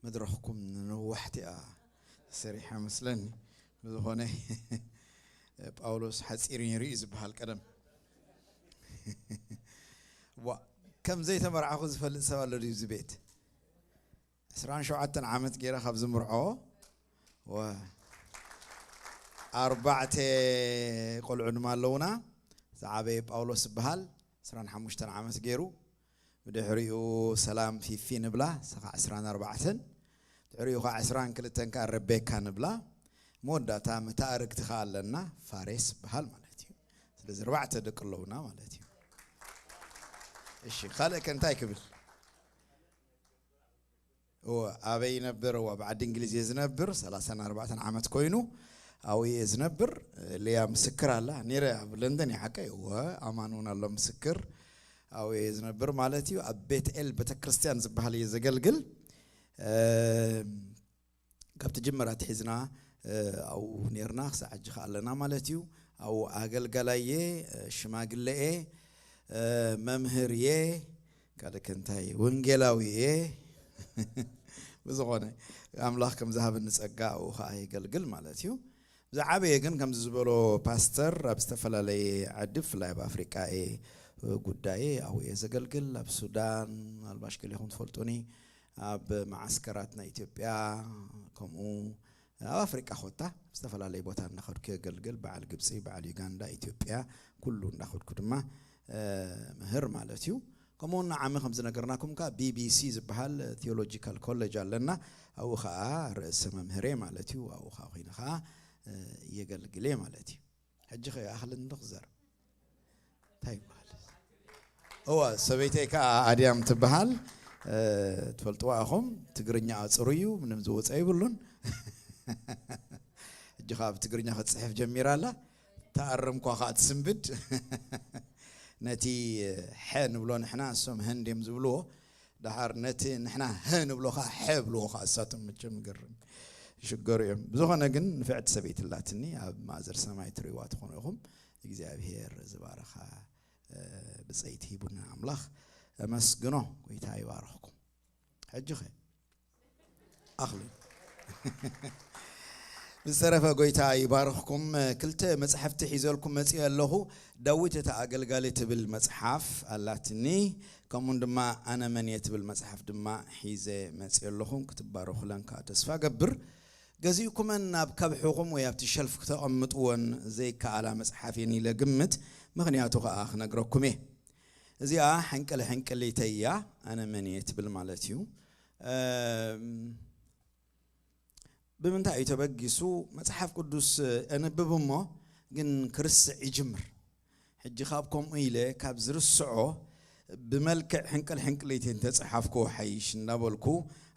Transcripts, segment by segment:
መድረኽኩም ንነዋሕቲ እያ ተሰሪሓ መስለኒ። ብዝኾነ ጳውሎስ ሓጺር ነይሩ እዩ ዝበሃል ቀደም። ዋ፣ ከም ዘይተመርዓኹ ዝፈልጥ ሰብ ኣሎ ድዩ እዚ ቤት? ዕስራን ሸውዓተን ዓመት ገይረ ካብ ዝምርዖ፣ ወ-፣ ኣርባዕተ ቆልዑ ድማ ኣለውና። ዝዓበየ ጳውሎስ ዝበሃል ዕስራን ሓሙሽተን ዓመት ገይሩ። ብድሕሪኡ ሰላም ፊፊ ንብላ፣ ንሳ ኸዓ ዕስራን ኣርባዕተን። ድሕሪኡ ኸዓ ዕስራን ክልተን ከኣ ረቤካ ንብላ። መወዳእታ መተኣርግቲ ኸኣ ኣለና፣ ፋሬስ ዝበሃል ማለት እዩ። ስለዚ ኣርባዕተ ደቂ ኣለውና ማለት እዩ። እሺ፣ ካልእ ከ እንታይ ክብል? እወ፣ ኣበይ ይነብር? እወ፣ ኣብ ዓዲ እንግሊዝ እየ ዝነብር። ሰላሳን ኣርባዕተን ዓመት ኮይኑ ኣብኡ እየ ዝነብር። ሊያ ምስክር ኣላ። ነይረ ኣብ ለንደን እየ ሓቀይ። እወ፣ ኣማን እውን ኣሎ ምስክር። ኣብኡ እየ ዝነብር ማለት እዩ። ኣብ ቤትኤል ቤተክርስትያን ዝበሃል እየ ዘገልግል። እም፣ ካብቲ ጅምር ኣትሒዝና፣ እ፣ ኣብኡ ነይርና፣ ክሳዕ ሕጂ ከኣ ኣለና ማለት እዩ። ኣብኡ ኣገልጋላይ እየ፣ እ፣ ሽማግለ እየ፣ እ፣ መምህር እየ፣ ካልእ ከ እንታይ፣ ወንጌላዊ እየ። ብዝኾነ፣ ኣምላኽ ከም ዝሃበኒ ጸጋ ኣብኡ ከኣ የገልግል ማለት እዩ። ዝዓበየ ግን ከምዚ ዝበሎ ፓስተር ኣብ ዝተፈላለየ ዓዲ፣ ብፍላይ ኣብ ኣፍሪቃ እየ ጉዳየ፣ ኣብኡ እየ ዘገልግል። ኣብ ሱዳን፣ ምናልባሽ ገሊኹም ትፈልጡኒ፣ ኣብ መዓስከራት ናይ ኢትዮጵያ፣ ከምኡ ኣብ ኣፍሪቃ ኮታ ዝተፈላለየ ቦታ እንዳኸድኩ የገልግል። በዓል ግብፂ፣ በዓል ዩጋንዳ፣ ኢትዮጵያ፣ ኩሉ እንዳኸድኩ ድማ፣ እ፣ ምህር ማለት እዩ። ከምኡ እውን ንዓሚ ከም ዝነገርናኩም ከኣ ቢ ቢ ሲ ዝበሃል ቲዮሎጂካል ኮሌጅ ኣለና። ኣብኡ ኸኣ ርእሰ መምህር እየ ማለት እዩ። ኣብኡ ኸኣ ኮይነ ኸኣ፣ እ፣ የገልግል እየ ማለት እዩ። ሕጂ ኸ ይኣኽለኒ ዶ ክዛረብ? እንታይ ይበሃል? እዋ፣ ሰበይተይ ከኣ ኣድያም ትበሃል። እ፣ ትፈልጥዋ ኢኹም። ትግርኛኣ ጽሩይ እዩ፣ ምንም ዝወጸ የብሉን። ሕጂ ኸኣ ብትግርኛ ክትጽሕፍ ጀሚራ ኣላ። ተኣረምኳ ኸኣ ትስንብድ። ነቲ ሐ ንብሎ ንሕና፣ እሶም ሀ እንድዮም ዝብልዎ። ደሓር ነቲ ንሕና ሀ ንብሎ ኸዓ ሐ ብልዎ ኸዓ እሳቶም። መቸም ይገርም፣ ይሽገሩ እዮም። ብዝኾነ ግን ንፍዕቲ ሰበይቲ ኣላትኒ፣ ኣብ ማእዘር ሰማይ ትርእይዋ ትኾኑ ኢኹም። እግዚኣብሔር ዝባረኻ፣ እ፣ ብጸይቲ ሂቡና ኣምላኽ። ኣመስግኖ፣ ጎይታ ይባርኽኩም። ሕጂ ኸ ኣኽሊ። ብዝተረፈ ጎይታ ይባርኽኩም። ክልተ መጽሓፍቲ ሒዘልኩም መጺአ ኣለኹ። ዳዊት እቲ ኣገልጋሊ ትብል መጽሓፍ ኣላትኒ፣ ከምኡውን ድማ ኣነ መን እየ ትብል መጽሓፍ ድማ ሒዘ መጺአ ኣለኹ። ክትባረኹለን ከኣ ተስፋ ገብር። ገዚእኩመን ናብ ከብሕኹም ወይ ኣብቲ ሸልፍ ክተቐምጥወን ዘይከኣላ መጽሓፍ እየን ኢለ ግምት፣ ምኽንያቱ ከኣ ክነግረኩም እየ። እዚኣ ሕንቅል ሕንቅሊተይ እያ፣ ኣነ መን እየ ትብል ማለት እዩ። እም፣ ብምንታይ እዩ ተበጊሱ? መጽሓፍ ቅዱስ ኣንብብ እሞ ግን ክርስዕ ይጅምር። ሕጂ ካብ ከምኡ ኢለ ካብ ዝርስዖ ብመልክዕ ሕንቅል ሕንቅሊተይ እንተጸሓፍክዎ ሓይሽ እንዳበልኩ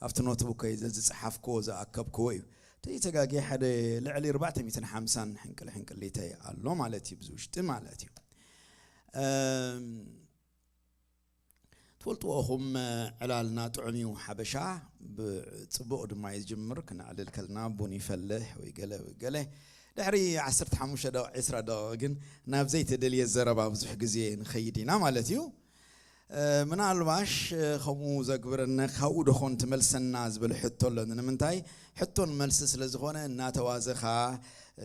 ኣብቲ ኖትቡከይ ዘዝጸሓፍክዎ ዝኣከብክዎ እዩ። ተይተጋግየ ሓደ ልዕሊ ኣርባዕተ ሚእትን ሓምሳን ሕንቅል ሕንቅሊተይ ኣሎ ማለት እዩ፣ ብዚ ውሽጢ ማለት እዩ። እም፣ ትፈልጥዎ ኢኹም፣ ዕላልና ጥዑም እዩ ሓበሻ። ብጽቡቕ ድማ እዩ ዝጅምር። ክነዕልል ከለና ቡን ይፈልሕ ወይ ገለ ወይ ገለ። ድሕሪ ዓሰርተ ሓሙሽተ ደቂቕ፣ ዕስራ ደቂቕ ግን ናብ ዘይተደልየ ዘረባ ብዙሕ ግዜ ንኸይድ ኢና ማለት እዩ። እ፣ ምናልባሽ፣ እ፣ ከምኡ ዘግብረና ካብኡ ደኾን ትመልሰና ዝብል ሕቶ ኣለኒ። ንምንታይ? ሕቶን መልሲ ስለ ዝኾነ እናተዋዘኻ፣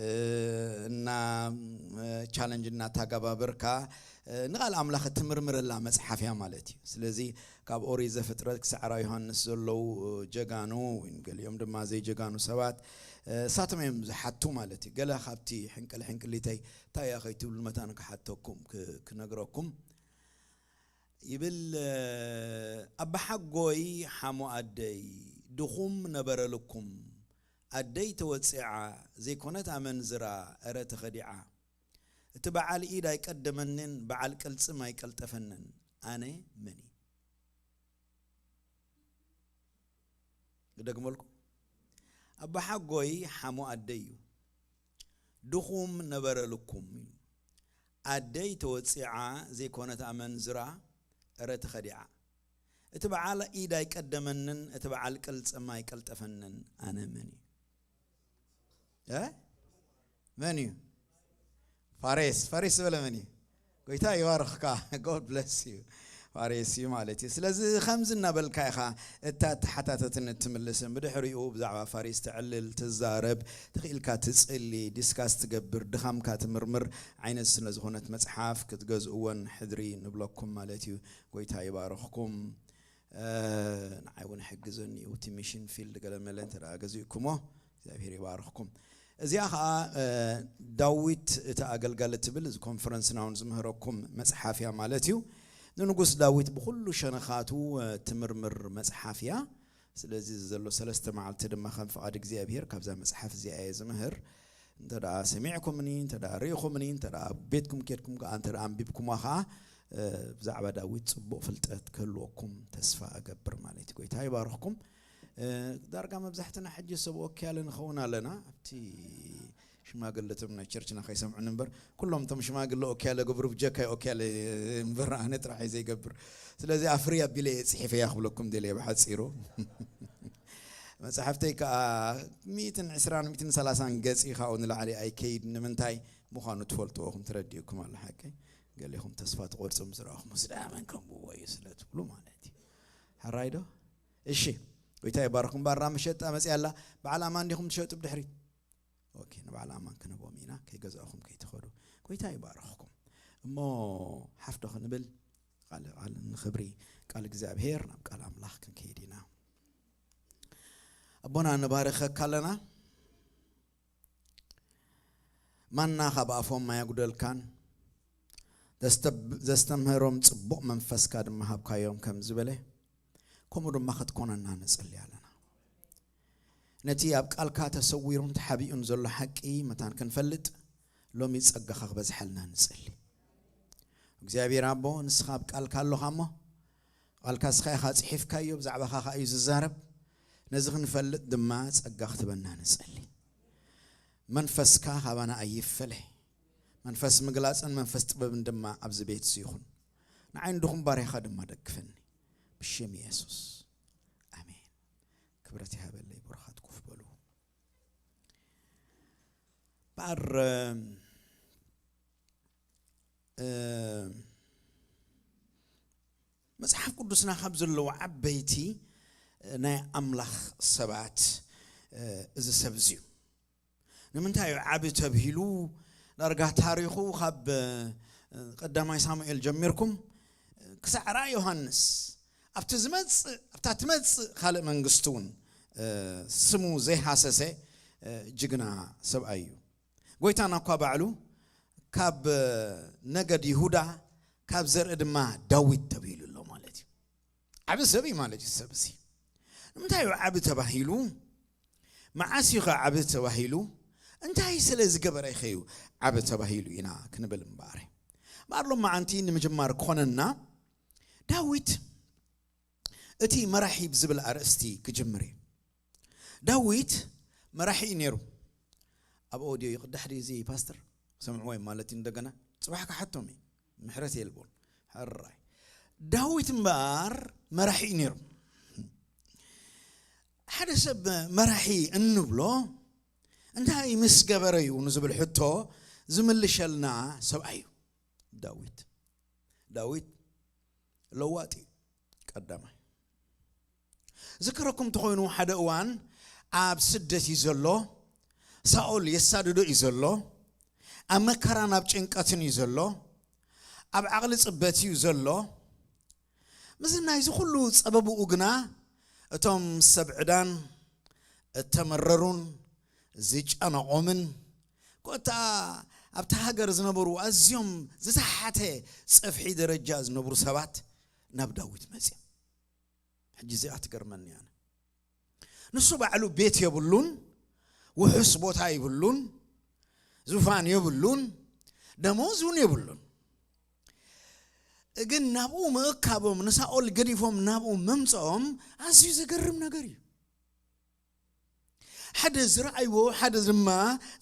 እ፣ እና፣ እ፣ ቻለንጅ እናተጋባበርካ፣ እ፣ ንቓል ኣምላኽ እትምርምረላ መጽሓፍ እያ ማለት እዩ። ስለዚ ካብ ኦሪት ዘፍጥረት ክሳዕ ራእይ ዮሃንስ ዘለዉ፣ እ፣ ጀጋኑ፣ ወይም ገሊኦም ድማ ዘይጀጋኑ ሰባት፣ እ፣ እሳቶም እዮም ዝሓቱ ማለት እዩ። ገለ ካብቲ ሕንቅል ሕንቅሊተይ እንታይ እያ ከይትብሉ መታን ክሓተኩም፣ ክ-፣ ክነግረኩም። ይብል፣ ኣባሓጎይ ሓሞ ኣደይ ድኹም ነበረልኩም። ኣደይ ተወጺዓ ዘይኮነት ኣመንዝራ እረ ተኸዲዓ። እቲ በዓል ኢድ ኣይቀደመንን፣ በዓል ቅልጽም ኣይቀልጠፈንን። ኣነ መን እየ? ክደግመልኩም። ኣባሓጎይ ሓሞ ኣደይ እዩ። ድኹም ነበረ ልኩም እዩ። ኣደይ ተወጺዓ ዘይኮነት ኣመንዝራ እረ ተኸዲዓ። እቲ በዓል ኢድ ኣይቀደመንን፣ እቲ በዓል ቅልጽም ኣይቀልጠፈንን። ኣነ መን እዩ? እ? መን እዩ? ፋሬስ፣ ፋሬስ ዝበለ መን እዩ? ጎይታ ይባርኽካ። God bless you። ፋሬስ እዩ ማለት እዩ። ስለዚ ከምዚ እናበልካ ኢኻ እታ ተሓታተትን እትምልስን። ብድሕሪኡ ብዛዕባ ፋሬስ ተዕልል፣ ትዛረብ፣ ተኽኢልካ ትጽሊ፣ ዲስካስ ትገብር፣ ድኻምካ ትምርምር ዓይነት ስለ ዝኾነት መጽሓፍ ክትገዝእወን ሕድሪ ንብለኩም ማለት እዩ። ጎይታ ይባርኽኩም። እ፣ ንዓይ እውን ሕግዘኒ እዩ። እቲ ሚሽን ፊልድ ገለ መለ እንተ ደኣ ገዚእኩሞ፣ እግዚኣብሔር ይባርኽኩም። እዚኣ ኸዓ፣ እ፣ ዳዊት እቲ ኣገልጋሊ ትብል፣ እዚ ኮንፈረንስና እውን ዝምህረኩም መጽሓፍ እያ ማለት እዩ። ንንጉስ ዳዊት ብኹሉ ሸነኻቱ፣ እ፣ ትምርምር መጽሓፍ እያ። ስለዚ ዘሎ ሰለስተ መዓልቲ ድማ ከም ፍቓድ እግዚኣብሔር ካብዛ መጽሓፍ እዚኣ እየ ዝምህር። እንተ ደኣ ሰሚዕኩምኒ፣ እንተ ደኣ ርኢኹምኒ፣ እንተ ደኣ ኣብ ቤትኩም ኬድኩም ከኣ እንተ ደኣ ኣንቢብኩማ ኸኣ፣ እ፣ ብዛዕባ ዳዊት ጽቡቕ ፍልጠት ክህልወኩም ተስፋ እገብር ማለት እዩ። ጎይታ ይባርኽኩም። እ፣ ዳርጋ መብዛሕትና ሕጂ ሰብ ኦኪያለ ንኸውን ኣለና። ኣብቲ ሽማግለቶም ናይ ቸርችና ከይሰምዑኒ እምበር፣ ኩሎም እቶም ሽማግለ ኦኪያለ ገብሩ ብጀካይ ኦኪያለ እምበር ኣነ ጥራሕ እየ ዘይገብር። ስለዚ ኣፍሪ ኣቢለ እየ ጽሒፈያ ክብለኩም ደልየ ብሓጺሩ። መጽሓፍተይ ከኣ ሚእትን ዕስራን ሚእትን ሰላሳን ገጽ እዩ፣ ካብኡ ንላዕሊ ኣይከይድ። ንምንታይ ምዃኑ ትፈልጥዎ ኢኹም፣ ተረዲእኩም ኣሎ ሓቀይ። ገሌኹም ተስፋ ትቖርጹ ምስ ረኣኹም፣ "ስዳ መን ከንብቦ እዩ?" ስለ ትብሉ ማለት እዩ። ሕራይ ዶ? እሺ፣ ጎይታ ይባርኩም። ባራ መሸጣ መጽያ ኣላ። በዓል ኣማን ዲኹም ትሸጡ ብድሕሪት? ኦኬ፣ ንበዓል ኣማን ክንህቦም ኢና፣ ከይገዛእኹም ከይትኸዱ። ጎይታ ይባርኽኩም። እሞ ሓፍ ዶ ክንብል? ቃል፣ ቃል ንኽብሪ ቃል እግዚኣብሔር ናብ ቃል ኣምላኽ ክንከይድ ኢና። ኣቦና ንባርኸካ ኣለና። ማና ካብ ኣፎም ኣየጉደልካን፣ ዘስተ-፣ ዘስተምህሮም ጽቡቕ መንፈስካ ድማ ሃብካዮም ከም ዝበለ፣ ከምኡ ድማ ክትኮነና ንጽሊ ኣለና። ነቲ ኣብ ቃልካ ተሰዊሩን ተሓቢኡን ዘሎ ሓቂ መታን ክንፈልጥ፣ ሎሚ ጸጋኻ ክበዝሓልና ንጽሊ። እግዚኣብሔር ኣቦ፣ ንስኻ ኣብ ቃልካ ኣሎኻ እሞ፣ ቃልካ ንስኻ ኢኻ ጽሒፍካዮ፣ ብዛዕባኻ ኸኣ እዩ ዝዛረብ። ነዚ ክንፈልጥ ድማ ጸጋ ክትበና ንጸሊ። መንፈስካ ካባና ኣይፈለ። መንፈስ ምግላጽን መንፈስ ጥበብን ድማ ኣብዚ ቤት እዚ ይኹን። ንዓይ ንድኹም ባርያኻ ድማ ደግፈኒ። ብሽም የሱስ። ኣሜን። ክብረት ይሃበለይ። ብሩኻት ኮፍ በሉ። እምበኣር፣ እ፣ መጽሓፍ ቅዱስና ካብ ዘለዉ ዓበይቲ ናይ ኣምላኽ ሰባት፣ እ፣ እዚ ሰብ እዚ እዩ። ንምንታይ እዩ ዓቢ ተብሂሉ? ዳርጋ ታሪኹ ካብ፣ እ፣ ቀዳማይ ሳሙኤል ጀሚርኩም ክሳዕ ራእይ ዮሃንስ፣ ኣብቲ ዝመጽእ፣ ኣብታ ትመጽእ ካልእ መንግስቲ እውን፣ እ፣ ስሙ ዘይሃሰሰ፣ እ፣ ጅግና ሰብኣይ እዩ። ጎይታና እኳ ባዕሉ ካብ ነገድ ይሁዳ፣ ካብ ዘርኢ ድማ ዳዊት ተባሂሉ ኣሎ ማለት እዩ። ዓቢ ሰብ እዩ ማለት እዩ። ሰብ እዚ ንምንታይ እዩ ዓቢ ተባሂሉ? መዓስ እዩ ኸ ዓቢ ተባሂሉ? እንታይ ስለ ዝገበረ እዩ ዓቢ ተባሂሉ ኢና ክንብል እምበኣር። እምበኣር ሎማዓንቲ ንምጅማር ክኾነና ዳዊት እቲ መራሒ ብዝብል ኣርእስቲ ክጅምር እዩ። ዳዊት መራሒ እዩ ነይሩ። ኣብ ኦድዮ ይቕዳሕ ድዩ እዚ ፓስተር? ሰምዕዎ እዮም ማለት እዩ። እንደገና ጽባሕ ክሓቶም እዩ። ምሕረት የልቦን። ሕራይ። ዳዊት እምበኣር መራሒ እዩ ነይሩ። ሓደ ሰብ መራሒ እንብሎ እንታይ ምስ ገበረ እዩ ንዝብል ሕቶ ዝምልሸልና ሰብኣይ እዩ። ዳዊት፣ ዳዊት ለዋጢ እዩ። ቀዳማይ ዝከረኩም እንተኾይኑ፣ ሓደ እዋን ኣብ ስደት እዩ ዘሎ። ሳኦል የሳድዶ እዩ ዘሎ። ኣብ መከራን ኣብ ጭንቀትን እዩ ዘሎ። ኣብ ዓቕሊ ጽበት እዩ ዘሎ። ምስዚ ናይዚ ኩሉ ጸበብኡ ግና፣ እቶም ሰብ ዕዳን እተመረሩን ዝጨነቖምን፣ ኮታ ኣብታ ሃገር ዝነበሩ ኣዝዮም ዝተሓተ ጸፍሒ ደረጃ ዝነብሩ ሰባት ናብ ዳዊት መጽዮም። ሕጂ እዚኣ ትገርመኒ ኣነ። ንሱ ባዕሉ ቤት የብሉን፣ ውሑስ ቦታ የብሉን፣ ዙፋን የብሉን፣ ደሞዝ እውን የብሉን። ግን ናብኡ ምእካቦም፣ ንሳኦል ገዲፎም ናብኡ ምምጽኦም ኣዝዩ ዘገርም ነገር እዩ። ሓደ ዝረኣይዎ፣ ሓደ ድማ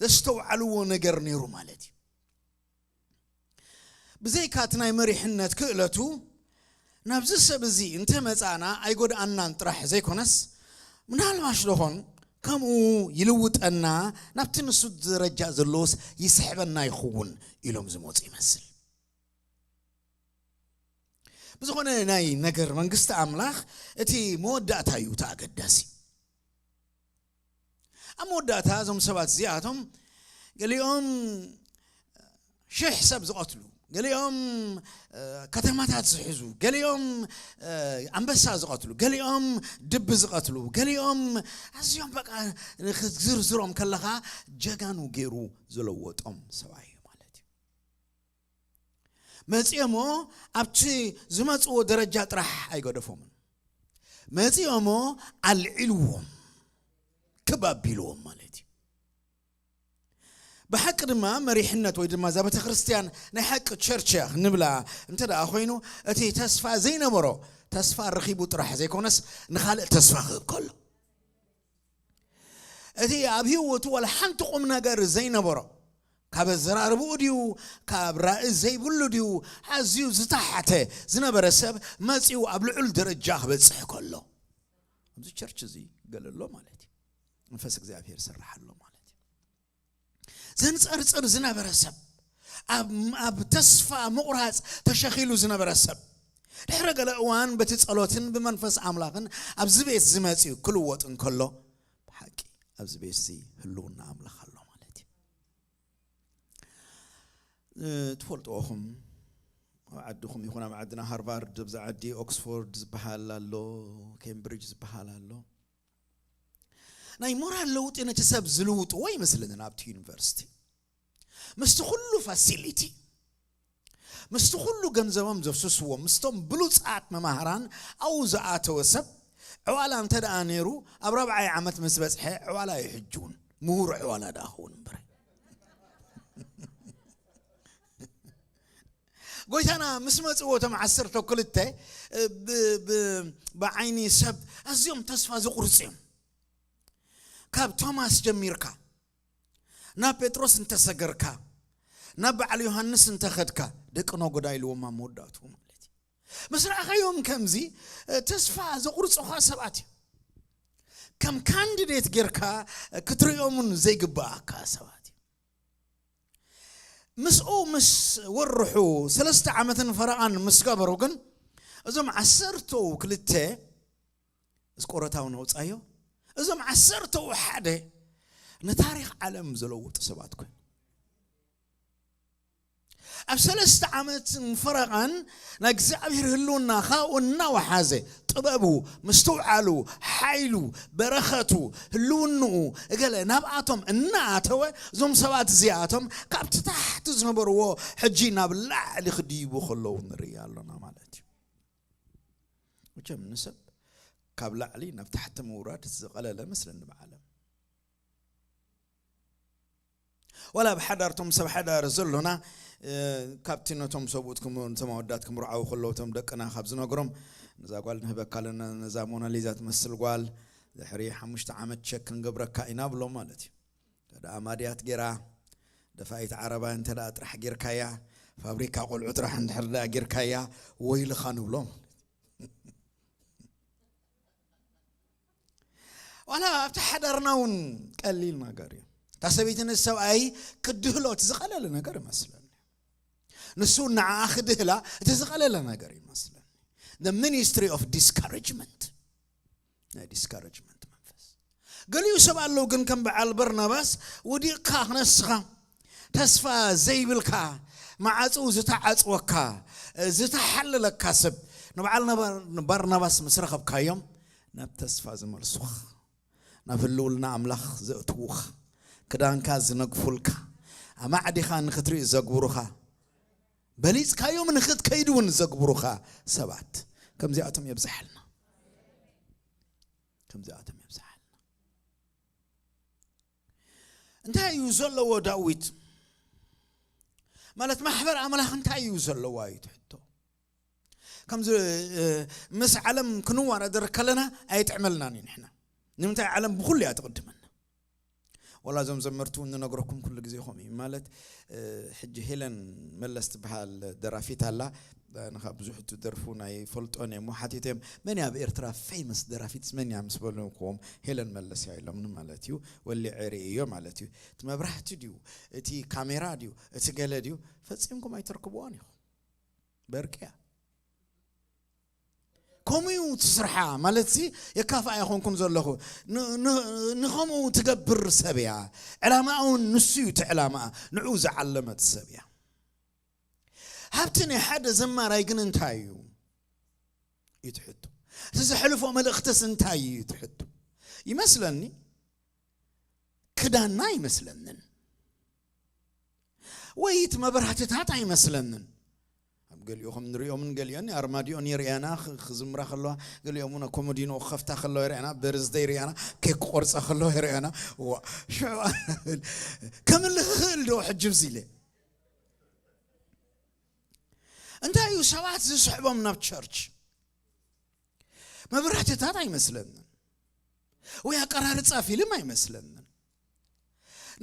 ዘስተውዓልዎ ነገር ነይሩ ማለት እዩ። ብዘይካ እቲ ናይ መሪሕነት ክእለቱ፣ ናብዚ ሰብ እዚ እንተ መጻእና ኣይጎድኣናን ጥራሕ ዘይኮነስ፣ ምናልባሽ ደኾን ከምኡ ይልውጠና፣ ናብቲ ንሱ ደረጃ ዘለዎስ ይስሕበና ይኸውን ኢሎም ዝመጹ ይመስል። ብዝኾነ ናይ ነገር መንግስቲ ኣምላኽ እቲ መወዳእታ እዩ እቲ ኣገዳሲ። ኣብ መወዳእታ እዞም ሰባት እዚኣቶም ገሊኦም ሽሕ ሰብ ዝቐትሉ፣ ገሊኦም ከተማታት ዝሕዙ፣ ገሊኦም ኣንበሳ ዝቐትሉ፣ ገሊኦም ድቢ ዝቐትሉ፣ ገሊኦም ኣዝዮም በቃ ክትዝርዝሮም ከለኻ ጀጋኑ ገይሩ ዝለወጦም ሰብኣይ እዩ ማለት እዩ። መጺኦሞ ኣብቲ ዝመጽዎ ደረጃ ጥራሕ ኣይገደፎምን። መጺኦሞ ኣልዒልዎም፣ ክብ ኣቢልዎም ማለት እዩ። ብሓቂ ድማ መሪሕነት ወይ ድማ እዛ ቤተ ክርስቲያን ናይ ሓቂ ቸርች እያ ክንብላ እንተ ደኣ ኮይኑ፣ እቲ ተስፋ ዘይነበሮ ተስፋ ረኺቡ ጥራሕ ዘይኮነስ ንኻልእ ተስፋ ክህብ ከሎ፣ እቲ ኣብ ህይወቱ ዋላ ሓንቲ ቁም ነገር ዘይነበሮ፣ ካብ ኣዘራርብኡ ድዩ፣ ካብ ራኢ ዘይብሉ ድዩ፣ ኣዝዩ ዝተሓተ ዝነበረ ሰብ መጺኡ ኣብ ልዑል ደረጃ ክበጽሕ ከሎ፣ ኣብዚ ቸርች እዚ ገለ ኣሎ ማለት እዩ። መንፈስ እግዚኣብሔር ይሰርሕ ኣሎ ማለት እዩ። ዘንጸርጽር ዝነበረ ሰብ፣ ኣብ፣ ኣብ ተስፋ ምቑራጽ ተሸኺሉ ዝነበረ ሰብ፣ ድሕሪ ገለ እዋን በቲ ጸሎትን ብመንፈስ ኣምላኽን ኣብዚ ቤት ዝመጽኡ ክልወጥ እንከሎ፣ ብሓቂ ኣብዚ ቤት እዚ ህልውና ኣምላኽ ኣሎ ማለት እዩ። እ፣ ትፈልጥዎ ኹም፣ ኣብ ዓድኹም ይኹን ኣብ ዓድና ሃርቫርድ፣ ኣብዚ ዓዲ ኦክስፎርድ ዝበሃል ኣሎ፣ ኬምብሪጅ ዝበሃል ኣሎ። ናይ ሞራል ለውጢ ነቲ ሰብ ዝልውጥዎ ይመስለኒ ናብቲ ዩኒቨርሲቲ። ምስቲ ኩሉ ፋሲሊቲ፣ ምስቲ ኩሉ ገንዘቦም ዘፍስስዎ፣ ምስቶም ብሉጻት መማህራን ኣብኡ ዝኣተወ ሰብ ዕዋላ እንተ ደኣ ነይሩ፣ ኣብ ራብዓይ ዓመት ምስ በጽሐ ዕዋላ እዩ ሕጂ እውን። ምሁር ዕዋላ ደኣ ክኸውን እምበር። ጎይታና ምስ መጽዎ እቶም ዓሰርተ ክልተ ብ-፣ ብ-፣ ብዓይኒ ሰብ ኣዝዮም ተስፋ ዝቑርጽ እዮም። ካብ ቶማስ ጀሚርካ ናብ ጴጥሮስ እንተሰገርካ፣ ናብ በዓል ዮሃንስ እንተኸድካ፣ ደቂ ነጎዳ ኢልዎም ኣብ መወዳእትኡ ማለት እዩ። ምስ ረኣኻዮም ከምዚ፣ እ፣ ተስፋ ዘቑርጹኻ ሰባት እዮም። ከም ካንዲዴት ጌርካ ክትርእዮምን ዘይግባኣካ ሰባት እዮም። ምስኡ ምስ ወርሑ ሰለስተ ዓመትን ፈረቓን ምስ ገበሩ ግን፣ እዞም ዓሰርተው ክልተ፣ እዚ ቆሮታዊ ነውጻዮ፣ እዞም ዓሰርተው ሓደ ንታሪኽ ዓለም ዝለውጡ ሰባት ኮይኖም። ኣብ ሰለስተ ዓመትን ፈረቓን ናይ እግዚኣብሔር ህልውና ካብኡ እናወሓዘ፣ ጥበቡ፣ ምስትውዓሉ፣ ሓይሉ፣ በረኸቱ፣ ህልውንኡ፣ እገለ ናብኣቶም እናኣተወ፣ እዞም ሰባት እዚኣቶም ካብቲ ታሕቲ ዝነበርዎ ሕጂ ናብ ላዕሊ ክድይቡ ከለዉ ንርኢ ኣሎና ማለት እዩ። መቸም ንሰብ ካብ ላዕሊ ናብ ታሕቲ ምውራድ ዝቐለለ መስለኒ ብዓለም። ዋላ ኣብ ሓዳር፣ እቶም ሰብ ሓዳር ዘሎና፣ እ፣ ካብቲ ነቶም ሰብኡት ክም-፣ ነቶም ኣወዳት ክምርዓዉ ከለዉ እቶም ደቅና ካብ ዝነግሮም፣ "ነዛ ጓል ንህበካ ኣለና፣ ነዛ ሞናሊዛ ትመስል ጓል፣ ድሕሪ ሓሙሽተ ዓመት ቸክ ክንገብረካ ኢና" ብሎም ማለት እዩ። እንተ ደኣ ማድያት ጌራ፣ ደፋኢት ዓረባ እንተ ደኣ ጥራሕ ጌርካያ፣ ፋብሪካ ቆልዑ ጥራሕ እንድሕር ደኣ ጌርካያ፣ ወይልኻ ንብሎ ማለት እዩ። ዋላ ኣብቲ ሓዳርና እውን ቀሊል ነገር እዩ። እታ ሰበይቲ ነቲ ሰብኣይ ክድህሎት ዝቐለለ ነገር ይመስለኒ። ንሱ ንዓኣ ክድህላ እቲ ዝቐለለ ነገር ይመስለኒ። The ministry of discouragement። ናይ ዲስካሬጅመንት መንፈስ። ገሊኡ ሰብ ኣለዉ ግን ከም በዓል በርናባስ ወዲቕካ ክነስኻ ተስፋ ዘይብልካ፣ መዓጽኡ ዝተዓጽወካ፣ ዝተሓለለካ ሰብ፣ ንበዓል ነበር-፣ በርናባስ ምስ ረኸብካዮም ናብ ተስፋ ዝመልሱኻ፣ ናብ ህልውና ኣምላኽ ዘእትዉኻ፣ ክዳንካ ዝነግፉልካ፣ ኣማዕዲኻ ንኽትርኢ ዘግብሩኻ፣ በሊጽካዮም ንኽትከይድ እውን ዘግብሩኻ ሰባት ከምዚኣቶም የብዝሓልና። ከምዚኣቶም የብዝሓልና። እንታይ እዩ ዘለዎ ዳዊት? ማለት ማሕበር ኣምላኽ እንታይ እዩ ዘለዋ እዩ ትሕቶ። ከምዚ፣ እ፣ ምስ ዓለም ክንወዳደር ከለና ኣይጥዕመልናን እዩ ንሕና። ንምንታይ? ዓለም ብኹሉ እያ ትቕድመና። ወላ እዞም ዘመርቲ እውን ንነግረኩም ኩሉ ግዜ ከምኡ እዩ። ማለት፣ እ፣ ሕጂ ሄለን መለስ ትበሃል ደራፊት ኣላ። ኣነ ኸኣ ብዙሕ እቲ ደርፉ ናይ ፈልጦን እየ እሞ ሓቲተ እዮም፣ "መን እያ ኣብ ኤርትራ ፌመስ ደራፊትስ መን እያ?" ምስ በልኩዎም፣ "ሄለን መለስ እያ" ኢሎምኒ ማለት እዩ። ወሊዐ ርእዮ ማለት እዩ። እቲ መብራህቲ ድዩ? እቲ ካሜራ ድዩ? እቲ ገለ ድዩ? ፈጺምኩም ኣይትርክብዋን ኢኹም። በርቂ እያ። ከምኡ እዩ ትስርሓ ማለት ሲ የካፍኣ ኣይኮንኩን ዘለኹ። ን- ን- ንኸምኡ ትገብር ሰብ እያ። ዕላማኣ እውን ንሱ እዩ እቲ ዕላማኣ። ንዕኡ ዝዓለመት ሰብ እያ። ሃብቲ ናይ ሓደ ዘማራይ ግን እንታይ እዩ? እዩ ትሕቶ። እቲ ዘሕልፎ መልእኽትስ እንታይ እዩ? እዩ ትሕቶ። ይመስለኒ ክዳና ኣይመስለንን ወይ እቲ መብራህትታት ኣይመስለንን። ኣብ ገሊኡ ከም ንሪኦምን ገሊኦን ኣርማዲኦን የርእያና፣ ኽ- ክዝምራ ከለዋ፣ ገሊኦም እውን ኮሞዲኖ ክኸፍታ ከለዋ የርእያና፣ በርዝደ የርእያና፣ ኬክ ክቆርፃ ከለዋ የርእያና። ዋ ሽዑ ከምልኽ ክኽእል ዶ ሕጂ ብዚ ኢለ? እንታይ እዩ ሰባት ዝስሕቦም ናብ ቸርች? መብራህትታት ኣይመስለንን ወይ ኣቀራርፃ ፊልም ኣይመስለንን።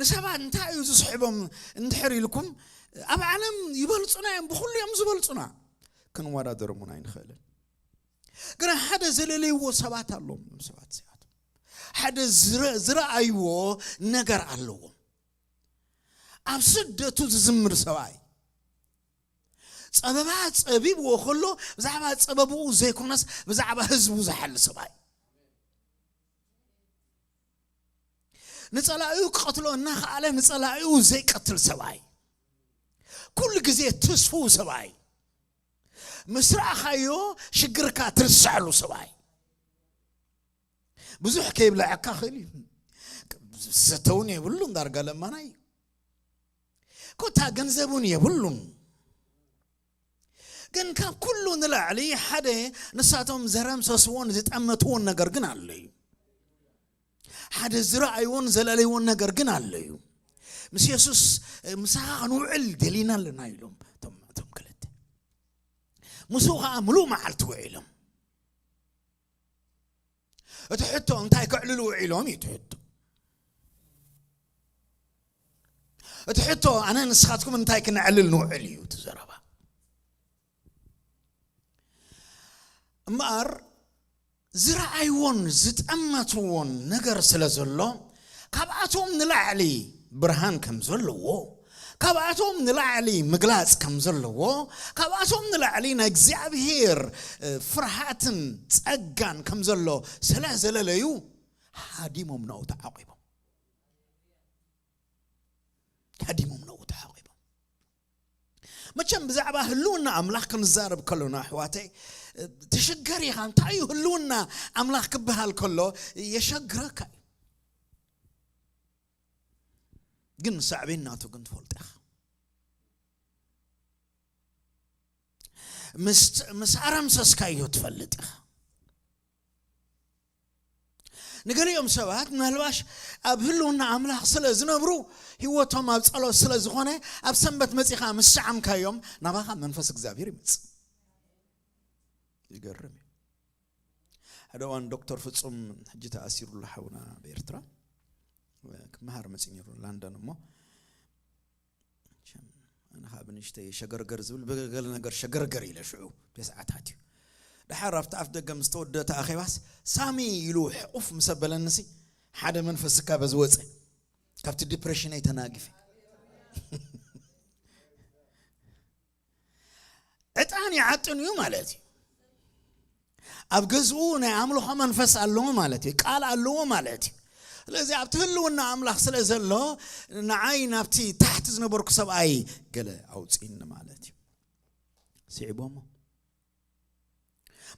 ንሰባት እንታይ እዩ ዝስሕቦም እንድሕር ኢልኩም፣ ኣብ ዓለም ይበልፁና እዮም፣ ብኩሉ እዮም ዝበልፁና። ክንወዳደሮም እውን ኣይንኽእልን። ግና ሓደ ዘለለይዎ ሰባት ኣለዎም። እዞም ሰባት እዚኣቶም ሓደ ዝረ- ዝረኣይዎ ነገር ኣለዎም። ኣብ ስደቱ ዝዝምር ሰብኣይ፣ ጸበባ ጸቢብዎ ከሎ ብዛዕባ ጸበብኡ ዘይኮነስ ብዛዕባ ህዝቡ ዝሓሊ ሰብኣይ፣ ንጸላኢኡ ክቐትሎ እናኸኣለ ንጸላኢኡ ዘይቀትል ሰብኣይ፣ ኩሉ ግዜ ትስፉው ሰብኣይ፣ ምስ ረኣኻዮ ሽግርካ ትርስዓሉ ሰብኣይ። ብዙሕ ከይብላዐካ ክእል እዩ። ዝሰተ እውን የብሉን፣ ዳርጋ ለማና እዩ። ኮታ ገንዘብ እውን የብሉን። ግን ካብ ኩሉ ንላዕሊ ሓደ ንሳቶም ዘረምሰስዎን ዝጠመትዎን ነገር ግን ኣሎ እዩ። ሓደ ዝረኣይዎን ዘለለይዎን ነገር ግን ኣሎ እዩ። ምስ የሱስ ምሳኻ ክንውዕል ደሊና ኣለና ኢሎም እቶም እቶም ክልተ። ምስኡ ኸዓ ምሉእ መዓልቲ ውዒሎም። እቲ ሕቶ እንታይ ከዕልሉ ውዒሎም እዩ እቲ ሕቶ። እቲ ሕቶ ኣነ ንስኻትኩም እንታይ ክነዕልል ንውዕል እዩ እቲ ዘረባ። እምበኣር ዝረኣይዎን ዝጠመትዎን ነገር ስለ ዘሎ ካብኣቶም ንላዕሊ ብርሃን ከም ዘለዎ፣ ካብኣቶም ንላዕሊ ምግላጽ ከም ዘለዎ፣ ካብኣቶም ንላዕሊ ናይ እግዚኣብሔር ፍርሃትን ጸጋን ከም ዘሎ ስለ ዘለለዩ ሃዲሞም ናብኡ ተዓቒቦም። ሃዲሞም ናብኡ ተዓቒቦም። መቸም ብዛዕባ ህልውና ኣምላኽ ክንዛረብ ከሎና ኣሕዋተይ፣ ትሽገር ኢኻ። እንታይ እዩ ህልውና ኣምላኽ ክበሃል ከሎ የሸግረካ እዩ። ግን ሳዕቤን ናቱ ግን ትፈልጦ ኢኻ። ምስ ኣረምሰስካዮ ትፈልጥ ኢኻ። ንገሊኦም ሰባት ምናልባሽ ኣብ ህልውና ኣምላኽ ስለ ዝነብሩ ህይወቶም ኣብ ጸሎት ስለ ዝኾነ ኣብ ሰንበት መጺኻ ምስ ሰዓምካዮም ናባኻ መንፈስ እግዚኣብሔር ይመጽእ። ይገርም እዩ። ሓደ እዋን ዶክተር ፍጹም ሕጂ ተኣሲሩሉ ሓውና ኣብ ኤርትራ ክመሃር መጺእ ነይሩ ላንደን እሞ ኣነ ከዓ ብንእሽተይ ሸገርገር ዝብል ብገለ ነገር ሸገርገር ኢለ ሽዑ ፔስዓታት እዩ። ደሓር ኣብቲ ኣፍ ደገ ምስ ተወደተ ኣኼባስ ሳሚ ኢሉ ሕቑፍ ምስ ኣበለንሲ ሓደ መንፈስ ስካበ ዝወፀ ካብቲ ዲፕሬሽነይ ተናጊፈ። ዕጣን ይዓጥን እዩ ማለት እዩ። ኣብ ገዝኡ ናይ ኣምልኾ መንፈስ ኣለዎ ማለት እዩ። ቃል ኣለዎ ማለት እዩ። ስለዚ ኣብቲ ህልውና ኣምላኽ ስለ ዘሎ ንዓይ ናብቲ ታሕቲ ዝነበርኩ ሰብኣይ ገለ ኣውፅእኒ ማለት እዩ። ስዒቦሞ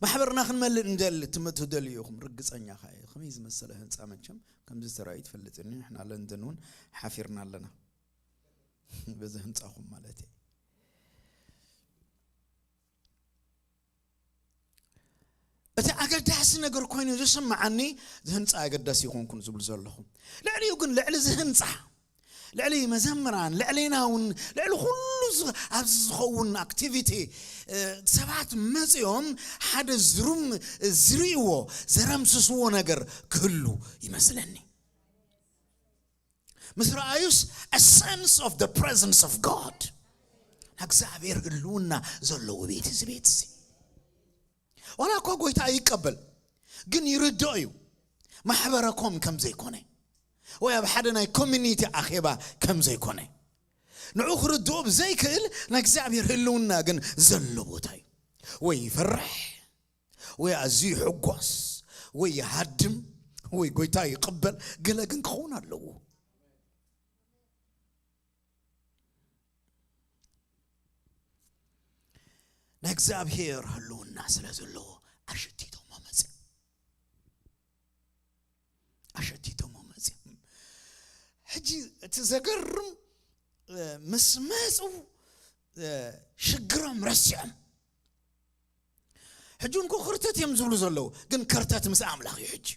ማሕበርና ክንመልእ እንደሊ ትም- ትደልዩ ኢኹም። ርግፀኛ ከ ከመይ ዝመሰለ ህንፃ መቸም ከምዚ ተራእዩ ትፈልጥኒ። ንሕና ለንደን እውን ሓፊርና ኣለና በዚ ህንፃኹም ማለት እዩ። እቲ ኣገዳሲ ነገር ኮይኑ ዝስምዓኒ እዚ ህንፃ ኣገዳሲ ይኾንኩን ዝብል ዘለኹ ልዕሊኡ ግን ልዕሊ እዚ ህንፃ ልዕሊ መዘምራን ልዕሊና እውን ልዕሊ ኩሉ ዝ- ኣብዚ ዝኸውን ኣክቲቪቲ እ፣ ሰባት መፂኦም ሓደ ዝሩም ዝርእዎ ዘረምስስዎ ነገር ክህሉ ይመስለኒ። ምስ ረኣዩስ a sense of the presence of God ናይ እግዚኣብሔር ህልውና ዘለዎ ቤት እዚ ቤት እዚ ዋላ እኳ ጎይታ ይቀበል ግን ይርድኦ እዩ ማሕበረኮም ከም ዘይኮነ ወይ ኣብ ሓደ ናይ ኮሚኒቲ ኣኼባ ከም ዘይኮነ ንዑ ክርድኦ ብዘይክእል ናይ እግዚኣብሔር ህልውና ግን ዘሎ ቦታ እዩ። ወይ ይፈርሕ ወይ ኣዝዩ ይሕጎስ፣ ወይ ይሃድም፣ ወይ ጎይታ ይቕበል። ገለ ግን ክኸውን ኣለዎ። ናይ እግዚኣብሔር ህልውና ስለ ዘለዎ ኣሸቲቶሞ መጽዮም። ኣሸቲቶሞ መጽዮም። ሕጂ እቲ ዘገርም፣ እ፣ ምስ መጹ፣ እ፣ ሽግሮም ረሲዖም። ሕጂ እንኮ ክርተት እዮም ዝብሉ ዘለዉ፣ ግን ከርተት ምስ ኣምላኽ እዩ። ሕጂ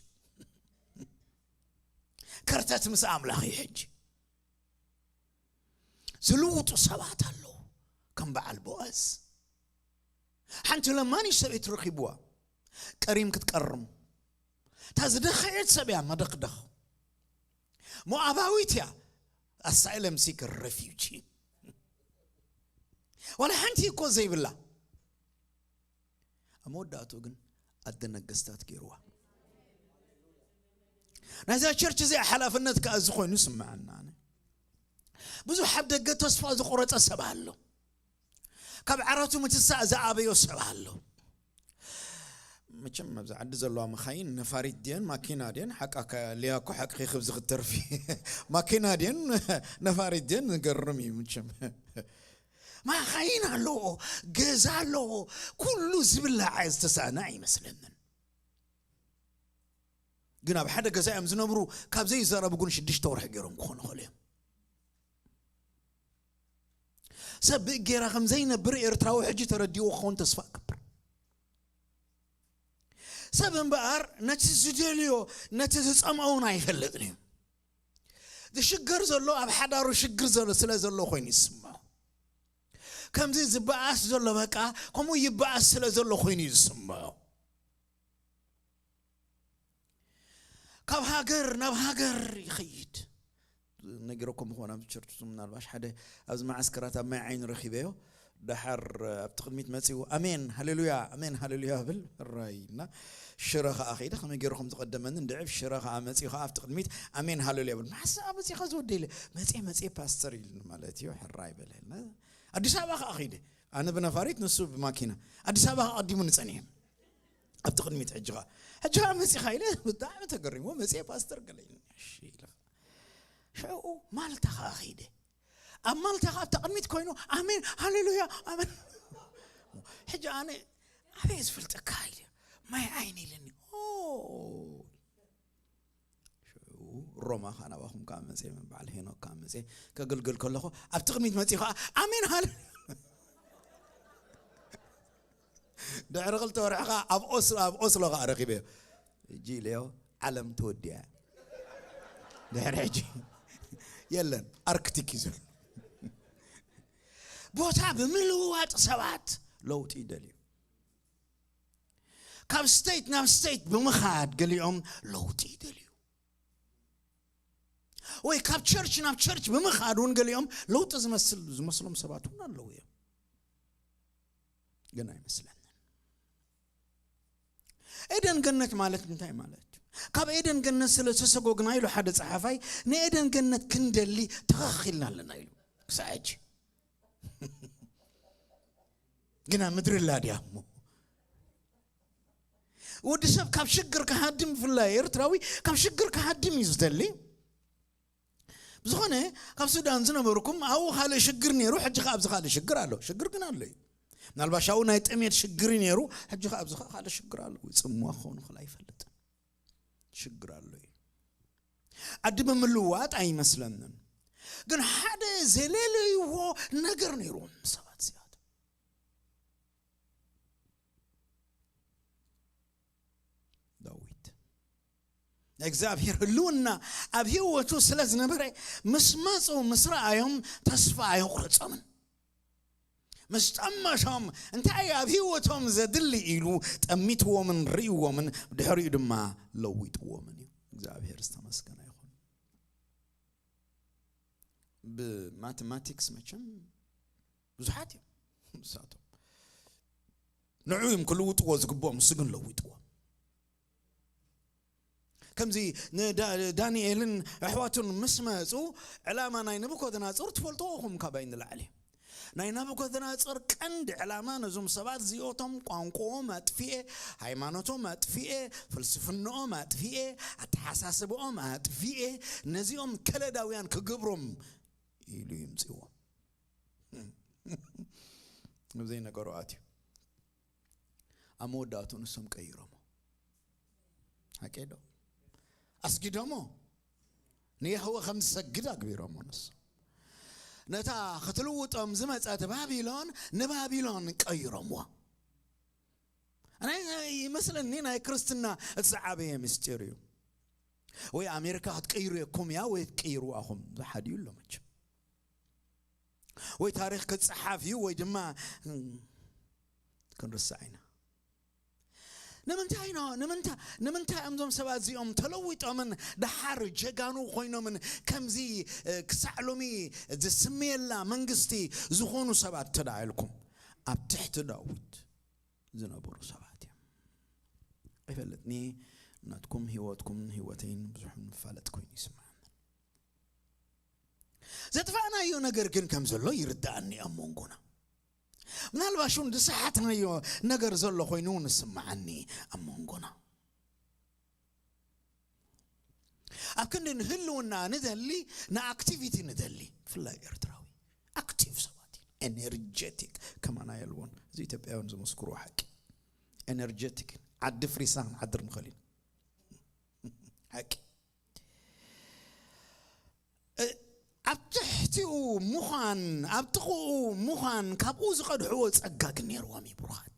ከርተት ምስ ኣምላኽ እዩ። ሕጂ ዝልውጡ ሰባት ኣለዉ። ከም በዓል ቦኣዝ፣ ሓንቲ ለማኒ ሰበይቲ ረኺብዋ፣ ቀሪም ክትቀርም። እታ ዝደኸየት ሰብ እያ መደኽደኽ። ሞኣባዊት እያ፣ ኣሳይለም ሲከር፣ ረፊጂ። ዋላ ሓንቲ እኮ ዘይብላ። ኣብ መወዳእትኡ ግን ኣደ ነገስታት ገይርዋ። ናይዛ ቸርች እዚኣ ሓላፍነት ከኣ እዚ ኮይኑ ይስምዓና። ኣነ ብዙሕ ኣብ ደገ ተስፋ ዝቆረጸ ሰብ ኣሎ። ካብ ዓራቱ ምትሳእ ዝኣበዮ ሰብ ኣሎ። መቸም ኣብዚ ዓዲ ዘለዋ መኻይን ነፋሪት ድየን ማኪና ድየን ሓቃ ከ-፣ ሊያ እኮ ሓቂ ክብዚ ክትተርፊ። ማኪና ድየን ነፋሪት ድየን ዝገርም እዩ መቸም። መኻይን ኣለዎ፣ ገዛ ኣለዎ፣ ኩሉ ዝብላዕ ዝተሳእነ ኣይመስለንን። ግን ኣብ ሓደ ገዛ እዮም ዝነብሩ። ካብ ዘይዛረቡ ግን ሽዱሽተ ወርሒ ገይሮም ክኾኑ ይኽእሉ እዮም። ሰብ ብእጌራ ከም ዘይነብር ኤርትራዊ ሕጂ ተረዲኡ ክኸውን ተስፋ እገብር። ሰብ እምበኣር ነቲ ዝደልዮ፣ ነቲ ዝጸምኦ እውን ኣይፈልጥን እዩ። ዝሽገር ዘሎ ኣብ ሓዳሩ ሽግር ዘሎ ስለ ዘሎ ኮይኑ ይስምዖ። ከምዚ ዝበኣስ ዘሎ በቃ ከምኡ ይበኣስ ስለ ዘሎ ኮይኑ ይስምዖ። ካብ ሃገር ናብ ሃገር ይኸይድ። ነጊረኩም ይኾን ኣብ ቸርች ምናልባሽ ሓደ ኣብዚ መዓስከራት ኣብ ማይ ዓይኒ ረኺበዮ። ደሓር ኣብቲ ቅድሚት መጺኡ ኣሜን ሃሌሉያ፣ ኣሜን ሃሌሉያ ብል። ራይ እና ሽረ ኸዓ ኸይደ። ከመይ ገይሩ ከም ዝቐደመኒ እንድዕብ ሽረ ኸዓ መጺኡ ኸዓ ኣብቲ ቅድሚት ኣሜን ሃሌሉያ ብል። መዓስ ኣብ መጺኻ ዝወደ ኢለ፣ መጺኤ መጺኤ ፓስተር ኢሉኒ ማለት እዩ። ሕራይ በለ። ኣዲስ ኣበባ ኸዓ ኸይደ። ኣነ ብነፋሪት ንሱ ብማኪና። ኣዲስ ኣበባ ኸዓ ቀዲሙኒ ጸኒሑ። ኣብቲ ቅድሚት ሕጂ ኸዓ፣ ሕጂ ኸዓ መጺኻ ኢለ ብጣዕሚ ተገሪሙ፣ መጺኤ ፓስተር ገለ ኢሉኒ። እሺ ኢለ። ሽዑ ማልታ ኸዓ ኸይደ። ኣብ ማልታ ኸዓ ኣብታ ቅድሚት ኮይኑ ኣሜን ሃሌሉያ ኣሜን። ሕጂ ኣነ ኣበይ ዝፈልጠካ ኢለ ማይ ዓይኒ ኢለኒ። ኦ፣ ሽዑ ሮማ ኸዓ ናባኹም ከኣ መጽየ፣ በዓል ሄኖክ ከኣ መጽየ፣ ከገልግል ከለኹ ኣብቲ ቅድሚት መጽዩ ኸዓ ኣሜን ሃሌ። ድሕሪ ክልተ ወርሒ ኸዓ ኣብ ኦስሎ፣ ኣብ ኦስሎ ኸዓ ረኺበዮ። ሕጂ ኢለዮ ዓለም ተወዲኣ። ድሕሪ ሕጂ የለን፣ ኣርክቲክ እዩ ዘሎ። ቦታ ብምልውዋጥ ሰባት ለውጢ ይደልዩ። ካብ ስቴት ናብ ስቴት ብምኻድ ገሊኦም ለውጢ ይደልዩ። ወይ ካብ ቸርች ናብ ቸርች ብምኻድ እውን ገሊኦም ለውጢ ዝመስል፣ ዝመስሎም ሰባት እውን ኣለዉ እዮም። ግን ኣይመስለንን። ኤደን ገነት ማለት እንታይ ማለት እዩ? ካብ ኤደን ገነት ስለ ተሰጎግና ኢሉ ሓደ ጸሓፋይ፣ ንኤደን ገነት ክንደሊ ተኸኺልና ኣለና ኢሉ። ክሳዕ ሕጂ። ግና ምድሪ ኣላ ድያ እሞ? ወዲ ሰብ ካብ ሽግር ክሃድም፣ ብፍላይ ኤርትራዊ ካብ ሽግር ክሃድም እዩ ዝደሊ። ብዝኾነ፣ ካብ ሱዳን ዝነበርኩም ኣብኡ ካልእ ሽግር ነይሩ፣ ሕጂ ኸዓ ኣብዚ ካልእ ሽግር ኣሎ። ሽግር ግን ኣሎ እዩ። ምናልባሽ ኣብኡ ናይ ጥሜት ሽግር እዩ ነይሩ፣ ሕጂ ኸዓ ኣብዚ ኸዓ ካልእ ሽግር ኣሎ። ወይ ጽምዋ ክኸውን ይኽእል ኣይፈልጥን። ሽግር ኣሎ እዩ። ዓዲ ብምልዋጥ ኣይመስለንን። ግን ሓደ ዘለለይዎ ነገር ነይርዎም ሰባት እዚኣቶም። ዳዊት ናይ እግዚኣብሔር ህልውና ኣብ ህይወቱ ስለ ዝነበረ ምስ መጹ ምስ ረኣዮም ተስፋ ኣየቑረጾምን። ምስ ጠመቶም እንታይ ኣብ ህይወቶም ዘድሊ ኢሉ ጠሚትዎምን ርእይዎምን ብድሕሪኡ ድማ ለዊጥዎምን እዩ። እግዚኣብሔር ዝተመስገነ ይኹን። ብማቴማቲክስ መቸም ብዙሓት እዮም ንሳቶም። ንዑ እዮም ክልውጥዎ ዝግብኦም፣ እሱ ግን ለዊጥዎ። ከምዚ ንዳ-፣ ዳንኤልን ኣሕዋቱን ምስ መጹ ዕላማ ናይ ነቡኮደናጾር ትፈልጥዎ ኢኹም ካባይ ንላዕሊ። ናይ ናቡከደነፆር ቀንዲ ዕላማ ነዞም ሰባት እዚኦቶም ቋንቋኦም ኣጥፊኤ፣ ሃይማኖቶም ኣጥፊኤ፣ ፍልስፍናኦም ኣጥፊኤ፣ ኣተሓሳስባኦም ኣጥፊኤ፣ ነዚኦም ከለዳውያን ክገብሮም ኢሉ ይምፅዎም። ኣብ ዘይነገሮ ኣትዩ። ኣብ መወዳእቱ ንሶም ቀይሮሞ። ሓቂ ዶ? ኣስጊዶሞ። ንያህወ ከም ዝሰግድ ኣግቢሮሞ ንሶም። ነታ ክትልውጦም ዝመጸት ባቢሎን ንባቢሎን ቀይሮምዋ። ናይ ይመስለኒ ናይ ክርስትና እቲ ዝዓበየ ምስጢር እዩ። ወይ ኣሜሪካ ክትቅይሩ የኩም እያ ወይ ትቅይሩ ኣኹም ዝሓድዩ ኣሎ መቸም። ወይ ታሪኽ ክጸሓፍ እዩ ወይ ድማ ክንርስዕ ኢና። ንምንታይ ነው ንምንታይ ንምንታይ እዮም እዞም ሰባት እዚኦም ተለዊጦምን ደሓር ጀጋኑ ኮይኖምን ከምዚ ክሳዕ ሎሚ ዝስምየላ መንግስቲ ዝኾኑ ሰባት ተዳኢልኩም? ኣብ ትሕቲ ዳዊት ዝነበሩ ሰባት እዮም። ኣይፈልጥኒ ናትኩም ህይወትኩም ህይወተይን ብዙሕ ንፋለጥ ኮይኑ ይስምዓኒ። ዘጥፋእናዮ ነገር ግን ከም ዘሎ ይርዳእኒ ኣብ መንጎና። ምናልባሽ እውን ዝሰሓትናዮ ነገር ዘሎ ኮይኑ ንስምዓኒ ኣብ መንጎና። ኣብ ክንዲ ንህልውና ንደሊ ንኣክቲቪቲ ንደሊ። ብፍላይ ኤርትራዊ ኣክቲቭ ሰባት፣ ኤነርጀቲክ ከማና የልቦን። እዚ ኢትዮጵያውያን ዝመስክሩ ሓቂ። ኤነርጀቲክ ዓዲ ፍሪስና ክንሓድር ንኽእል ኢና። ሓቂ። ኣብ ትሕቲኡ ምዃን ኣብ ጥቕኡ ምዃን ካብኡ ዝቐድሕዎ ጸጋ ግን ነይርዎም እዩ። ብሩኻት፣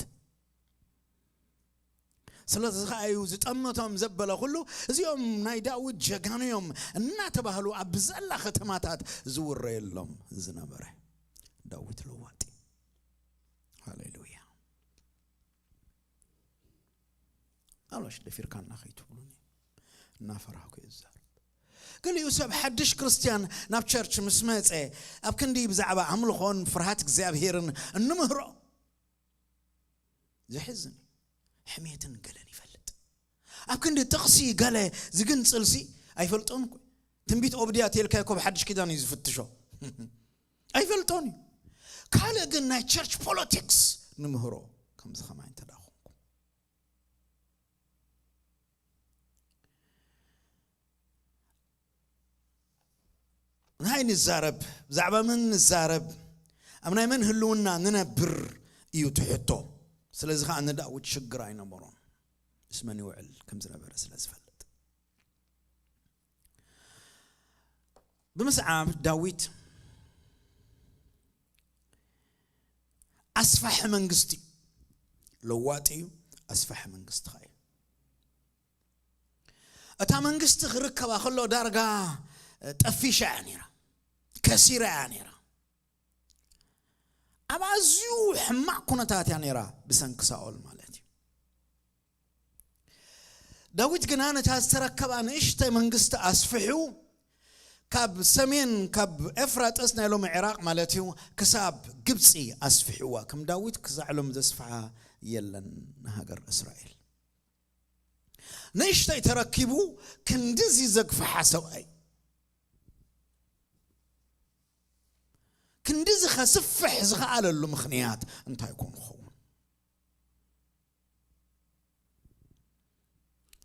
ስለዚ ኸዓ እዩ ዝጠመቶም ዘበለ ኩሉ እዚኦም ናይ ዳዊት ጀጋኑ እዮም እናተባህሉ ኣብ ዘላ ከተማታት ዝውረየሎም ዝነበረ። ዳዊት ለዋጢ። ሃሌሉያ። ኣሎሽ ደፊርካና ከይትብሉኒ እናፈራህኩ እየ ዝዛረብ። ገሊኡ ሰብ ሓድሽ ክርስትያን ናብ ቸርች ምስ መጸ ኣብ ክንዲ ብዛዕባ ኣምልኾን ፍርሃት እግዚኣብሄርን እንምህሮ ዘሕዝን እዩ። ሕሜትን ገለን ይፈልጥ። ኣብ ክንዲ ጥቕሲ ገለ ዝግንጽልሲ ኣይፈልጦን እኮ። ትንቢት ኦብድያ ተልካ እኮ ብሓድሽ ኪዳን እዩ ዝፍትሾ። ኣይፈልጦን እዩ። ካልእ ግን ናይ ቸርች ፖለቲክስ ንምህሮ ከምዚ ከማይ እንተ ደኣ ኾንኩ ናይ ንዛረብ ብዛዕባ መን ንዛረብ ኣብ ናይ መን ህልውና ንነብር እዩ ትሕቶ። ስለዚ ከዓ ንዳዊት ሽግር ኣይነበሮን። ምስ መን ይውዕል ከም ዝነበረ ስለ ዝፈልጥ ብምስዓብ ዳዊት ኣስፋሒ መንግስቲ ለዋጢ እዩ። ኣስፋሒ መንግስቲ ኸዓ እዩ። እታ መንግስቲ ክርከባ ከሎ ዳርጋ ጠፊሻ እያ ነይራ፣ ከሲራ እያ ነይራ። ኣብ ኣዝዩ ሕማቕ ኩነታት እያ ነይራ ብሰንኪ ሳኦል ማለት እዩ። ዳዊት ግና ነታ ዝተረከባ ንእሽተይ መንግስቲ ኣስፍሑ ካብ ሰሜን ካብ ኤፍራጠስ ናይ ሎሚ ዒራቕ ማለት እዩ ክሳብ ግብፂ ኣስፍሕዋ። ከም ዳዊት ክሳዕ ሎም ዘስፍሓ የለን ንሃገር እስራኤል። ንእሽተይ ተረኪቡ ክንድዚ ዘግፍሓ ሰብኣይ ክንድዚ ከስፍሕ ዝኸኣለሉ ምኽንያት እንታይ ኮን ክኸውን?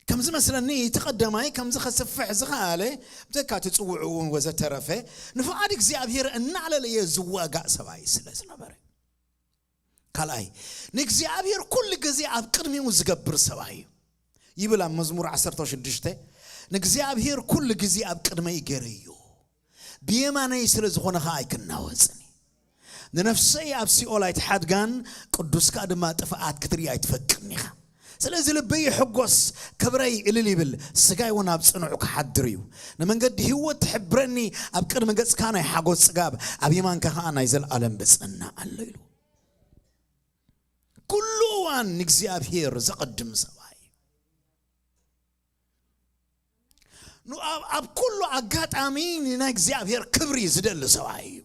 ከምዚ መስለኒ እቲ ቀዳማይ ከምዚ ከስፍሕ ዝኸኣለ ብዘካ እቲ ፅውዕኡ ወዘተረፈ ንፍቓድ እግዚኣብሔር እናዕለለየ ዝዋጋእ ሰብኣይ ስለ ዝነበረ። ካልኣይ ንእግዚኣብሔር ኩሉ ግዜ ኣብ ቅድሚኡ ዝገብር ሰብኣይ እዩ ይብል ኣብ መዝሙር ዓሰርተ ሽዱሽተ። ንእግዚኣብሔር ኩሉ ግዜ ኣብ ቅድመይ ገይረዮ፣ ብየማነይ ስለ ዝኾነ ኸዓ ኣይክናወጽን። ንነፍሰይ ኣብ ሲኦል ኣይትሓድጋን፣ ቅዱስካ ድማ ጥፍኣት ክትርኢ ኣይትፈቅድን ኢኻ። ስለዚ ልበይ ይሕጎስ፣ ክብረይ እልል ይብል፣ ስጋይ እውን ኣብ ጽኑዕ ክሓድር እዩ። ንመንገዲ ህይወት ትሕብረኒ፣ ኣብ ቅድሚ ገጽካ ናይ ሓጎስ ጽጋብ፣ ኣብ የማንካ ኸዓ ናይ ዘለኣለም ብጽዕና ኣሎ ኢሉ። ኩሉ እዋን ንእግዚኣብሔር ዘቐድም ሰብኣይ እዩ። ኑ- ኣብ- ኣብ ኩሉ ኣጋጣሚ ንናይ እግዚኣብሔር ክብሪ ዝደሊ ሰብኣይ እዩ።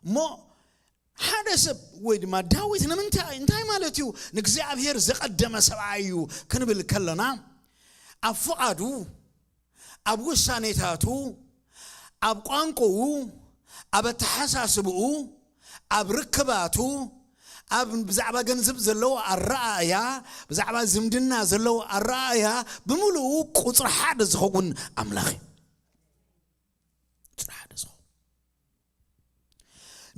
እሞ ሓደ ሰብ ወይ ድማ ዳዊት ንምንታይ እንታይ ማለት እዩ ንእግዚኣብሔር ዘቐደመ ሰብኣይ እዩ ክንብል ከለና ኣብ ፍቓዱ ኣብ ውሳኔታቱ ኣብ ቋንቋኡ፣ ኣብ ኣተሓሳስብኡ፣ ኣብ ርክባቱ፣ ኣብ ብዛዕባ ገንዘብ ዘለዎ ኣረኣእያ፣ ብዛዕባ ዝምድና ዘለዎ ኣረኣእያ ብምሉኡ ቁጽሪ ሓደ ዝኸውን ኣምላኽ እዩ። ቁጽሪ ሓደ ዝኸውን።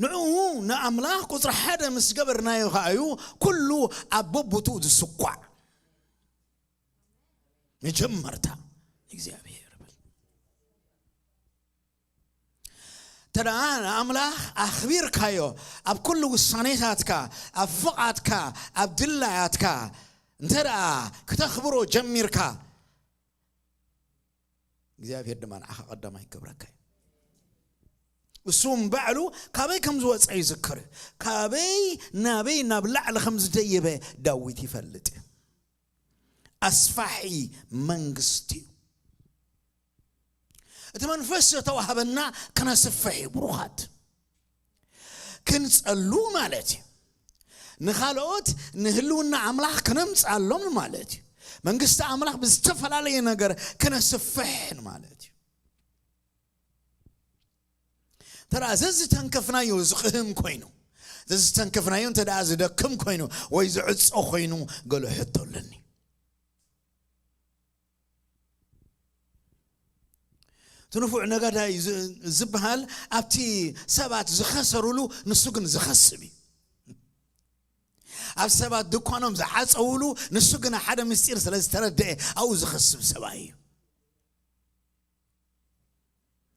ንዕኡ ንኣምላኽ ቁጽሪ ሓደ ምስ ገበርናዮ ከኣ እዩ ኩሉ ኣብ በቦትኡ ዝስኳዕ። መጀመርታ እግዚኣብሔር ይበል። እንተ ደኣ ንኣምላኽ ኣኽቢርካዮ፣ ኣብ ኩሉ ውሳኔታትካ፣ ኣብ ፍቓድካ፣ ኣብ ድላያትካ እንተ ደኣ ክተኽብሮ ጀሚርካ፣ እግዚኣብሔር ድማ ንዓኻ ቀዳማይ ክገብረካ እዩ። እሱ እውን ባዕሉ ካበይ ከም ዝወፀ ይዝክር እዩ። ካበይ ናበይ ናብ ላዕሊ ከም ዝደየበ ዳዊት ይፈልጥ እዩ። ኣስፋሒ መንግስቲ እዩ። እቲ መንፈስ ዝተዋህበና ክነስፍሕ እዩ ብሩኻት። ክንጸሉ ማለት እዩ። ንኻልኦት ንህልውና ኣምላኽ ክነምጻሎም ማለት እዩ። መንግስቲ ኣምላኽ ብዝተፈላለየ ነገር ክነስፍሕ ማለት እዩ። ተራ ዘዝተንከፍናዮ ዝቕህም ኮይኑ፣ ዘዝተንከፍናዮ እንተ ደኣ ዝደክም ኮይኑ ወይ ዝዕጾ ኮይኑ፣ ገለ ሕቶ ኣለኒ። እቲ ንፉዕ ነጋዳይ ዝ-፣ ዝበሃል ኣብቲ ሰባት ዝኸሰሩሉ ንሱ ግን ዝኸስብ እዩ። ኣብ ሰባት ድኳኖም ዝዓጸውሉ ንሱ ግን ሓደ ምስጢር ስለ ዝተረድአ ኣብኡ ዝኸስብ ሰብኣይ እዩ።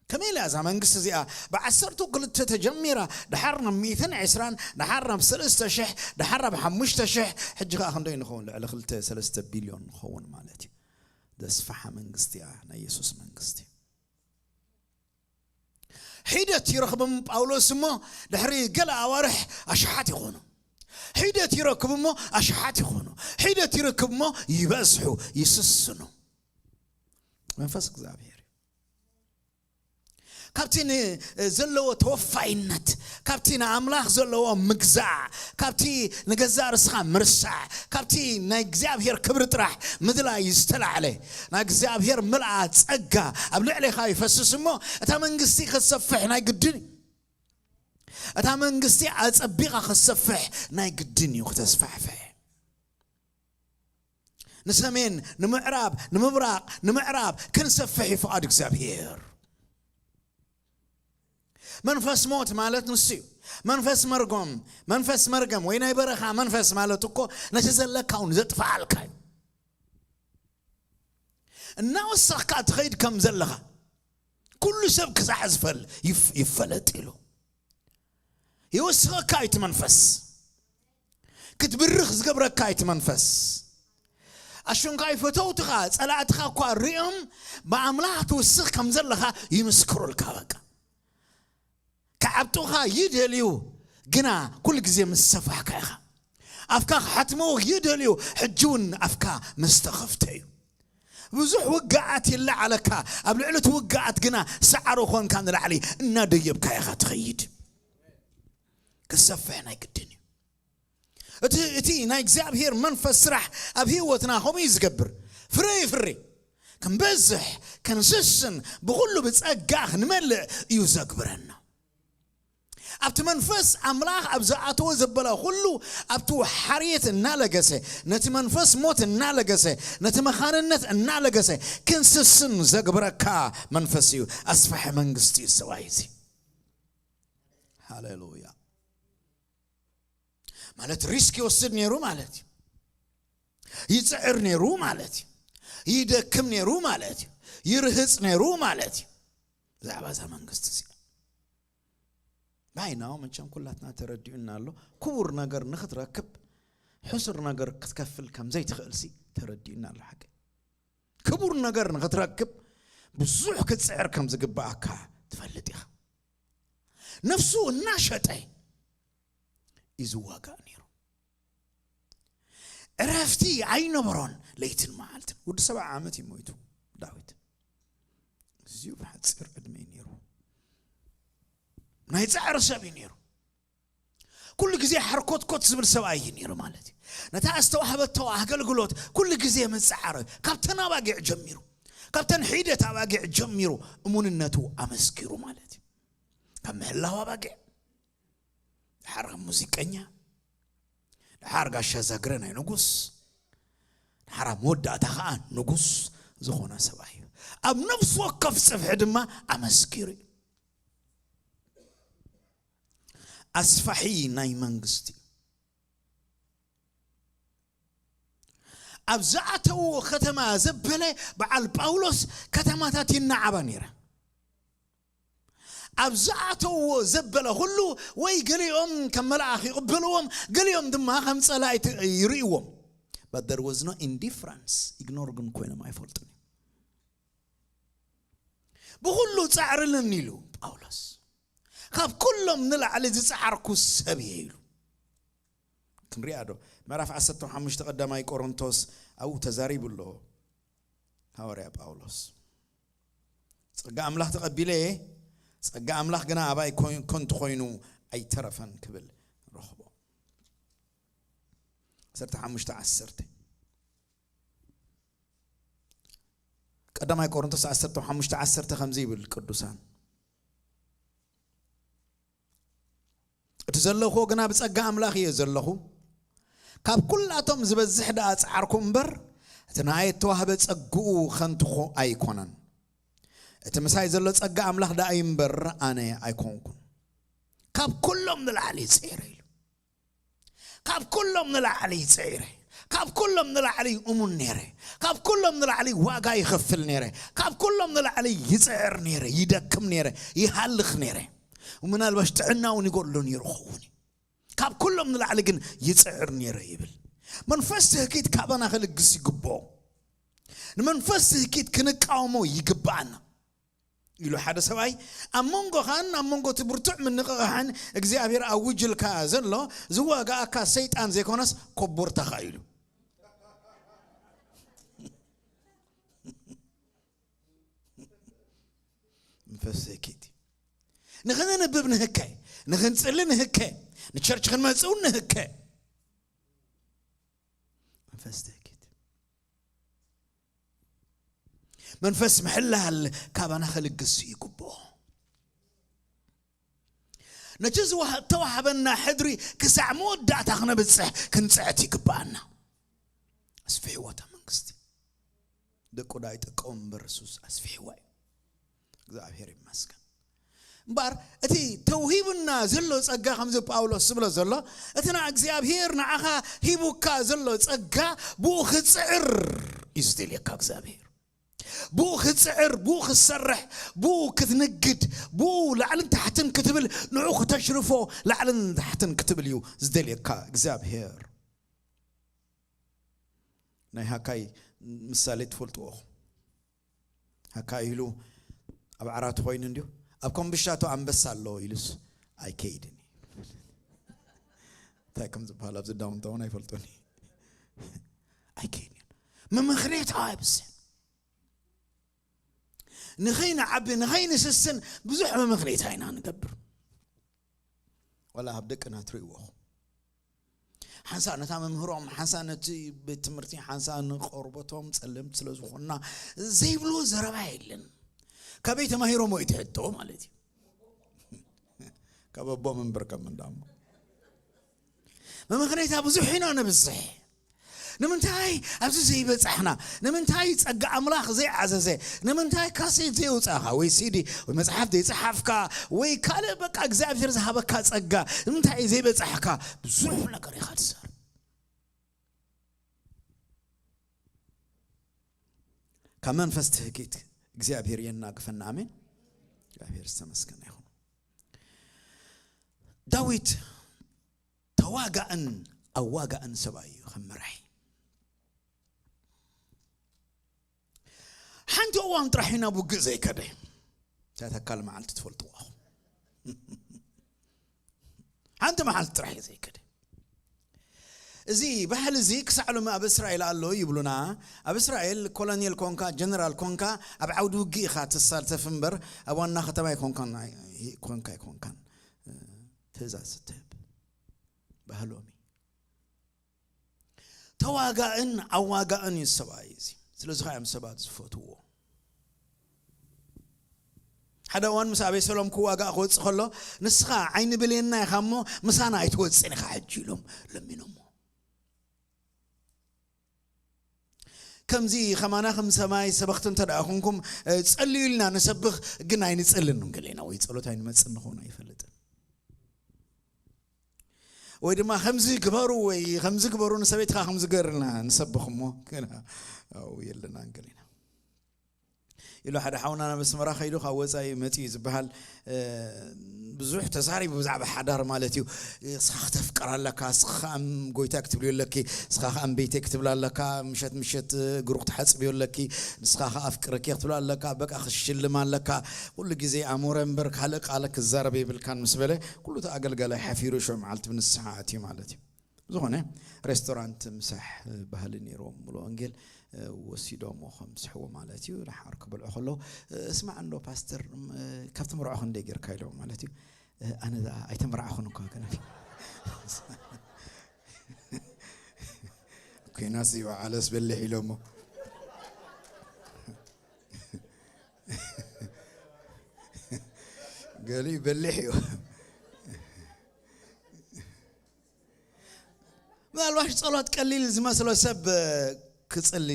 ከመይ ኢላ እዛ መንግስቲ እዚኣ ብዓሰርተ ክልተ ተጀሚራ፣ ድሓር ናብ ሚእትን ዕስራን፣ ድሓር ናብ ሰለስተ ሽሕ፣ ድሓር ናብ ሓሙሽተ ሽሕ፣ ሕጂ ከኣ ክንደይ ንኸውን? ልዕሊ ክልተ ሰለስተ ቢልዮን ንኸውን ማለት እዩ። ዘስፍሓ መንግስቲ እያ ናይ የሱስ መንግስቲ። ሒደት ይረኽቦም ጳውሎስ እሞ ድሕሪ ገለ ኣዋርሕ ኣሽሓት ይኾኑ። ሒደት ይረክብ እሞ ኣሽሓት ይኾኑ። ሒደት ይረክብ እሞ ይበዝሑ፣ ይስስኑ። መንፈስ እግዚኣብሔር እዩ። ካብቲ ን-፣ ዘለዎ ተወፋይነት፣ ካብቲ ንኣምላኽ ዘለዎ ምግዛእ፣ ካብቲ ንገዛእ ርስኻ ምርሳዕ፣ ካብቲ ናይ እግዚኣብሔር ክብሪ ጥራሕ ምድላይ ዝተላዕለ፣ ናይ እግዚኣብሔር ምልኣት ጸጋ ኣብ ልዕሌኻ ይፈስስ እሞ፣ እታ መንግስቲ ክትሰፍሕ ናይ ግድን እዩ። እታ መንግስቲ ኣጸቢቓ ክትሰፍሕ ናይ ግድን እዩ፣ ክተስፋሕፍሕ። ንሰሜን፣ ንምዕራብ፣ ንምብራቕ፣ ንምዕራብ ክንሰፍሕ እዩ ፍቓድ እግዚኣብሔር። መንፈስ ሞት ማለት ንሱ እዩ። መንፈስ መርጎም፣ መንፈስ መርገም ወይ ናይ በረኻ መንፈስ ማለት እኮ ነቲ ዘለካ እውን ዘጥፍኣልካ እዩ። እናወሰኽካ ትኸይድ ከም ዘለኻ ኩሉ ሰብ ክሳዕ ዝፈል-፣ ይፍ-፣ ይፈለጥ ኢሉ። ይወስኸካ እዩ እቲ መንፈስ። ክትብርኽ ዝገብረካ እዩ እቲ መንፈስ። ኣሽንኳይ ፈተውትኻ፣ ጸላእትኻ እኳ ሪኦም ብኣምላኽ ትውስኽ ከም ዘለኻ ይምስክሩልካ። በቃ ክዓብጡኻ ይደልዩ፣ ግና ኩሉ ግዜ ምስ ሰፋሕካ ኢኻ። ኣፍካ ክሓትምዎ ይደልዩ፣ ሕጂ እውን ኣፍካ ምስ ተኸፍተ እዩ። ብዙሕ ውግኣት ይለዓለካ፣ ኣብ ልዕሊ እቲ ውግኣት ግና ሰዓሩ ኮንካ ንላዕሊ እናደየብካ ኢኻ ትኸይድ። ክሰፍሕ ናይ ግድን እዩ። እቲ፣ እቲ ናይ እግዚኣብሔር መንፈስ ስራሕ ኣብ ህይወትና ከምኡ እዩ ዝገብር። ፍረ ይፍሪ። ክንበዝሕ፣ ክንስስን፣ ብኹሉ ብጸጋ ክንመልእ እዩ ዘግብረና። ኣብቲ መንፈስ ኣምላኽ ኣብ ዝኣተወ ዘበለ ኩሉ፣ ኣብቲ ሓርየት እናለገሰ፣ ነቲ መንፈስ ሞት እናለገሰ፣ ነቲ መኻንነት እናለገሰ ክንስስን ዘግብረካ መንፈስ እዩ። ኣስፋሒ መንግስቲ እዩ ሰብኣይ እዚ። ሃሌሉያ። ማለት ሪስክ ይወስድ ነይሩ ማለት እዩ። ይጽዕር ነይሩ ማለት እዩ። ይደክም ነይሩ ማለት እዩ። ይርህጽ ነይሩ ማለት እዩ። ብዛዕባ እዛ መንግስቲ እዚኣ ባይናው መቸም ኩላትና ተረዲኡና ኣሎ። ክቡር ነገር ንኽትረክብ ሕሱር ነገር ክትከፍል ከም ዘይትኽእልሲ ተረዲኡና ኣሎ። ሓቂ ክቡር ነገር ንኽትረክብ ብዙሕ ክትጽዕር ከም ዝግብኣካ ትፈልጥ ኢኻ። ነፍሱ እናሸጠ እዩ ዝዋጋእ ነይሩ። ዕረፍቲ ኣይነበሮን ለይትን መዓልትን። ወዲ ሰብዓ ዓመት እዩ ሞይቱ ዳዊት። እዚዩ ብሓፂር ዕድመ እዩ ነይሩ። ናይ ፃዕሪ ሰብ እዩ ነይሩ። ኩሉ ግዜ ሓርኮትኮት ዝብል ሰብኣይ እዩ ነይሩ ማለት እዩ። ነታ ዝተዋህበቶ ኣገልግሎት ኩሉ ግዜ መፀዓረ። ካብ ተናባጊዕ ጀሚሩ፣ ካብተን ሒደት ኣባጊዕ ጀሚሩ እሙንነቱ ኣመስኪሩ ማለት እዩ። ካብ ምሕላው ኣባጊዕ፣ ድሓር ከም ሙዚቀኛ፣ ድሓር ጋሻ ዛግረ ናይ ንጉስ፣ ድሓር ኣብ መወዳእታ ኸዓ ንጉስ ዝኾነ ሰብኣይ እዩ። ኣብ ነፍሲ ወከፍ ጽፍሒ ድማ ኣመስኪሩ እዩ። ኣስፋሒ ናይ መንግስቲ። ኣብ ዝኣተውዎ ከተማ ዘበለ በዓል ጳውሎስ ከተማታት ይነዓባ ነይረ። ኣብ ዝኣተውዎ ዘበለ ኩሉ ወይ ገሊኦም ከም መልኣኽ ይቕበልዎም፣ ገሊኦም ድማ ከም ጸላእቲ ይርእይዎም። But there was no indifference. ኢግኖር ግን ኮይኖም ኣይፈልጡን እዮም። ብኹሉ ጻዕርልን ኢሉ ጳውሎስ፣ ካብ ኩሎም ንላዕሊ ዝጸዓርኩ ሰብ እየ ኢሉ። ክንሪኣ ዶ? ምዕራፍ ዓሰርተ ሓሙሽተ ቀዳማይ ቆሮንቶስ ኣብኡ ተዛሪቡ ኣሎ ሃዋርያ ጳውሎስ። ጸጋ ኣምላኽ ተቐቢለ እየ፣ ጸጋ ኣምላኽ ግና ኣባይ ኮን-፣ ከንቱ ኮይኑ ኣይተረፈን ክብል ረኽቦ። ዓሰርተ ሓሙሽተ ዓሰርተ። ቀዳማይ ቆሮንቶስ ዓሰርተ ሓሙሽተ ዓሰርተ ከምዚ ይብል ቅዱሳን፣ እቲ ዘለኹዎ ግና ብጸጋ ኣምላኽ እየ ዘለኹ፣ ካብ ኩላቶም ዝበዝሕ ደኣ ጸዓርኩ እምበር፣ እቲ ንኣይ እተዋህበ ጸግኡ ከንቱ ኮ-፣ ኣይኮነን። እቲ ምሳይ ዘሎ ጸጋ ኣምላኽ ደኣ እዩ እምበር፣ ኣነ ኣይኮንኩን። ካብ ኩሎም ንላዕሊ ጸይረ ኢሉ። ካብ ኩሎም ንላዕሊ ጸይረ። ካብ ኩሎም ንላዕሊ እሙን ነይረ። ካብ ኩሎም ንላዕሊ ዋጋ ይኸፍል ነይረ። ካብ ኩሎም ንላዕሊ ይጽዕር ነይረ፣ ይደክም ነይረ፣ ይሃልኽ ነይረ። ምናልባሽ ጥዕና እውን ይጎድሎ ነይሩ ኸውን እዩ። ካብ ኩሎም ንላዕሊ ግን ይጽዕር ነይረ ይብል። መንፈስ ትህኪት ካባና ክልግስ ይግብኦ። ንመንፈስ ትህኪት ክንቃወሞ ይግብኣና። ኢሉ ሓደ ሰብኣይ፣ ኣብ መንጎኻን ኣብ መንጎ እቲ ብርቱዕ ምንቕቓሕን እግዚኣብሔር ኣውጅልካ ዘሎ ዝዋጋኣካ ሰይጣን ዘይኮነስ ኮቦርታኻ ኢሉ። መንፈስ ዘይኪድ። ንኽንንብብ ንህከ፣ ንኽንጽሊ ንህከ፣ ንቸርች ክንመጽእ ንህከ። መንፈስ ዘይኪድ። መንፈስ ምሕላል ካባና ከልግስ ይግብኦ። ነቲ ዝተዋሃበና ሕድሪ ክሳዕ መወዳእታ ክነብጽሕ ክንጽዕት ይግብኣና። ኣስፍሕዎ እታ መንግስቲ። ደቁ ዳ ይጠቀሙ እምበር እሱስ ኣስፍሕዋ እዩ። እግዚኣብሔር ይመስገን። እምበኣር እቲ ተውሂቡና ዘሎ ጸጋ ከምዚ ጳውሎስ ዝብሎ ዘሎ እቲ ንእግዚኣብሔር ንዓኻ ሂቡካ ዘሎ ጸጋ ብኡ ክጽዕር እዩ ዝደልየካ እግዚኣብሔር። ብኡ ክጽዕር፣ ብኡ ክሰርሕ፣ ብኡ ክትንግድ፣ ብኡ ላዕልን ታሕትን ክትብል፣ ንዑ ክተሽርፎ ላዕልን ታሕትን ክትብል እዩ ዝደልየካ እግዚኣብሔር። ናይ ሃካይ ምሳሌ ትፈልጥዎ ኢኹም። ሃካይ ኢሉ ኣብ ዓራት ኮይኑ እንዲሁ ኣብ ኮምብሻቶ ኣንበሳ ኣሎ ኢሉስ ኣይከይድን እዩ። እንታይ ከም ዝበሃል ኣብዚ ዳውንታውን ኣይፈልጦን እዩ። ኣይከይድን እዩ። መመኽኔታ የብዝሕ። ንኸይንዓቢ ንኸይንስስን ብዙሕ መመኽኔታ ኢና ንገብር። ዋላ ኣብ ደቅና ትርእይዎ ኢኹም። ሓንሳእ ነታ መምህሮም፣ ሓንሳእ ነቲ ቤት ትምህርቲ፣ ሓንሳእ ንቆርበቶም ጸለምቲ ስለ ዝኾንና ዘይብልዎ ዘረባ የለን። ካበይ ተማሂሮሞ እዩ ትሕቶ ማለት እዩ። ካብ ኣቦም እምበር ከም እንዳሞ። መመኽነይታ ብዙሕ ኢና ነብዝሕ። ንምንታይ ኣብዚ ዘይበጻሕና? ንምንታይ ጸጋ ኣምላኽ ዘይዓዘዘ? ንምንታይ ካሴት ዘይውጻእካ ወይ ሲዲ ወይ መጽሓፍ ዘይጸሓፍካ ወይ ካልእ በቃ እግዚኣብሔር ዝሃበካ ጸጋ ንምንታይ ዘይበጻሕካ? ብዙሕ ነገር ኢኻ ትዛረብ። ካብ መንፈስ ትህኪት እግዚኣብሔር የናግፈና። ኣሜን። እግዚኣብሔር ዝተመስገነ ይኹን። ዳዊት ተዋጋእን ኣዋጋእን ሰብኣይ እዩ ከም መራሒ። ሓንቲ እዋን ጥራሕ ኢና ውግእ ዘይከደ። እታ ተካል መዓልቲ ትፈልጥዋ ኢኹም። ሓንቲ መዓልቲ ጥራሕ እዩ ዘይከደ። እዚ ባህሊ እዚ ክሳዕ ሎሚ ኣብ እስራኤል ኣሎ ይብሉና። ኣብ እስራኤል ኮሎኔል ኮንካ፣ ጀነራል ኮንካ፣ ኣብ ዓውዲ ውግእ ኢኻ ትሳተፍ እምበር ኣብ ዋና ከተማ ኣይኮንካን፣ ኮንካ ኣይኮንካን ትእዛዝ ትህብ። ባህሎም እዩ። ተዋጋእን ኣዋጋእን እዩ ሰብኣይ እዚ። ስለዚ ኸዓ እዮም ሰባት ዝፈትዎ። ሓደ እዋን ምስ ኣቤሰሎም ክዋጋእ ክወፅእ ከሎ፣ "ንስኻ ዓይኒ ብሌንና ኢኻ እሞ ምሳና ኣይትወፅእን ኢኻ ሕጂ" ኢሎም ለሚኖሞ። ከምዚ ከማና ከም ሰማይ ሰበኽቲ እንተ ደኣ ኮንኩም፣ እ፣ ጸልዩ ኢልና ንሰብኽ፣ ግን ኣይንጸልን ንብል ኢና፣ ወይ ጸሎት ኣይንመጽን ንኾን ኣይፈልጥን። ወይ ድማ ከምዚ ግበሩ ወይ ከምዚ ግበሩ ንሰበይትኻ ከምዚ ገርና ንሰብኽ እሞ፣ ግና ኣብኡ የለና ንብል ኢና። ኢሉ ሓደ ሓውና ናብ ኣስመራ ከይዱ ካብ ወጻኢ መጺኡ ዝበሃል፣ እ፣ ብዙሕ ተዛሪቡ ብዛዕባ ሓዳር ማለት እዩ። ንስኻ ክተፍቅር ኣለካ፣ ንስኻ ከኣ እም ጎይታ ክትብልዮ ኣለኪ፣ ንስኻ ከኣ እም ቤተይ ክትብል ኣለካ፣ ምሸት ምሸት እግሩ ክትሓጽብዮ ኣለኪ፣ ንስኻ ከኣ ኣፍቅረኪ ክትብሎ ኣለካ፣ በቃ ክትሽልም ኣለካ፣ ኩሉ ግዜ ኣሞረ እምበር ካልእ ቃል ክዛረብ የብልካን ምስ በለ፣ ኩሉ እቲ ኣገልጋላይ ሓፊሩ ሽዑ መዓልቲ ብንስሓ ኣትዩ ማለት እዩ። ብዝኾነ ሬስቶራንት ምሳሕ ባህሊ ነይርዎም፣ ሙሉ ወንጌል፣ እ፣ ወሲዶሞ ከም ስሕዎ ማለት እዩ። ደሓር ክበልዑ ከለዉ፣ እ፣ "እስማዕ እንዶ ፓስተር፣ እም፣ እ፣ ካብቲ መርዖ ክንደይ ጌርካ?" ኢሎም ማለት እዩ። "እ፣ ኣነ ደኣ ኣይተመርዓኹን እኳ ገና." "ኮይናስ ይበዓለስ በሊሕ" ኢሎሞ። ገሊኡ በሊሕ እዩ። ምናልባሽ ጸሎት ቀሊል ዝመስሎ ሰብ ክጽሊ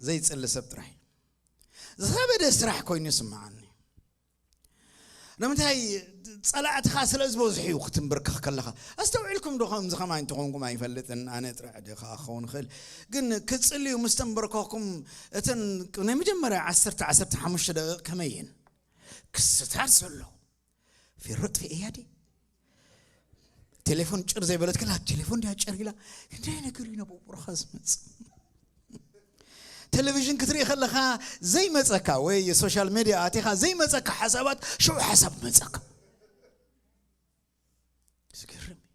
ዘይጽሊ ሰብ ጥራሕ እዩ። ዝኸበደ ስራሕ ኮይኑ ይስምዓኒ። ንምንታይ? ጸላእትኻ ስለ ዝበዝሑ እዩ ክትንብርከኽ ከለኻ። ኣስተውዒልኩም ዶ? ከምዚ ከማይ እንተኾንኩም ኣይፈልጥን፣ ኣነ ጥራሕ ድየ ከኣ ክኸውን ይኽእል። ግን ክትጽልዩ ምስ ተንበርከኽኩም፣ እተን ናይ መጀመርያ ዓሰርተ፣ ዓሰርተ ሓሙሽተ ደቂቕ ከመይ እየን? ክስታት ዘሎ። ፌሮ ጥፊኤያ ድየ? ቴሌፎን ጭር ዘይበለት ከላ፣ ቴሌፎን ድያ ጭር ኢላ? ክንደይ ነገር እዩ ናብ ኣእምሮኻ ዝመጽእ። ቴሌቪዥን ክትርኢ ከለኻ ዘይመጸካ ወይ ሶሻል ሜድያ ኣቲኻ ዘይመጸካ ሓሳባት ሽዑ ሓሳብ መጸካ። ዝገርም እዩ።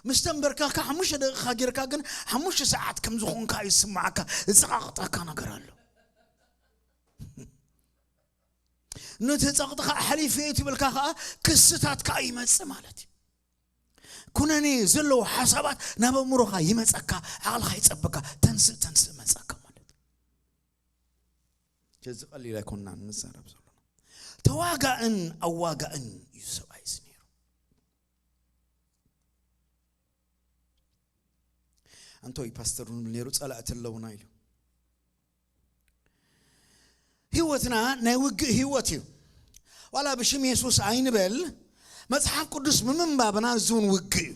ምስ ተንበርከኽካ ሓሙሽተ ደቂቓ ጌርካ ግን ሓሙሽተ ሰዓት ከም ዝኾንካ ይስምዓካ፣ ዝጸቓቕጠካ ነገር ኣሎ። ነቲ ጸቕጥኻ ኣሕሊፈ እየ ትብልካ ከኣ ክስታት ከኣ ይመጽእ ማለት እዩ። ኩነኔ ዘለዉ ሓሳባት ናብ ኣእምሮኻ ይመጸካ፣ ዓቕልኻ ይጸበካ፣ ተንስእ ተንስእ መጸካ ማለት እዩ። ከዚ ቀሊል ኣይኮንናን ንዛረብ ዘለና። ተዋጋእን ኣዋጋእን እዩ ሰብኣይ እዚ ነይሩ። ኣንቶይ ፓስተር እውን ነይሩ፣ ጸላእቲ ኣለውና ኢሉ። ህይወትና ናይ ውግእ ህይወት እዩ። ዋላ ብሽም የሱስ ኣይንበል፣ መጽሓፍ ቅዱስ ብምንባብና እዚ እውን ውግእ እዩ።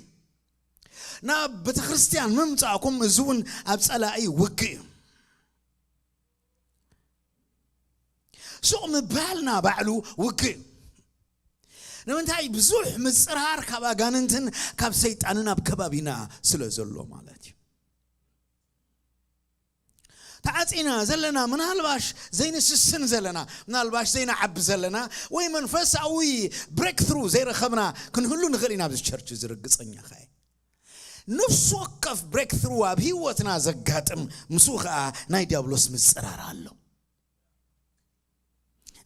ናብ ቤተ ክርስቲያን ምምጻእኩም እዚ እውን ኣብ ጸላኢ ውግእ እዩ። ሱቕ ምባልና ባዕሉ ውግእ እዩ። ንምንታይ? ብዙሕ ምጽራር ካብ ኣጋንንትን ካብ ሰይጣንን ኣብ ከባቢና ስለ ዘሎ ማለት እዩ። ተዓጺና ዘለና፣ ምናልባሽ ዘይንስስን ዘለና፣ ምናልባሽ ዘይንዓቢ ዘለና፣ ወይ መንፈሳዊ ብሬክትሩ ዘይረኸብና ክንህሉ ንኽእል ኢና ኣብዚ ቸርች እዚ ርግጸኛ ኸኣ። ነፍሲ ወከፍ ብሬክትሩ ኣብ ህይወትና ዘጋጥም ምስኡ ኸኣ ናይ ዲያብሎስ ምጽራር ኣሎ።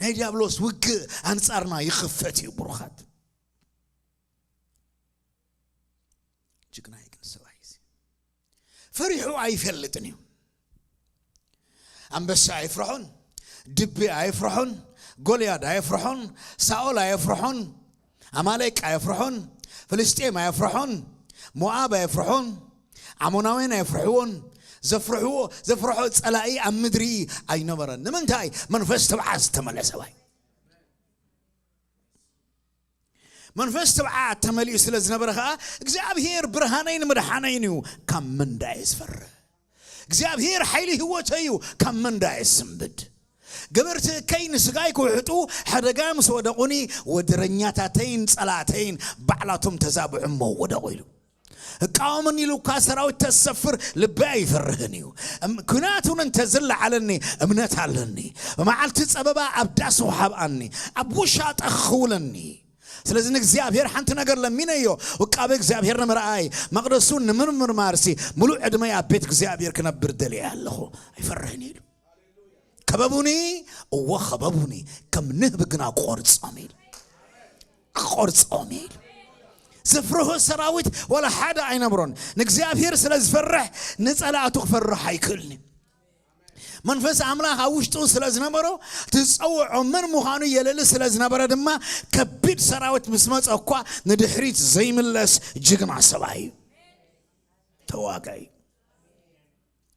ናይ ዲያብሎስ ውግእ ኣንጻርና ይኽፈት እዩ ብሩኻት። ጅግና እዩ ግን ሰብኣይ እዚ። ፈሪሑ ኣይፈልጥን እዩ። ኣንበሳ ኣይፍርሖን፣ ድቢ ኣይፍርሖን፣ ጎልያድ ኣይፍርሖን፣ ሳኦል ኣይፍርሖን፣ ኣማሌቅ ኣይፍርሖን፣ ፍልስጤም ኣይፍርሖን፣ ሞኣብ ኣይፍርሖን፣ ዓሞናውያን ኣይፍርሕዎን። ዘፍርሕዎ፣ ዘፍርሖ ጸላኢ ኣብ ምድሪ ኣይነበረን። ንምንታይ? መንፈስ ትብዓት ዝተመልአ ሰብኣይ። መንፈስ ትብዓት ተመሊኡ ስለ ዝነበረ ኸኣ፣ እግዚኣብሄር ብርሃነይን መድሓነይን እዩ፣ ካብ መን ደኣ እየ ዝፈርህ? እግዚኣብሄር ሓይሊ ህይወተይ እዩ፣ ካብ መን ደኣ እየ ዝስንብድ? ገበርቲ እከይ ንስጋይ ክውሕጡ ሓደጋ ምስ ወደቑኒ፣ ወደረኛታተይን ጸላእተይን ባዕላቶም ተዛብዑ እሞ ወደቑ ኢሉ። እቃወመኒ ኢሉ እኳ ሰራዊት ተሰፍር፣ ልበይ ኣይፈርህን እዩ። እም-፣ ኲናት እውን እንተዝለዓለኒ፣ እምነት ኣለኒ። ብመዓልቲ ጸበባ ኣብ ዳስ ውሓብኣኒ፣ ኣብ ውሻጠ ክኽውለኒ። ስለዚ ንእግዚኣብሔር ሓንቲ ነገር ለሚነዮ፣ ውቃበ እግዚኣብሔር ንምርኣይ፣ መቕደሱ ንምርምርማርሲ፣ ምሉእ ዕድመይ ኣብ ቤት እግዚኣብሔር ክነብር ደልየ ኣለኹ። ኣይፈርህን ኢሉ። ከበቡኒ፣ እወ ከበቡኒ፣ ከም ንህቢ ግና ቆርጾም ኢሉ። ክቆርጾም ኢሉ። ዘፍርሆ ሰራዊት ዋላ ሓደ ኣይነብሮን። ንእግዚኣብሔር ስለ ዝፈርሕ ንጸላእቱ ክፈርሕ ኣይክእልን እዩ። መንፈስ ኣምላኽ ኣብ ውሽጡ ስለ ዝነበሮ፣ ዝጸውዖ መን ምዃኑ የለሊ ስለ ዝነበረ ድማ፣ ከቢድ ሰራዊት ምስ መጸ እኳ ንድሕሪት ዘይምለስ ጅግና ሰብኣይ እዩ። ተዋጋኢ።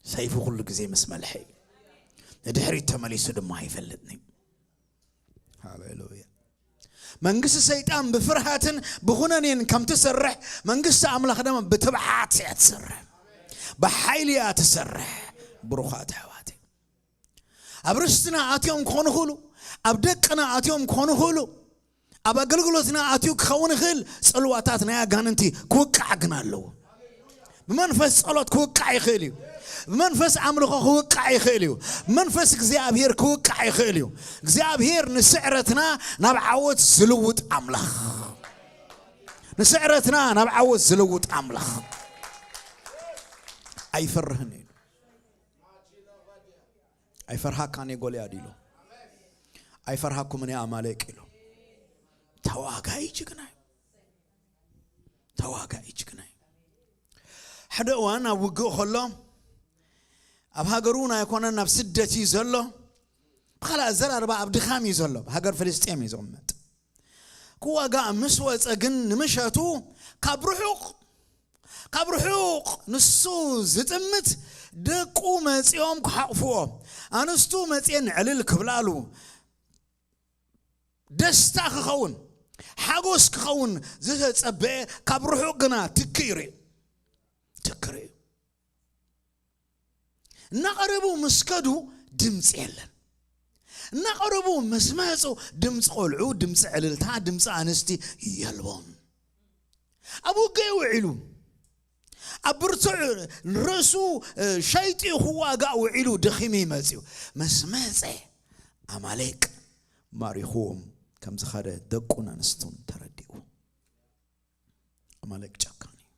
ሰይፉ ኩሉ ግዜ ምስ መልሐ እዩ። ንድሕሪት ተመሊሱ ድማ ኣይፈልጥን እዩ። ሃሌሉያ። መንግስቲ ሰይጣን ብፍርሃትን ብኹነኔን ከም ትሰርሕ፣ መንግስቲ ኣምላኽ ድማ ብትብዓት እያ ትሰርሕ፣ ብሓይሊ እያ ትሰርሕ። ብሩኻት ኣሕዋተይ፣ ኣብ ርስትና ኣትዮም ክኾኑ ይኽእሉ፣ ኣብ ደቅና ኣትዮም ክኾኑ ይኽእሉ፣ ኣብ ኣገልግሎትና ኣትዩ ክኸውን ይኽእል። ጽልዋታት ናይ ኣጋንንቲ ክውቃዕ ግን ኣለዎ። ብመንፈስ ጸሎት ክውቃዕ ይኽእል እዩ። ብመንፈስ ኣምልኾ ክውቃዕ ይኽእል እዩ። ብመንፈስ እግዚኣብሔር ክውቃዕ ይኽእል እዩ። እግዚኣብሔር ንስዕረትና ናብ ዓወት ዝልውጥ ኣምላኽ፣ ንስዕረትና ናብ ዓወት ዝልውጥ ኣምላኽ። ኣይፈርህን እዩ። ኣይፈርሃካን እየ ጎልያድ ኢሉ። ኣይፈርሃኩምን እየ ኣማሌቅ ኢሉ። ተዋጋኢ ጅግና እዩ። ተዋጋኢ ጅግና እዩ። ሓደ እዋን ኣብ ውግእ ከሎ፣ ኣብ ሃገሩ እውን ኣይኮነን፣ ኣብ ስደት እዩ ዘሎ። ብኻልእ ኣዘራርባ ኣብ ድኻም እዩ ዘሎ። ኣብ ሃገር ፍልስጤም እዩ ዝቕመጥ። ክዋጋእ ምስ ወጸ ግን ንምሸቱ ካብ ርሑቕ፣ ካብ ርሑቕ ንሱ ዝጥምት ደቁ መጺኦም ክሓቑፍዎ፣ ኣንስቱ መጺኤን ዕልል ክብላሉ፣ ደስታ ክኸውን፣ ሓጎስ ክኸውን ዝተጸበየ ካብ ርሑቕ ግና ትኪ ይርኢ። ትኪ ይርኢ። እናቐረቡ ምስ ከዱ ድምፂ የለን። እናቐረቡ ምስ መፁ ድምፂ ቆልዑ፣ ድምፂ ዕልልታ፣ ድምፂ ኣንስቲ የልቦን። ኣብ ውግእ ውዒሉ፣ ኣብ ብርቱዕ ርእሱ፣ እ፣ ሸይጢኡ ክዋጋእ ውዒሉ ደኺሙ ይመፅኡ። ምስ መፀ ኣማሌቅ ማሪኹዎም ከም ዝኸደ ደቁን ኣንስቱን ተረዲኡ። ኣማሌቅ ጨካን እዩ።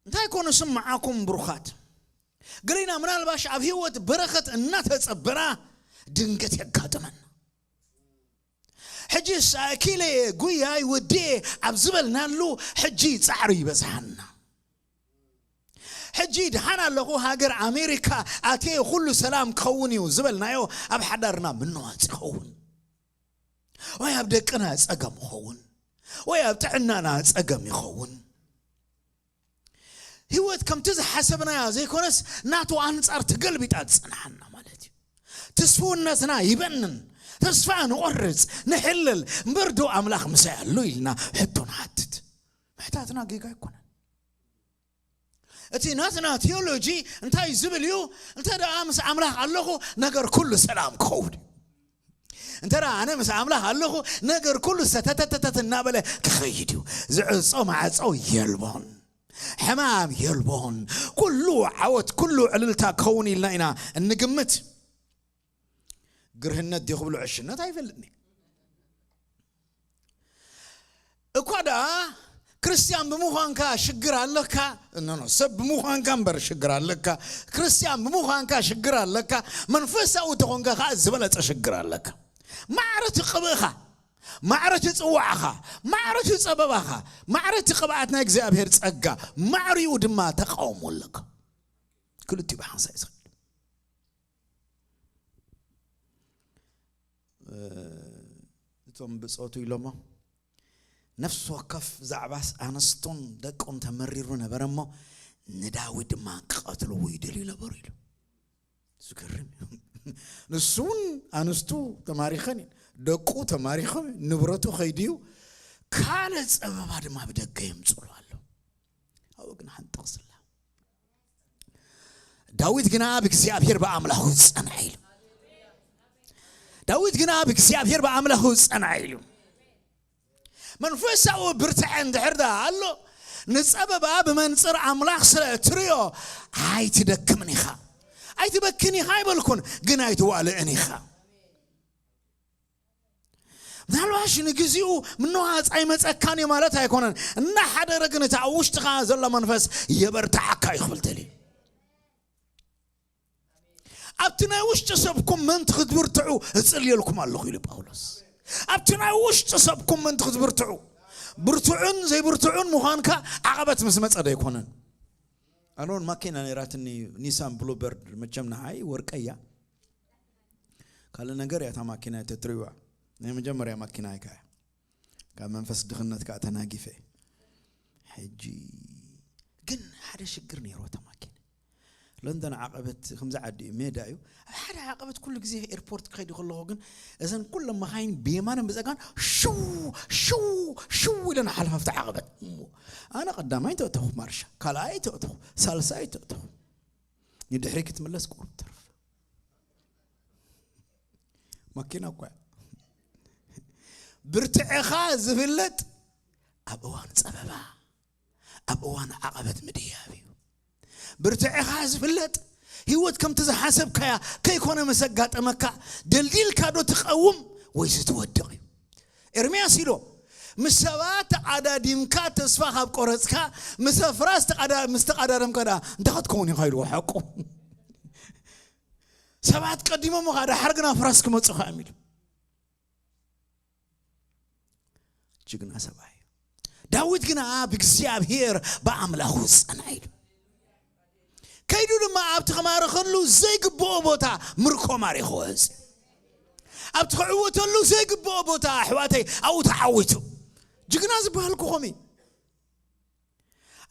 እንታይ ኮነ ስምዓኩም ብሩኻት? ገሌና ምናልባሽ ኣብ ህይወት በረኸት እናተጸበና ድንገት የጋጥመና። ሕጂስ ኣኪለ ጉያይ ወዲኤ ኣብ ዝበልናሉ ሕጂ ጻዕሪ ይበዝሓና። ሕጂ ድሓን ኣለኹ ሃገር ኣሜሪካ ኣትየ ኩሉ ሰላም ክኸውን እዩ ዝበልናዮ ኣብ ሓዳርና ምንዋጽ ይኸውን፣ ወይ ኣብ ደቅና ጸገም ይኸውን፣ ወይ ኣብ ጥዕናና ጸገም ይኸውን። ህይወት ከምቲ ዝሓሰብናያ ዘይኮነስ ናቱ ኣንጻር ተገልቢጣ ትጸንሓና ማለት እዩ። ትስፍውነትና ይበንን፣ ተስፋ ንቖርጽ፣ ንሕለል፣ እምበር ዶ ኣምላኽ ምሳይ ኣሎ ኢልና ሕቶ ንሓትት። ምሕታትና ጌጋ ኣይኮነን። እቲ ናትና ቴዎሎጂ እንታይ ዝብል እዩ? እንተ ደኣ ምስ ኣምላኽ ኣለኹ ነገር ኩሉ ሰላም ክኸውን እዩ። እንተ ደኣ ኣነ ምስ ኣምላኽ ኣለኹ ነገር ኩሉ ሰተተተተት እናበለ ክኸይድ እዩ። ዝዕጾ ማዕጾ የልቦን፣ ሕማም የልቦን፣ ኩሉ ዓወት፣ ኩሉ ዕልልታ ክኸውን ኢልና ኢና እንግምት። ግርህነት ድዩ ክብሉ ዕሽነት ኣይፈልጥን እየ። እኳ ደኣ ክርስትያን ብምዃንካ ሽግር ኣለካ፣ ኖ፣ ኖ፣ ሰብ ብምዃንካ እምበር ሽግር ኣለካ። ክርስትያን ብምዃንካ ሽግር ኣለካ። መንፈሳዊ ተኾንካ ከዓ ዝበለጸ ሽግር ኣለካ። ማዕረ እቲ ቅብእኻ፣ ማዕረ እቲ ጽዋዕኻ፣ ማዕረ እቲ ጸበባኻ፣ ማዕረ እቲ ቅብኣት ናይ እግዚኣብሔር ጸጋ፣ ማዕሪኡ ድማ ተቃውሞ ኣለካ። ክልቲኡ ብሓንሳእ እዩ ዝኸይድ። እ፣ እቶም ብጾቱ ኢሎሞ፣ ነፍሲ ወከፍ ዛዕባስ ኣንስቱን ደቁን ተመሪሩ ነበረ እሞ፣ ንዳዊት ድማ ክቐትልዎ ይደልዩ ነበሩ ኢሉ። ዝገርም እዩ። ንሱ እውን ኣንስቱ ተማሪኸን እዩ፣ ደቁ ተማሪኾም፣ ንብረቱ ከይድዩ፣ ካልእ ጸበባ ድማ ብደገ የምጽሉ ኣሎ። ኣብኡ ግን ሓንቲ ጥቕሲ ኣላ። ዳዊት ግና ብእግዚኣብሔር ብኣምላኹ ጸንዐ ኢሉ። ዳዊት ግና ብእግዚኣብሔር ብኣምላኹ ጸንዐ ኢሉ። መንፈሳዊ ብርትዐ እንድሕር ደኣ ኣሎ፣ ንጸበባ ብመንጽር ኣምላኽ ስለ እትርእዮ ኣይትደክምን ኢኻ። ኣይትበክን ኢኻ ኣይበልኩን፣ ግን ኣይትዋልእን ኢኻ። ምናልባሽ ንግዚኡ ምንዋጽ ኣይመጸካን እዩ ማለት ኣይኮነን። እናሓደረ ግን እቲ ኣብ ውሽጥኻ ዘሎ መንፈስ የበርትዓካ እዩ ክብል ደልዩ። ኣብቲ ናይ ውሽጢ ሰብኩም ምእንቲ ክትብርትዑ እጽልየልኩም ኣለኹ ኢሉ ጳውሎስ። ኣብቲ ናይ ውሽጢ ሰብኩም ምእንቲ ክትብርትዑ፣ ብርቱዕን ዘይብርቱዕን ምዃንካ ዓቐበት ምስ መጸ ዶ ኣይኮነን? ኣሮን ማኪና ነይራትኒ፣ ኒሳን ብሉበርድ። መቸም ንዓይ ወርቀያ ካልእ ነገር እያ እታ ማኪና፣ ተትሪዋ ናይ መጀመርያ ማኪና እያ። ካብ መንፈስ ድኽነት ከዓ ተናጊፈ። ሕጂ ግን ሓደ ሽግር ነይሩ። እታ ማኪና ለንደን ዓቐበት ከምዚ ዓዲ እዩ፣ ሜዳ እዩ። ኣብ ሓደ ዓቐበት ኩሉ ግዜ ኤርፖርት ክኸይድ ከለኹ ግን እዘን ኩለን መኻይን ብየማንን ብጸጋን ሽው ሽው ሽው ኢለን ሓለፋ ኣብቲ ዓቐበት። እሞ ኣነ ቀዳማይ ተእተኹ ማርሻ፣ ካልኣይ ተእተኹ፣ ሳልሳይ ተእተኹ። ንድሕሪ ክትምለስ ቁሩብ ተርፍ። ማኪና እኳ እያ። ብርትዕኻ ዝፍለጥ ኣብ እዋን ጸበባ፣ ኣብ እዋን ዓቐበት ምድያብ እዩ። ብርትዕኻ ዝፍለጥ ህይወት ከምቲ ዝሓሰብካያ ከይኮነ ምስ ኣጋጠመካ፣ ደልዲልካ ዶ ትቐውም ወይስ ትወድቕ እዩ? ኤርምያስ ኢሎ፣ ምስ ሰባት ተቓዳዲምካ ተስፋ ካብ ቆረጽካ፣ ምስ ኣፍራስ ተቓዳ-፣ ምስ ተቓዳደምካ ደኣ እንታይ ክትከውን ኢኻ ኢልዎ ሓቁ። ሰባት ቀዲሞም ኻ፣ ደሓር ግን ኣፍራስ ክመጹኻ እዮም ኢሉ። ጅግና ሰብኣይ። ዳዊት ግና ብእግዚኣብሔር ብኣምላኹ ጸና ኢሉ። ከይዱ ድማ ኣብቲ ክማርኸሉ ዘይግብኦ ቦታ ምርኮ ማሪኹ ወፂ። ኣብቲ ክዕወተሉ ዘይግብኦ ቦታ ኣሕዋተይ ኣብኡ ተዓዊቱ። ጅግና ዝበሃል ክኾም እዩ።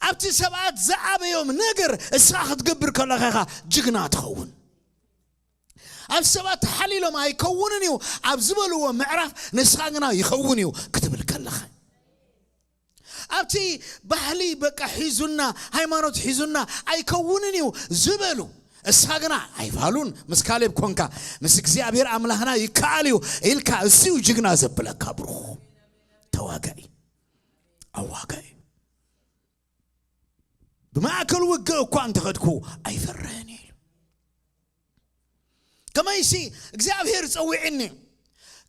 ኣብቲ ሰባት ዝኣበዮም ነገር እስኻ ክትገብር ከለኻ ኢኻ ጅግና ትኸውን። ኣብ ሰባት ተሓሊሎም ኣይከውንን እዩ ኣብ ዝበልዎ ምዕራፍ ንስኻ ግና ይኸውን እዩ ክትብል ከለኻ፣ ኣብቲ ባህሊ በቃ ሒዙና፣ ሃይማኖት ሒዙና ኣይከውንን እዩ ዝበሉ፣ እስኻ ግና ኣይፋሉን ምስ ካሌብ ኮንካ፣ ምስ እግዚኣብሔር ኣምላኽና ይከኣል እዩ ኢልካ፣ እሱ እዩ ጅግና ዘብለካ። ብሩኽ ተዋጋኢ፣ ኣዋጋኢ። ብማእከል ውግእ እኳ እንተኸድኩ ኣይፈርህን እዩ ኢሉ። ከመይሲ እግዚኣብሔር ጸዊዕኒ፣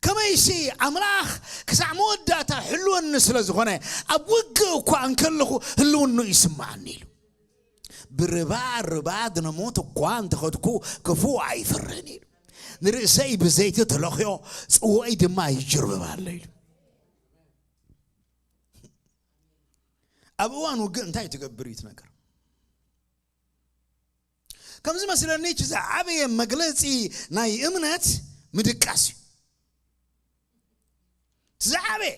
ከመይሲ ኣምላኽ ክሳዕ መወዳእታ ሕልወኒ ስለ ዝኾነ፣ ኣብ ውግእ እኳ እንከለኹ ህልውኑ ይስምዓኒ ኢሉ። ብርባ ርባ ድነሞት እኳ እንተኸድኩ ክፉእ ኣይፈርህን ኢሉ። ንርእሰይ ብዘይቲ ተለኽዮ፣ ጽዋይ ድማ ይጅርብብ ኣሎ ኢሉ። ኣብ እዋን ውግእ እንታይ ትገብር እዩ እቲ ነገር? ከምዚ መስለኒ እቲ ዝዓበየ መግለጺ ናይ እምነት ምድቃስ እዩ። እቲ ዝዓበየ፣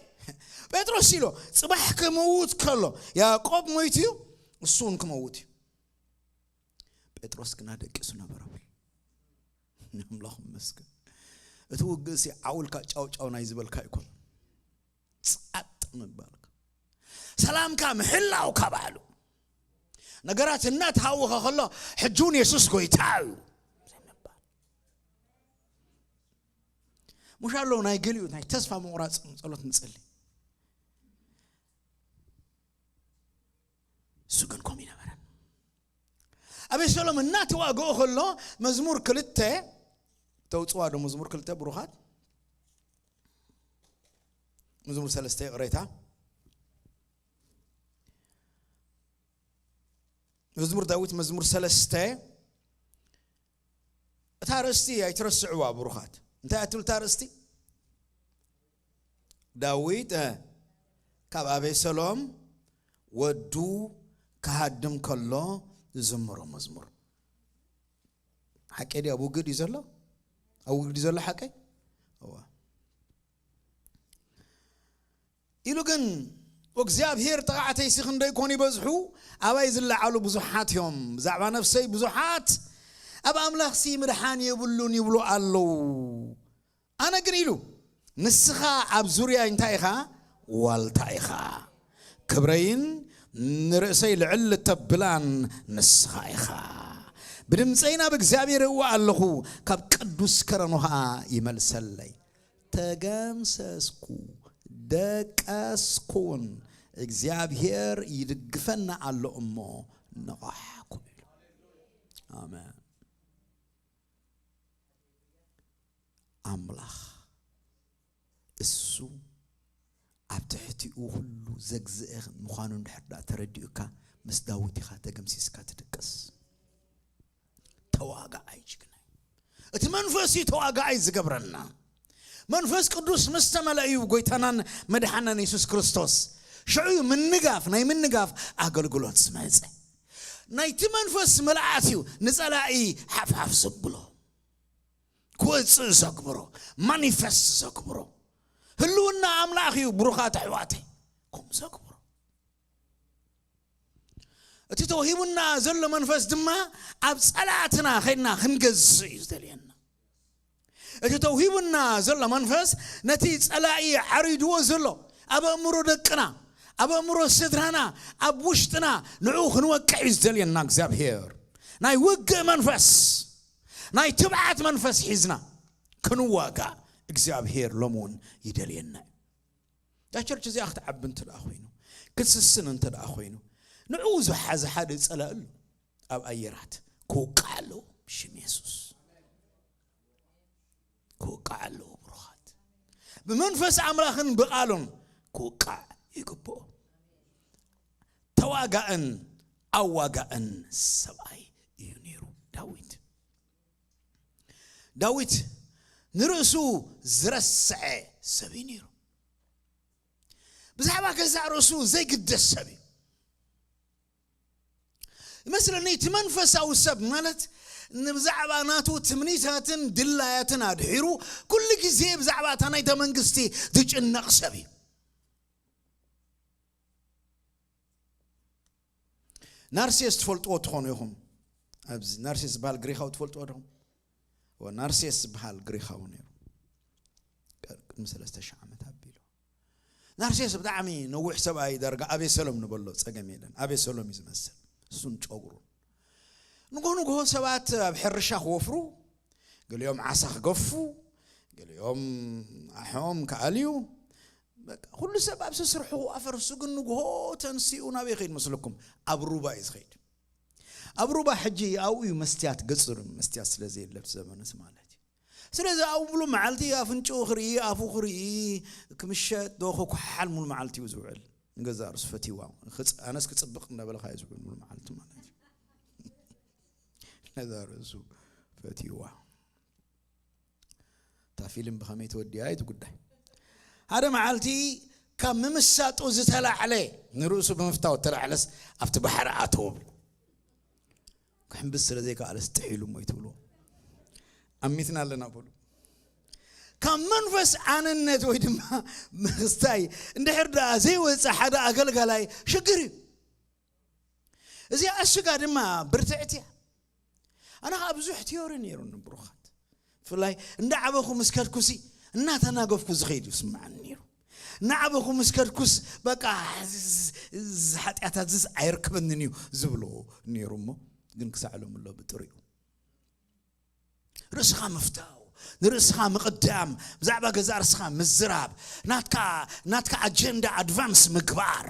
ጴጥሮስ ኢሎ፣ ጽባሕ ክመውት ከሎ፣ ያዕቆብ ሞይቱ እዩ፣ እሱ እውን ክመውት እዩ። ጴጥሮስ ግና ደቂሱ ነበረ። ኣምላኽ ይመስገን። እቲ ውግእ ሲ ዓውልካ ጫው ጫው ናይ ዝበልካ ኣይኮነን። ጸጥ ምባልካ፣ ሰላምካ ምሕላውካ ባዕሉ። ነገራት እናተሃወኸ ከሎ፣ ሕጂ እውን የሱስ ጎይታ እዩ ምባል። ሙሽ ኣለዉ ናይ ገሊኡ ናይ ተስፋ ምቑራጽ ጸሎት ንጸሊ። እሱ ግን ከምኡ ይነበረን። ኣቤሴሎም እናተዋግኦ ከሎ፣ መዝሙር ክልተ፣ ተውጽዋ ዶ መዝሙር ክልተ ብሩኻት? መዝሙር ሰለስተ ይቕሬታ። መዝሙር ዳዊት መዝሙር ሰለስተ። እታ ኣርእስቲ ኣይትረስዕዋ ብሩኻት። እንታይ እያ ትብል እታ ኣርእስቲ? ዳዊት፣ እ፣ ካብ ኣቤሰሎም ወዱ ክሃድም ከሎ ዝዝምሮ መዝሙር። ሓቂ ድዩ? ኣብ ውግእ ድዩ ዘሎ? ኣብ ውግእ ድዩ ዘሎ ሓቀይ? እዋ። ኢሉ ግን፣ "እግዚኣብሔር ጠቓዕተይሲ ክንደይ ኮን ይበዝሑ፣ ኣባይ ዝለዓሉ ብዙሓት እዮም። ብዛዕባ ነፍሰይ ብዙሓት፣ ኣብ ኣምላኽሲ ምድሓን የብሉን ይብሉ ኣለዉ። ኣነ ግን" ኢሉ፣ "ንስኻ ኣብ ዙርያይ እንታይ ኢኻ? ዋልታ ኢኻ። ክብረይን ንርእሰይ ልዕል እተብላን ንስኻ ኢኻ። ብድምፀይ ናብ እግዚኣብሔር እዋእ ኣለኹ፣ ካብ ቅዱስ ከረኑ ኸኣ ይመልሰለይ። ተገምሰስኩ፣ ደቀስኩን፣ እግዚኣብሔር ይድግፈና ኣሎ እሞ ነቓሕኩ" ኢሉ። ኣሜን። ኣምላኽ እሱ ኣብ ትሕቲኡ ኩሉ ዘግዝአ ምዃኑ እንድሕር ደኣ ተረዲኡካ፣ ምስ ዳዊት ኢኻ ተገምሲስካ ትድቅስ። ተዋጋኣይ ጅግና እዩ። እቲ መንፈስ እዩ ተዋጋኣይ ዝገብረና። መንፈስ ቅዱስ ምስ ተመልአ እዩ ጎይታናን መድሓናን የሱስ ክርስቶስ። ሽዑ እዩ ምንጋፍ፣ ናይ ምንጋፍ ኣገልግሎት ዝመጸ። ናይቲ መንፈስ ምልኣት እዩ ንጸላኢ ሓፍሓፍ ዘብሎ፣ ክወጽእ ዘግብሮ፣ ማኒፈስት ዘግብሮ። ህልውና ኣምላኽ እዩ፣ ብሩኻት ኣሕዋተይ፣ ከምኡ ዘግብሮ። እቲ ተዋሂቡና ዘሎ መንፈስ ድማ ኣብ ጸላእትና ኸይድና ክንገዝእ እዩ ዝደልየና። እቲ ተውሂቡና ዘሎ መንፈስ ነቲ ጸላኢ ዓሪድዎ ዘሎ ኣብ ኣእምሮ ደቅና፣ ኣብ ኣእምሮ ስድራና፣ ኣብ ውሽጥና ንዕኡ ክንወቅዕ እዩ ዝደልየና እግዚኣብሔር። ናይ ውግእ መንፈስ፣ ናይ ትብዓት መንፈስ ሒዝና ክንዋጋእ እግዚኣብሔር ሎሚ እውን ይደልየና እዩ። እዛ ቸርች እዚኣ ክትዓቢ እንተ ደኣ ኮይኑ፣ ክትስስን እንተ ደኣ ኮይኑ፣ ንዕኡ ዝሓዘ ሓደ ጸላኢ ኣሎ ኣብ ኣየራት ክውቃዕ ኣለዎ ብሽም የሱስ። ክውቃዕ ኣለዎ ብሩኻት። ብመንፈስ ኣምላኽን ብቓሉን ክውቃዕ ይግብኦ። ተዋጋእን ኣዋጋእን ሰብኣይ እዩ ነይሩ ዳዊት። ዳዊት ንርእሱ ዝረስዐ ሰብ እዩ ነይሩ። ብዛዕባ ገዛእ ርእሱ ዘይግደስ ሰብ እዩ። ይመስለኒ እቲ መንፈሳዊ ሰብ ማለት ንብዛዕባ ናቱ ትምኒታትን ድላያትን ኣድሒሩ ኩሉ ግዜ ብዛዕባ እታ ናይታ መንግስቲ ዝጭነቕ ሰብ እዩ። ናርሴስ ትፈልጥዎ ትኾኑ ኢኹም። ኣብዚ ናርሴስ ዝበሃል ግሪኻዊ ትፈልጥዎ ዲኹም? እወ፣ ናርሴስ ዝበሃል ግሪኻዊ ነይሩ። ቅድሚ ሰለስተ ሺሕ ዓመት ኣቢሉ። ናርሴስ ብጣዕሚ ነዊሕ ሰብኣይ፣ ዳርጋ ኣቤሰሎም ንበሎ፣ ጸገም የለን። ኣቤሰሎም እዩ ዝመስል፣ እሱን ጨጉሩን። ንግሆ ንግሆ ሰባት ኣብ ሕርሻ ክወፍሩ፣ ገሊኦም ዓሳ ክገፉ፣ ገሊኦም ኣሕኦም ክኣልዩ። በቃ፣ ኩሉ ሰብ ኣብ ስርሑ ክዋፈር፣ እሱ ግን ንግሆ ተንሲኡ ናበይ ይኸይድ መስለኩም? ኣብ ሩባ እዩ ዝኸይድ። ኣብ ሩባ ሕጂ ኣብኡ እዩ መስትያት ገጽሩ፣ መስትያት ስለ ዘየለ ኣብቲ ዘመንስ ማለት እዩ። ስለዚ ኣብኡ ሙሉ መዓልቲ ኣፍንጭኡ ክርኢ፣ ኣፉ ክርኢ፣ ክምሸጥ ዶ ክኩሓል ሙሉ መዓልቲ እዩ ዝውዕል። ንገዛእ ርእሱ ፈትይዋ። ክጽ-፣ ኣነስ ክጽብቕ እንዳበለ ከኣ እዩ ዝውዕል ሙሉ መዓልቲ ማለት እዩ። ነዛ ርእሱ ፈትይዋ። እታ ፊልም ብኸመይ ተወዲኣ እዩ እቲ ጉዳይ። ሓደ መዓልቲ ካብ ምምሳጡ ዝተላዕለ፣ ንርእሱ ብምፍታው ዝተላዕለስ ኣብቲ ባሕሪ ኣተወ። ክሕምብስ ስለ ዘይከኣለስ ጥሒሉ እሞ እዩ ትብልዎ። ኣሚትና ኣለና በሉ። ካብ መንፈስ ኣነነት ወይ ድማ ምስታይ እንድሕር ደኣ ዘይወጽእ ሓደ ኣገልጋላይ ሽግር እዩ። እዚኣ ኣሽጋ ድማ ብርትዕቲ እያ። ኣነ ኸዓ ብዙሕ ቲዮሪ ነይሩኒ ብሩኻት። ብፍላይ እንዳዓበኹ ምስ ከድኩሲ እናተናገፍኩ ዝኸይድ እዩ ስምዓኒ ነይሩ። እናዓበኹ ምስ ከድኩስ በቃ፣ እዚ፣ እዚ፣ እዚ ሓጢኣታት ዝስ ኣይርክበንን እዩ ዝብሎ ነይሩ እሞ፣ ግን ክሳዕ ሎሚ ኣሎ ብጥሪኡ። ርእስኻ ምፍታው፣ ንርእስኻ ምቕዳም፣ ብዛዕባ ገዛእ ርእስኻ ምዝራብ፣ ናትካ፣ ናትካ ኣጀንዳ ኣድቫንስ ምግባር።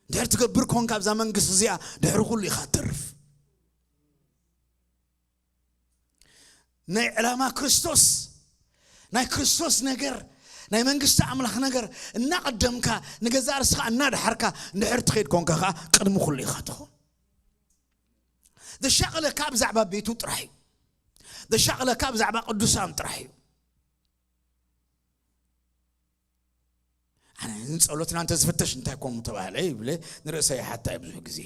እንድሕር ትገብር ኮንካ ኣብዛ መንግስቲ እዚኣ ድሕሪ ኩሉ ኢኻ ትርፍ። ናይ ዕላማ ክርስቶስ፣ ናይ ክርስቶስ ነገር፣ ናይ መንግስቲ ኣምላኽ ነገር እናቐደምካ ንገዛእ ርእስኻ እናድሓርካ እንድሕር ትኸይድ ኮንካ ኸዓ ቅድሚ ኩሉ ኢኻ ትኸውን። ዘሻቕለካ ብዛዕባ ቤቱ ጥራሕ እዩ። ዘሻቕለካ ብዛዕባ ቅዱሳን ጥራሕ እዩ። ኣነ ንጸሎትና እንተዝፍተሽ እንታይ ኮን ምተባህለ ይብለ ንርእሰይ ይሓታ እዩ ብዙሕ ግዜ።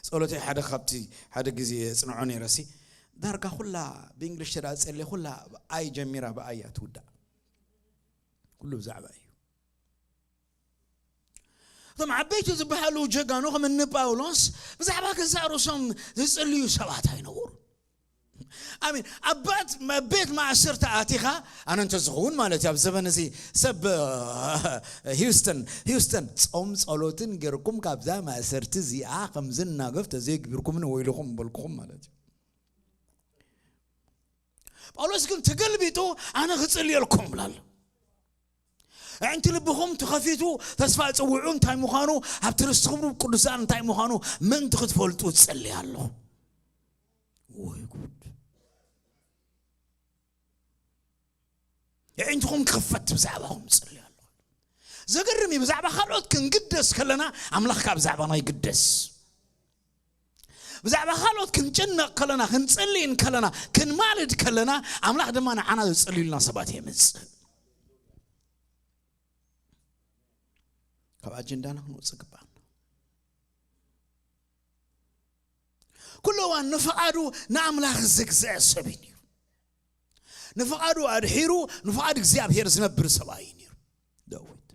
ጸሎተይ ሓደ ካብቲ ሓደ ግዜ የጽንዖ ነይረሲ፣ ዳርጋ ኩላ ብእንግሊሽ ተደኣ ጸልየ ኩላ ብኣይ ጀሚራ ብኣይ እያ ትውዳእ። ኩሉ ብዛዕባ እዩ። እቶም ዓበይቲ ዝበሃሉ ጀጋኑ ከም እኒ ጳውሎስ ብዛዕባ ገዛእ ርእሶም ዝጽልዩ ሰባት ኣይነበሩ። ኣሜን። ኣብ ቤት፣ ኣብ ቤት ማእሰርቲ ኣቲኻ፣ ኣነ እንተዝኸውን ማለት እዩ፣ ኣብ ዘበን እዚ ሰብ፣ ሂውስተን፣ ሂውስተን፣ ጾም ጸሎትን ጌርኩም ካብዛ ማእሰርቲ እዚኣ ከም ዝናገፍ ተዘይግቢርኩምኒ ወይልኹም በልኩኹም ማለት እዩ። ጳውሎስ ግን ተገልቢጡ፣ ኣነ ክጽልየልኩም ብላሉ። ኣዒንቲ ልብኹም ተኸፊቱ፣ ተስፋ ጽውዑ እንታይ ምዃኑ፣ ሃብቲ ርስቲ ክብሩ ቅዱሳን እንታይ ምዃኑ ምእንቲ ክትፈልጡ እጽሊ ኣለኹ። ወይ ጉድ! ኣዒንትኹም ክኽፈት ብዛዕባኹም እጽሊ ኣለኹ። ዘገርም እዩ፣ ብዛዕባ ካልኦት ክንግደስ ከለና፣ ኣምላኽ ከኣ ብዛዕባና ይግደስ። ብዛዕባ ካልኦት ክንጭነቕ ከለና፣ ክንጽሊ እንከለና፣ ክንማልድ ከለና፣ ኣምላኽ ድማ ንዓና ዝጽልዩልና ሰባት የምጽእ። ካብ ኣጀንዳና ክንወጽእ ግባኣና። ንፍቓዱ ንኣምላኽ ዘግዝአ ሰብ እዩ ነይሩ። ንፍቓዱ ኣድሒሩ ንፍቓድ እግዚኣብሔር ዝነብር ሰብኣይ እዩ ነይሩ ዳዊት።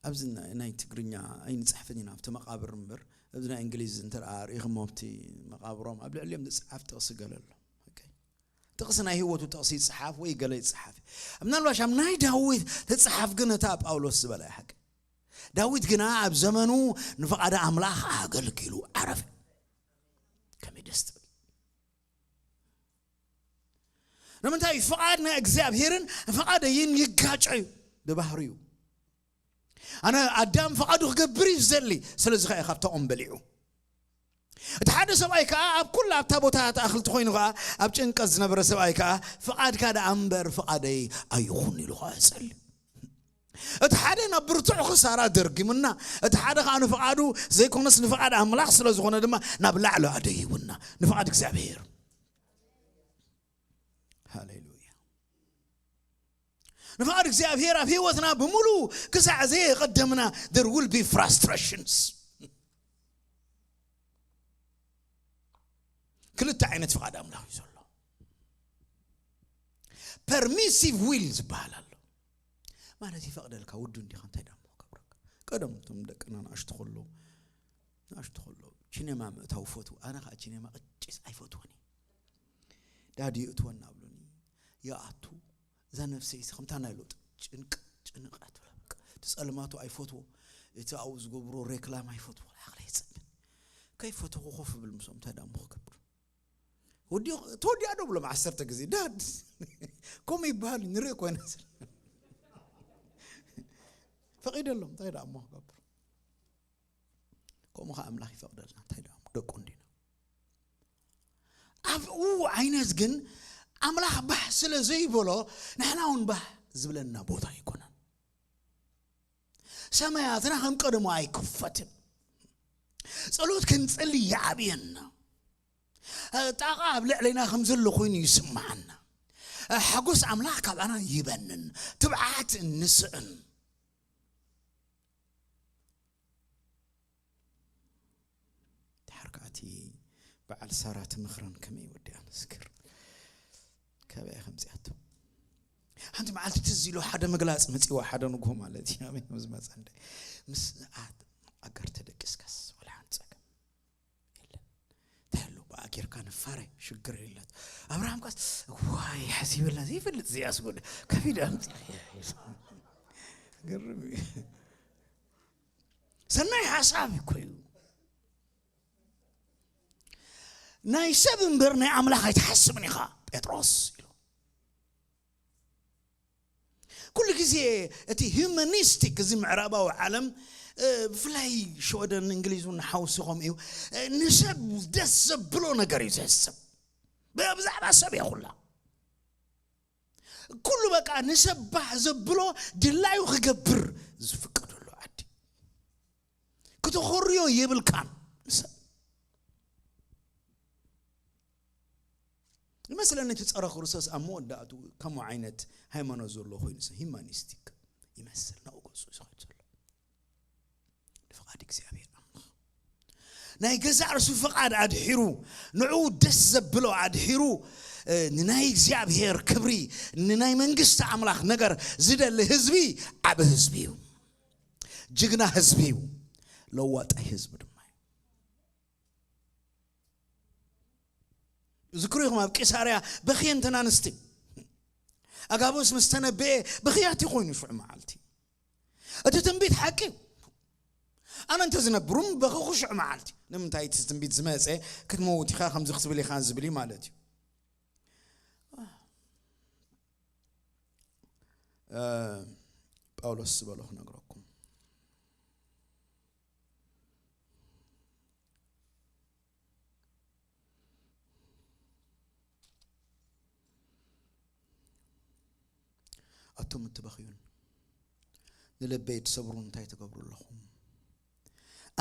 ኣብዚ ናይ ናይ ትግርኛ ኣይንጽሕፍን ኢና ኣብቲ መቓብር እምበር፣ ኣብዚ ናይ እንግሊዝ እንተ ደኣ ርኢኹሞ ኣብቲ መቓብሮም ኣብ ልዕሊኦም ዝጽሓፍ ጥቕሲ ገለ ኣሎ። ኦኬ። ጥቕሲ ናይ ህይወቱ ጥቕሲ ይጽሓፍ ወይ ገለ ይጽሓፍ። ምናልባሽ ኣብ ናይ ዳዊት ትጽሓፍ ግን እታ ጳውሎስ ዝበላ እያ ሓቂ። ዳዊት ግና ኣብ ዘመኑ ንፍቓድ ኣምላኽ ኣገልጊሉ ዓረፈ። ከመይ ደስ ትብል። ንምንታይ ፍቓድ ናይ እግዚኣብሔርን ፍቓደይን ይጋጨ እዩ ብባህሪኡ። ኣነ ኣዳም ፍቓዱ ክገብር እዩ ዝደሊ፣ ስለዚ ከኣ ካብታ ኦም በሊዑ። እቲ ሓደ ሰብኣይ ከኣ ኣብ ኩላ ኣብታ ቦታ ኣትክልቲ ኮይኑ ከኣ ኣብ ጭንቀት ዝነበረ ሰብኣይ ከኣ ፍቓድካ ደኣ እምበር ፍቓደይ ኣይኹን ኢሉ ከኣ ጸልዩ። እቲ ሓደ ናብ ብርቱዕ ክሳራ ደርጊሙና፣ እቲ ሓደ ከኣ ንፍቓዱ ዘይኮነስ ንፍቓድ ኣምላኽ ስለ ዝኾነ ድማ ናብ ላዕሊ ኣደይቡና። ንፍቓድ እግዚኣብሔር። ሃሌሉያ። ንፍቓድ እግዚኣብሔር ኣብ ህይወትና ብምሉእ ክሳዕ ዘየቐደምና there will be frustrations። ክልተ ዓይነት ፍቓድ ኣምላኽ እዩ ዘሎ። ፐርሚሲቭ ዊል ዝበሃል ኣሎ። ማለት ይፈቕደልካ ውዱ እንዲኻ እንታይ ደሞ ክገብረካ። ቀደም እቶም ደቅና ንኣሽቱ ከለዉ ንኣሽቱ ከለዉ ቺኔማ ምእታው ፈትዉ። ኣነ ከዓ ቺኔማ ቅጭስ ኣይፈትወን እየ። ዳዲ እትወና ኣብሉኒ ይኣቱ። እዛ ነፍሰይሲ ከምታ ናይ ሎጥ ጭንቅ ጭንቅ ኣትብላ። በቃ እቲ ጸልማቱ ኣይፈትዎ፣ እቲ ኣብኡ ዝገብሮ ሬክላም ኣይፈትዎ። ዓቕለይ ይጸልም። ከይፈተኹ ኮፍ ብል ምስኦም እንታይ ደኣ እሞ ክገብር። ወዲኦ ተወዲኣ ዶ ብሎም ዓሰርተ ግዜ ዳድ ከምኡ ይበሃል ንርኢ ኮይና ፈቒደሎም እንታይ ደኣ እሞ ክገብር። ከምኡ ኸዓ ኣምላኽ ይፈቕደልና እንታይ ደኣ እሞ ደቁ እንዲና። ኣብኡ ዓይነት ግን ኣምላኽ ባህ ስለ ዘይበሎ ንሕና እውን ባህ ዝብለና ቦታ ኣይኮነን። ሰማያትና ከም ቀደሙ ኣይክፈትን። ጸሎት ክንጽሊ ይዓብየና። ጣቓ ኣብ ልዕሌና ከም ዘሎ ኮይኑ ይስምዓና። ሓጎስ ኣምላኽ ካባና ይበንን። ትብዓት ንስእን። ድሓር ከኣ እቲ በዓል ሳራ ትምኽረን ከመይ ወዲኣ መስክር ካበይ ከምጽኣቶ። ሓንቲ መዓልቲ ትዝ ኢሉ ሓደ ምግላጽ መጺዋ ሓደ ንግሆ ማለት እዩ ኣበይ ከም ዝመጻ እንደ ምስ ኣት ኣጋር ተደቂስካስ ወላ ሓንቲ ጸገም የለን። እንታይ ኣሎ ብኣ ጌርካ ንፋረ ሽግር የለት። ኣብርሃም ካስ ዋይ ሓሲበላ ዘይፈልጥ እዚኣ ስጎደ ከፊድ ኣምጺ ገርም እዩ። ሰናይ ሓሳብ እኮ እዩ። ናይ ሰብ እምበር ናይ ኣምላኽ ኣይትሓስብን ኢኻ ጴጥሮስ ኢሉ። ኩሉ ግዜ እቲ ሂዩማኒስቲክ እዚ ምዕራባዊ ዓለም ብፍላይ ሽወደን እንግሊዝ እውን ሓውሲ ከምኡ እዩ። ንሰብ ደስ ዘብሎ ነገር እዩ ዘስብ። ብዛዕባ ሰብ እያ ኩላ። ኩሉ በቃ ንሰብ ባህ ዘብሎ ድላዩ ክገብር ዝፍቀደሉ ዓዲ። ክተኾርዮ የብልካን ንሰብ። ይመስለኒ እቲ ጸረ ክርስቶስ ኣብ መወዳእቱ ከምኡ ዓይነት ሃይማኖት ዘሎ ኮይኑ ሰብ ሂማኒስቲክ ይመስል ናብኡ ገጹ ዝኸድ ዘሎ። ንፍቓድ እግዚኣብሔር ኣምላኽ ናይ ገዛእ ርእሱ ፍቓድ ኣድሒሩ ንዕኡ ደስ ዘብሎ ኣድሒሩ ንናይ እግዚኣብሔር ክብሪ ንናይ መንግስቲ ኣምላኽ ነገር ዝደሊ ህዝቢ ዓቢ ህዝቢ እዩ። ጅግና ህዝቢ እዩ። ለዋጣይ ህዝቢ ድማ እዩ። ዝክሩ ኢኹም ኣብ ቂሳርያ በኽየንተን ኣንስቲ ኣጋቦስ ምስ ተነበየ ብኽያት ኮይኑ ሽዑ መዓልቲ እቲ ትንቢት ሓቂ እዩ። ኣነ እንተ ዝነብሩም በኽኹ ሽዑ መዓልቲ። ንምንታይ እቲ ትንቢት ዝመፀ ክትመውት ኢኻ ከምዚ ክትብል ኢኻ ዝብል እዩ ማለት እዩ። ጳውሎስ ዝበሎ ክነግረኩም ኣቱም እትበኽዩን ንልበይ ትሰብሩን እንታይ ትገብሩ ኣለኹም?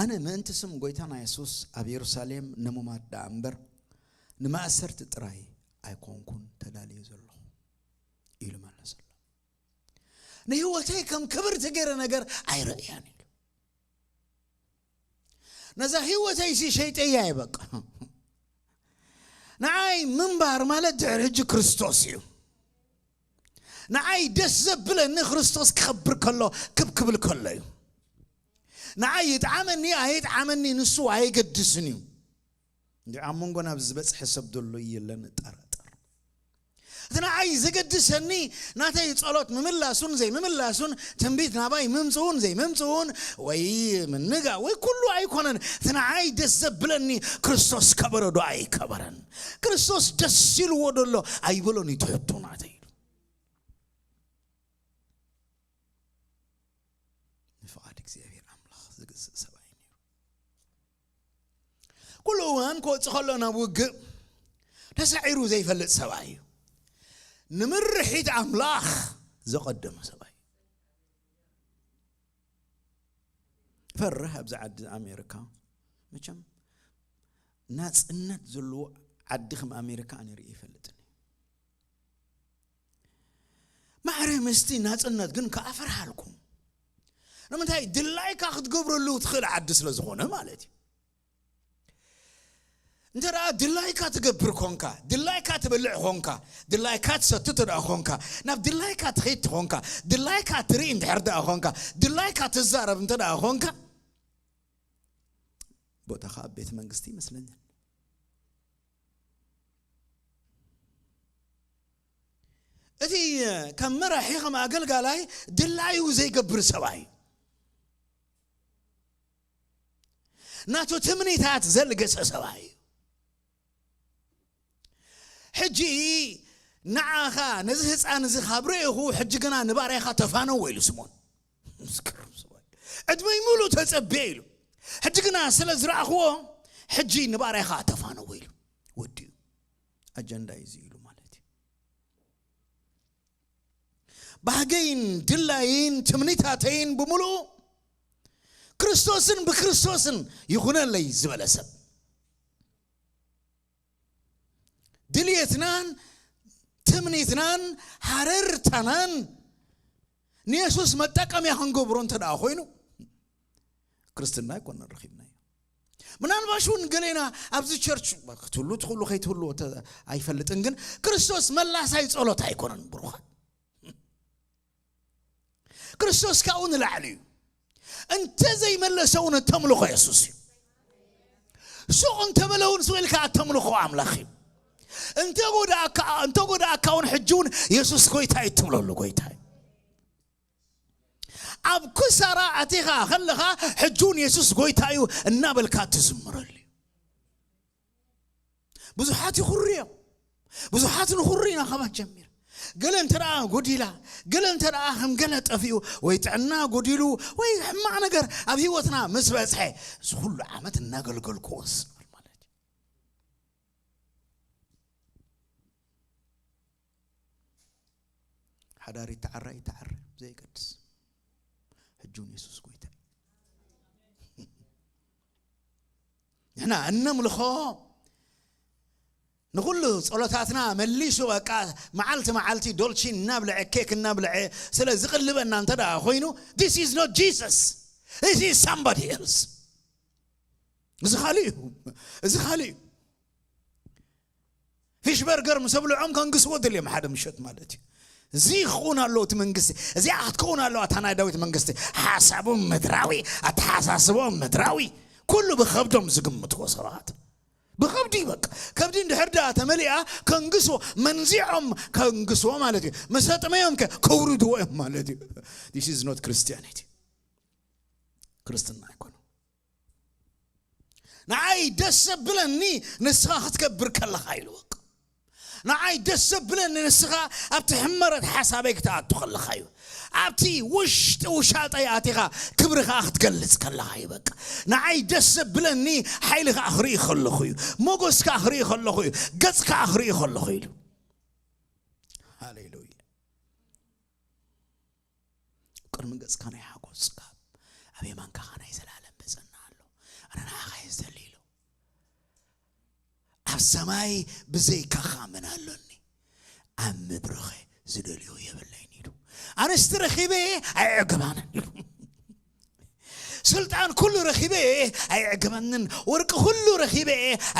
ኣነ ምእንቲ ስም ጎይታና የሱስ ኣብ የሩሳሌም ንሙማት ደኣ እምበር ንማእሰርቲ ጥራይ ኣይኮንኩን ተዳልየ ዘለኹ ኢሉ መለሰሎም። ንህይወተይ ከም ክብርቲ ገይረ ነገር ኣይርእያን ኢሉ። ነዛ ህይወተይሲ ሸይጠያ እየ በቃ። ንዓይ ምንባር ማለት ድሕሪ ሕጂ ክርስቶስ እዩ። ንዓይ ደስ ዘብለኒ ክርስቶስ ክኸብር ከሎ፣ ክብ ክብል ከሎ እዩ። ንዓይ ይጥዓመኒ ኣይጥዓመኒ ንሱ ኣይገድስን እዩ። እንዲ ኣብ መንጎና ኣብዚ ዝበጽሐ ሰብ ዘሎ የለን እጠራጠር። እቲ ንዓይ ዘገድሰኒ ናተይ ጸሎት ምምላሱን ዘይምምላሱን፣ ትንቢት ናባይ ምምጽኡን ዘይምምጽኡን፣ ወይ ምንጋ ወይ ኩሉ ኣይኮነን። እቲ ንዓይ ደስ ዘብለኒ ክርስቶስ ከበረ ዶ ኣይከበረን፣ ክርስቶስ ደስ ኢልዎ ደሎ ኣይበሎን እዩ ትሕቶ ናተይ። ንፍቓድ እግዚኣብሔር ኣምላኽ ዝግዝእ ሰብኣይ ነይሩ። ኩሉ እዋን ክወጽእ ከሎ ናብ ውግእ ተሳዒሩ ዘይፈልጥ ሰብኣይ እዩ። ንምርሒት ኣምላኽ ዘቐደመ ሰብኣይ እዩ። ፈርህ ኣብዚ ዓዲ ኣሜሪካ፣ መቸም ናጽነት ዘለዎ ዓዲ ከም ኣሜሪካ ኣነ ርእየ ይፈልጥን። ማዕረ ምስቲ ናጽነት ግን ከኣ ፈርሃልኩም። ንምንታይ? ድላይካ ክትገብረሉ ትኽእል ዓዲ ስለ ዝኾነ ማለት እዩ። እንተ ደኣ ድላይካ ትገብር ኮንካ፣ ድላይካ ትበልዕ ኮንካ፣ ድላይካ ትሰቲ እንተ ደኣ ኮንካ፣ ናብ ድላይካ ትኸይድ ኮንካ፣ ድላይካ ትርኢ እንድሕር ደኣ ኮንካ፣ ድላይካ ትዛረብ እንተ ደኣ ኮንካ፣ ቦታኻ ኣብ ቤተ መንግስቲ ይመስለኛል። እቲ ከም መራሒ፣ ከም ኣገልጋላይ ድላዩ ዘይገብር ሰብኣይ፣ ናቱ ትምኒታት ዘልገሰ ሰብኣይ እዩ። ሕጂ ንዓኻ ነዚ ህፃን እዚ ካብ ርእኹ፣ ሕጂ ግና ንባርያኻ ተፋነዎ ኢሉ ስምኦን። ምስክር ሰብኣይ። ዕድመይ ሙሉእ ተጸብየ ኢሉ። ሕጂ ግና ስለ ዝረኣኽዎ፣ ሕጂ ንባርያኻ ተፋነዎ ኢሉ። ወዲኡ። ኣጀንዳ እዩ እዚ ኢሉ ማለት እዩ። ባህገይን ድላይን ትምኒታተይን ብምሉኡ ክርስቶስን ብክርስቶስን ይኹነለይ ዝበለ ሰብ፣ ድልየትናን ትምኒትናን ሃረርታናን ንየሱስ መጠቀምያ ክንገብሮ እንተ ደኣ ኮይኑ፣ ክርስትና ኣይኮነን ረኺብናዮ። ምናልባሽ እውን ገሌና ኣብዚ ቸርች ክትህሉ ትኽእሉ ከይትህሉ ተ-፣ ኣይፈልጥን፣ ግን ክርስቶስ መላሳይ ጸሎት ኣይኮነን ብሩኻት። ክርስቶስ ካብኡ ንላዕሊ እዩ። እንተ ዘይመለሰ እውን እተምልኾ የሱስ እዩ። ሱቕ እንተበለ እውን ስቕ ኢልካ እተምልኾ ኣምላኽ እዩ። እንተ ጎዳእካ፣ እንተ ጎዳእካ እውን ሕጂ እውን የሱስ ጎይታ እዩ እትብለሉ ጎይታ እዩ። ኣብ ክሳራ ኣቲኻ ከለኻ ሕጂ እውን የሱስ ጎይታ እዩ እናበልካ ትዝምረሉ እዩ። ብዙሓት ይኹሩ እዮም። ብዙሓት ንኹሩ ኢና፣ ካባይ ጀሚር። ገለ እንተ ደኣ ጎዲላ፣ ገለ እንተ ደኣ ከም ገለ ጠፊኡ፣ ወይ ጥዕና ጎዲሉ፣ ወይ ሕማቕ ነገር ኣብ ህይወትና ምስ በጽሐ፣ እዚ ኩሉ ዓመት እናገልገልኩዎስ ንብል ማለት እዩ። ሓዳር ይተዓረ ይተዓረ ዘይገድስ፣ ሕጂ እውን የሱስ ጎይታ እዩ። ንሕና እነምልኾ ንኹሉ ጸሎታትና መሊሱ፣ በቃ መዓልቲ መዓልቲ ዶልቺ እናብልዐ፣ ኬክ እናብልዐ ስለ ዝቕልበና እንተ ደኣ ኮይኑ፣ this is not Jesus, this is somebody else። እዚ ካልእ እዩ፣ እዚ ካልእ እዩ። ፊሽ በርገር ምስ ኣብልዖም ከንግስዎ ደልዮም ሓደ ምሸት ማለት እዩ። እዚ ክኸውን ኣለዎ እቲ መንግስቲ፣ እዚኣ ክትከውን ኣለዋ እታ ናይ ዳዊት መንግስቲ። ሓሳቦም ምድራዊ፣ ኣተሓሳስቦም ምድራዊ፣ ኩሉ ብኸብዶም ዝግምትዎ ሰባት። ብኸብዲ በቃ፣ ከብዲ እንድሕር ደኣ ተመሊኣ ከንግስዎ፣ መንዚዖም ከንግስዎ ማለት እዩ። ምስ ኣጥመዮም ከ ከውርድዎ እዮም ማለት እዩ። This is not Christianity. ክርስትና ኣይኮነን። ንዓይ ደስ ዘብለኒ ንስኻ ክትከብር ከለኻ ኢሉ በቃ። ንዓይ ደስ ዘብለኒ ንስኻ ኣብቲ ሕመረት ሓሳበይ ክትኣቱ ከለኻ እዩ። ኣብቲ ውሽጢ ውሻጠይ ኣቲኻ ክብርኻ ክትገልጽ ከለኻ እዩ በቃ። ንዓይ ደስ ዘብለኒ ሓይልኻ ክርኢ ከለኹ እዩ። ሞገስካ ክርኢ ከለኹ እዩ። ገጽካ ክርኢ ከለኹ ኢሉ። ሃሌሉያ። ቅድሚ ገጽካ ናይ ሓጎስ ጽጋብ፣ ኣብ የማንካ ኸኣ ናይ ዘላለም መጸና ኣሎ። ኣነ ንዓኻ እየ ዝደሊ ኢሉ። ኣብ ሰማይ ብዘይካኻ መን ኣሎኒ? ኣብ ምድርኸ ዝደልዮ የብለይን ኢሉ። ኣንስቲ ረኺበ ኣየዕግባንን ኢሉ። ስልጣን ኩሉ ረኺበ ኣይዕገበንን፣ ወርቂ ኩሉ ረኺበ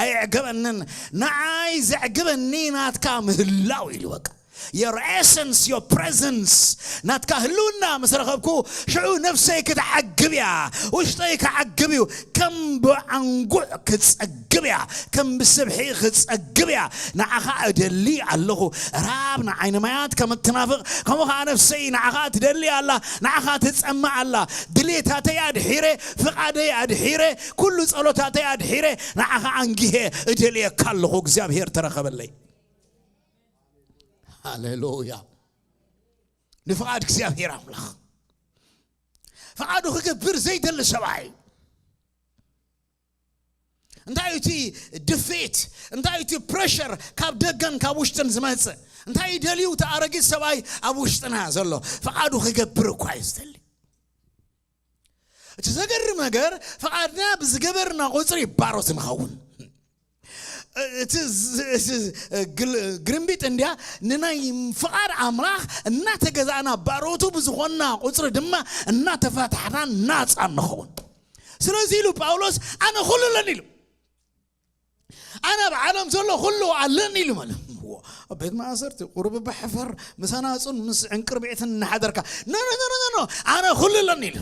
ኣይዕገበንን፣ ንዓይ ዘዕግበኒ ናትካ ምህላው ኢሉ። በቃ your essence, your presence፣ ናትካ ህልውና ምስ ረኸብኩ ሽዑ ነፍሰይ ክትዓግብ እያ፣ ውሽጠይ ክዓግብ እዩ። ከም ብዓንጉዕ ክጸግብ እያ፣ ከም ብስብሒ ክጸግብ እያ። ንዓኻ እደሊ ኣለኹ። ራብ ንዓይኒ ማያት ከም እትናፍቕ፣ ከምኡ ኸዓ ነፍሰይ ንዓኻ ትደሊ ኣላ፣ ንዓኻ ትጸምእ ኣላ። ድሌታተይ ኣድሒረ፣ ፍቓደይ ኣድሒረ፣ ኩሉ ጸሎታተይ ኣድሒረ፣ ንዓኻ ኣንጊሄ እደልየካ ኣለኹ። እግዚኣብሔር ተረኸበለይ። ሃሌሉያ። ንፍቓድ እግዚኣብሔር ኣምላኽ፣ ፍቓዱ ክገብር ዘይደሊ ሰብኣይ፣ እንታይ እዩ እቲ ድፍኢት? እንታይ እዩ እቲ ፕረሸር? ካብ ደገን ካብ ውሽጥን ዝመጽእ እንታይ እዩ ደልዩ? እቲ ኣረጊት ሰብኣይ ኣብ ውሽጥና ዘሎ ፍቓዱ ክገብር እኳ እዩ ዝደሊ። እቲ ዘገርም ነገር፣ ፍቓድና ብዝገበርና ቁጽሪ ባሮት ንኸውን። እቲ ዝ- እቲ ዝ- ግል- ግርምቢጥ እንዲያ፣ ንናይ ፍቓድ ኣምላኽ እናተገዛእና፣ ባሮቱ ብዝኾንና ቁጽሪ ድማ እናተፈታሕና ናጻ ንኸውን። ስለዚ ኢሉ ጳውሎስ፣ ኣነ ኩሉ ኣለኒ ኢሉ። ኣነ ኣብ ዓለም ዘሎ ኩሉ ኣለኒ ኢሉ። ማለት እዎ፣ ኣብ ቤት ማእሰርቲ ቁሩብ ብሕፈር ምስ ኣናጹን ምስ ዕንቅርቢዕትን እናሓደርካ፣ ኖ ኖ ኖ ኖ ኖ፣ ኣነ ኩሉ ኣለኒ ኢሉ።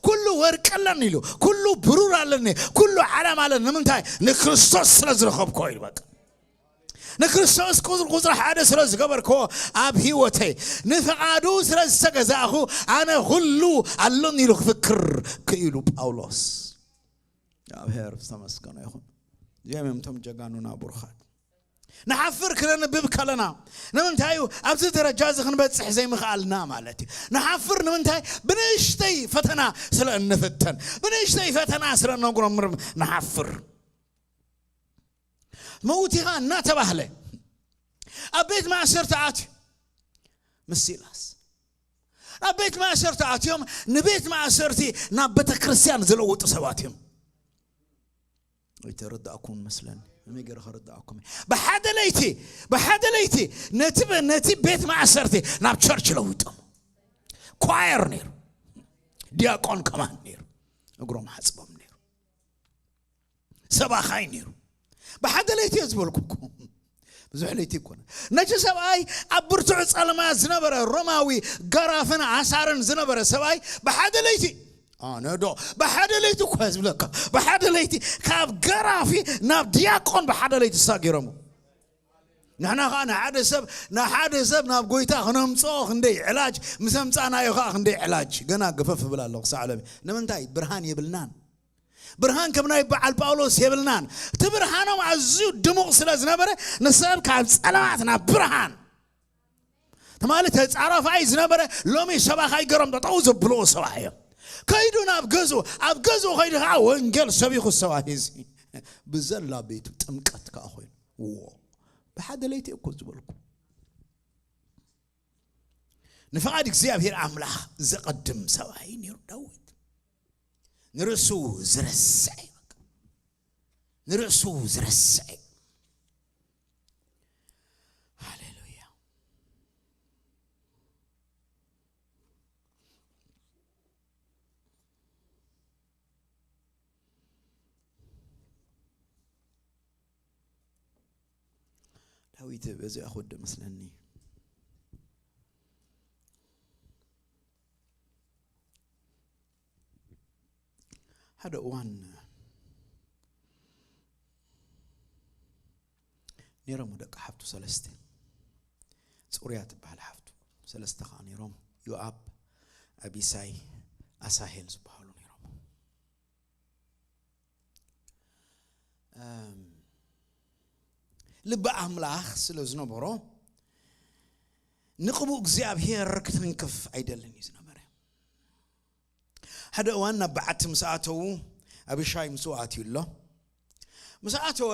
ኩሉ ወርቂ ኣለኒ ኢሉ። ኩሉ ብሩር ኣለኒ፣ ኩሉ ዓለም ኣለኒ። ንምንታይ? ንክርስቶስ ስለ ዝረኸብኮ ኢሉ። በቃ ንክርስቶስ ቁጽሪ ቁጽሪ ሓደ ስለ ዝገበርኮ ኣብ ህይወተይ ንፍቓዱ ስለ ዝተገዛእኹ ኣነ ኩሉ ኣለኒ ኢሉ ክፍክር ክኢሉ ጳውሎስ። እግዚኣብሔር ዝተመስገነ ይኹን። እዚኦም እዮም እቶም ጀጋኑና ብሩኻት። ንሓፍር ክነንብብ ከለና ንምንታይ እዩ ኣብዚ ደረጃ እዚ ክንበጽሕ ዘይምኽኣልና ማለት እዩ። ንሓፍር ንምንታይ? ብንእሽተይ ፈተና ስለ እንፍተን፣ ብንእሽተይ ፈተና ስለ እነጉረምርም ንሓፍር። መውቲኻ እናተባህለ ኣብ ቤት ማእሰርቲ ኣትዩ ምስ ሲላስ ኣብ ቤት ማእሰርቲ ኣትዮም ንቤት ማእሰርቲ ናብ ቤተ ክርስቲያን ዝለውጡ ሰባት እዮም። ኣይተረዳእኩን መስለኒ። ከመይ ገይረ ከረዳእኩም? ብሓደ ለይቲ፣ ብሓደ ለይቲ ነቲ በ- ነቲ ቤት ማእሰርቲ ናብ ቸርች ለውጦም። ኳየር ነይሩ፣ ዲያቆን ከማን ነይሩ፣ እግሮም ሓጽቦም ነይሩ፣ ሰባኻይ ነይሩ። ብሓደ ለይቲ እየ ዝበልኩኩም፣ ብዙሕ ለይቲ ይኮነ። ነቲ ሰብኣይ ኣብ ብርቱዕ ጸልማት ዝነበረ ሮማዊ፣ ገራፍን ኣሳርን ዝነበረ ሰብኣይ ብሓደ ለይቲ፣ ኣነ ዶ ብሓደ ለይቲ እኮ እየ ዝብለካ፣ ብሓደ ለይቲ ካብ ገራፊ ናብ ዲያቆን ብሓደ ለይቲ ተሳጊሮም። ንሕና ኸዓ ንሓደ ሰብ ንሓደ ሰብ ናብ ጎይታ ክነምፅኦ ክንደይ ዕላጅ ምስ ኣምፃእናዮ ኸዓ ክንደይ ዕላጅ። ገና ገፈፍ እብል ኣለኹ ሳዕለቢ። ንምንታይ? ብርሃን የብልናን። ብርሃን ከም ናይ በዓል ጳውሎስ የብልናን። እቲ ብርሃኖም ኣዝዩ ድሙቕ ስለ ዝነበረ ንሰብ ካብ ጸለማት ናብ ብርሃን ትማሊ ተጻራፋይ ዝነበረ ሎሚ ሰባኻይ ገሮም ጠጠው ዘብልዎ ሰብኣይ እዮም። ከይዱ ናብ ገዝኡ፣ ኣብ ገዝኡ ከይዱ ከዓ ወንጌል ሰቢኹ ሰብኣይ እዚ ብዘላ ቤቱ ጥምቀት ከዓ ኮይኑ። ዎ ብሓደ ለይቲ እኮ ዝበልኩ ንፍቓድ እግዚኣብሔር ኣምላኽ ዘቐድም ሰብኣይ ነይሩ ዳዊት። ንርእሱ ዝረስዐ እዩ። ንርእሱ ዝረስዐ እዩ። ሃሌሉያ። ዳዊት በዚኣ ክወድእ መስለኒ። ሓደ እዋን ነይሮም ደቂ ሓፍቱ ሰለስተ። ጽሩያ ትበሃል ሓፍቱ፣ ሰለስተ ኸዓ ነይሮም። ዮኣብ፣ ኣቢሳይ፣ ኣሳሄል ዝበሃሉ ነይሮም። እም፣ ልቢ ኣምላኽ ስለ ዝነበሮ ንቕቡእ እግዚኣብሔር ክትንክፍ ኣይደልን እዩ ዝነበረ። ሓደ እዋን ናብ በዓቲ ምስ ኣተዉ፣ ኣቢሻይ ምስኡ ኣትዩ ኣሎ። ምስ ኣተወ፣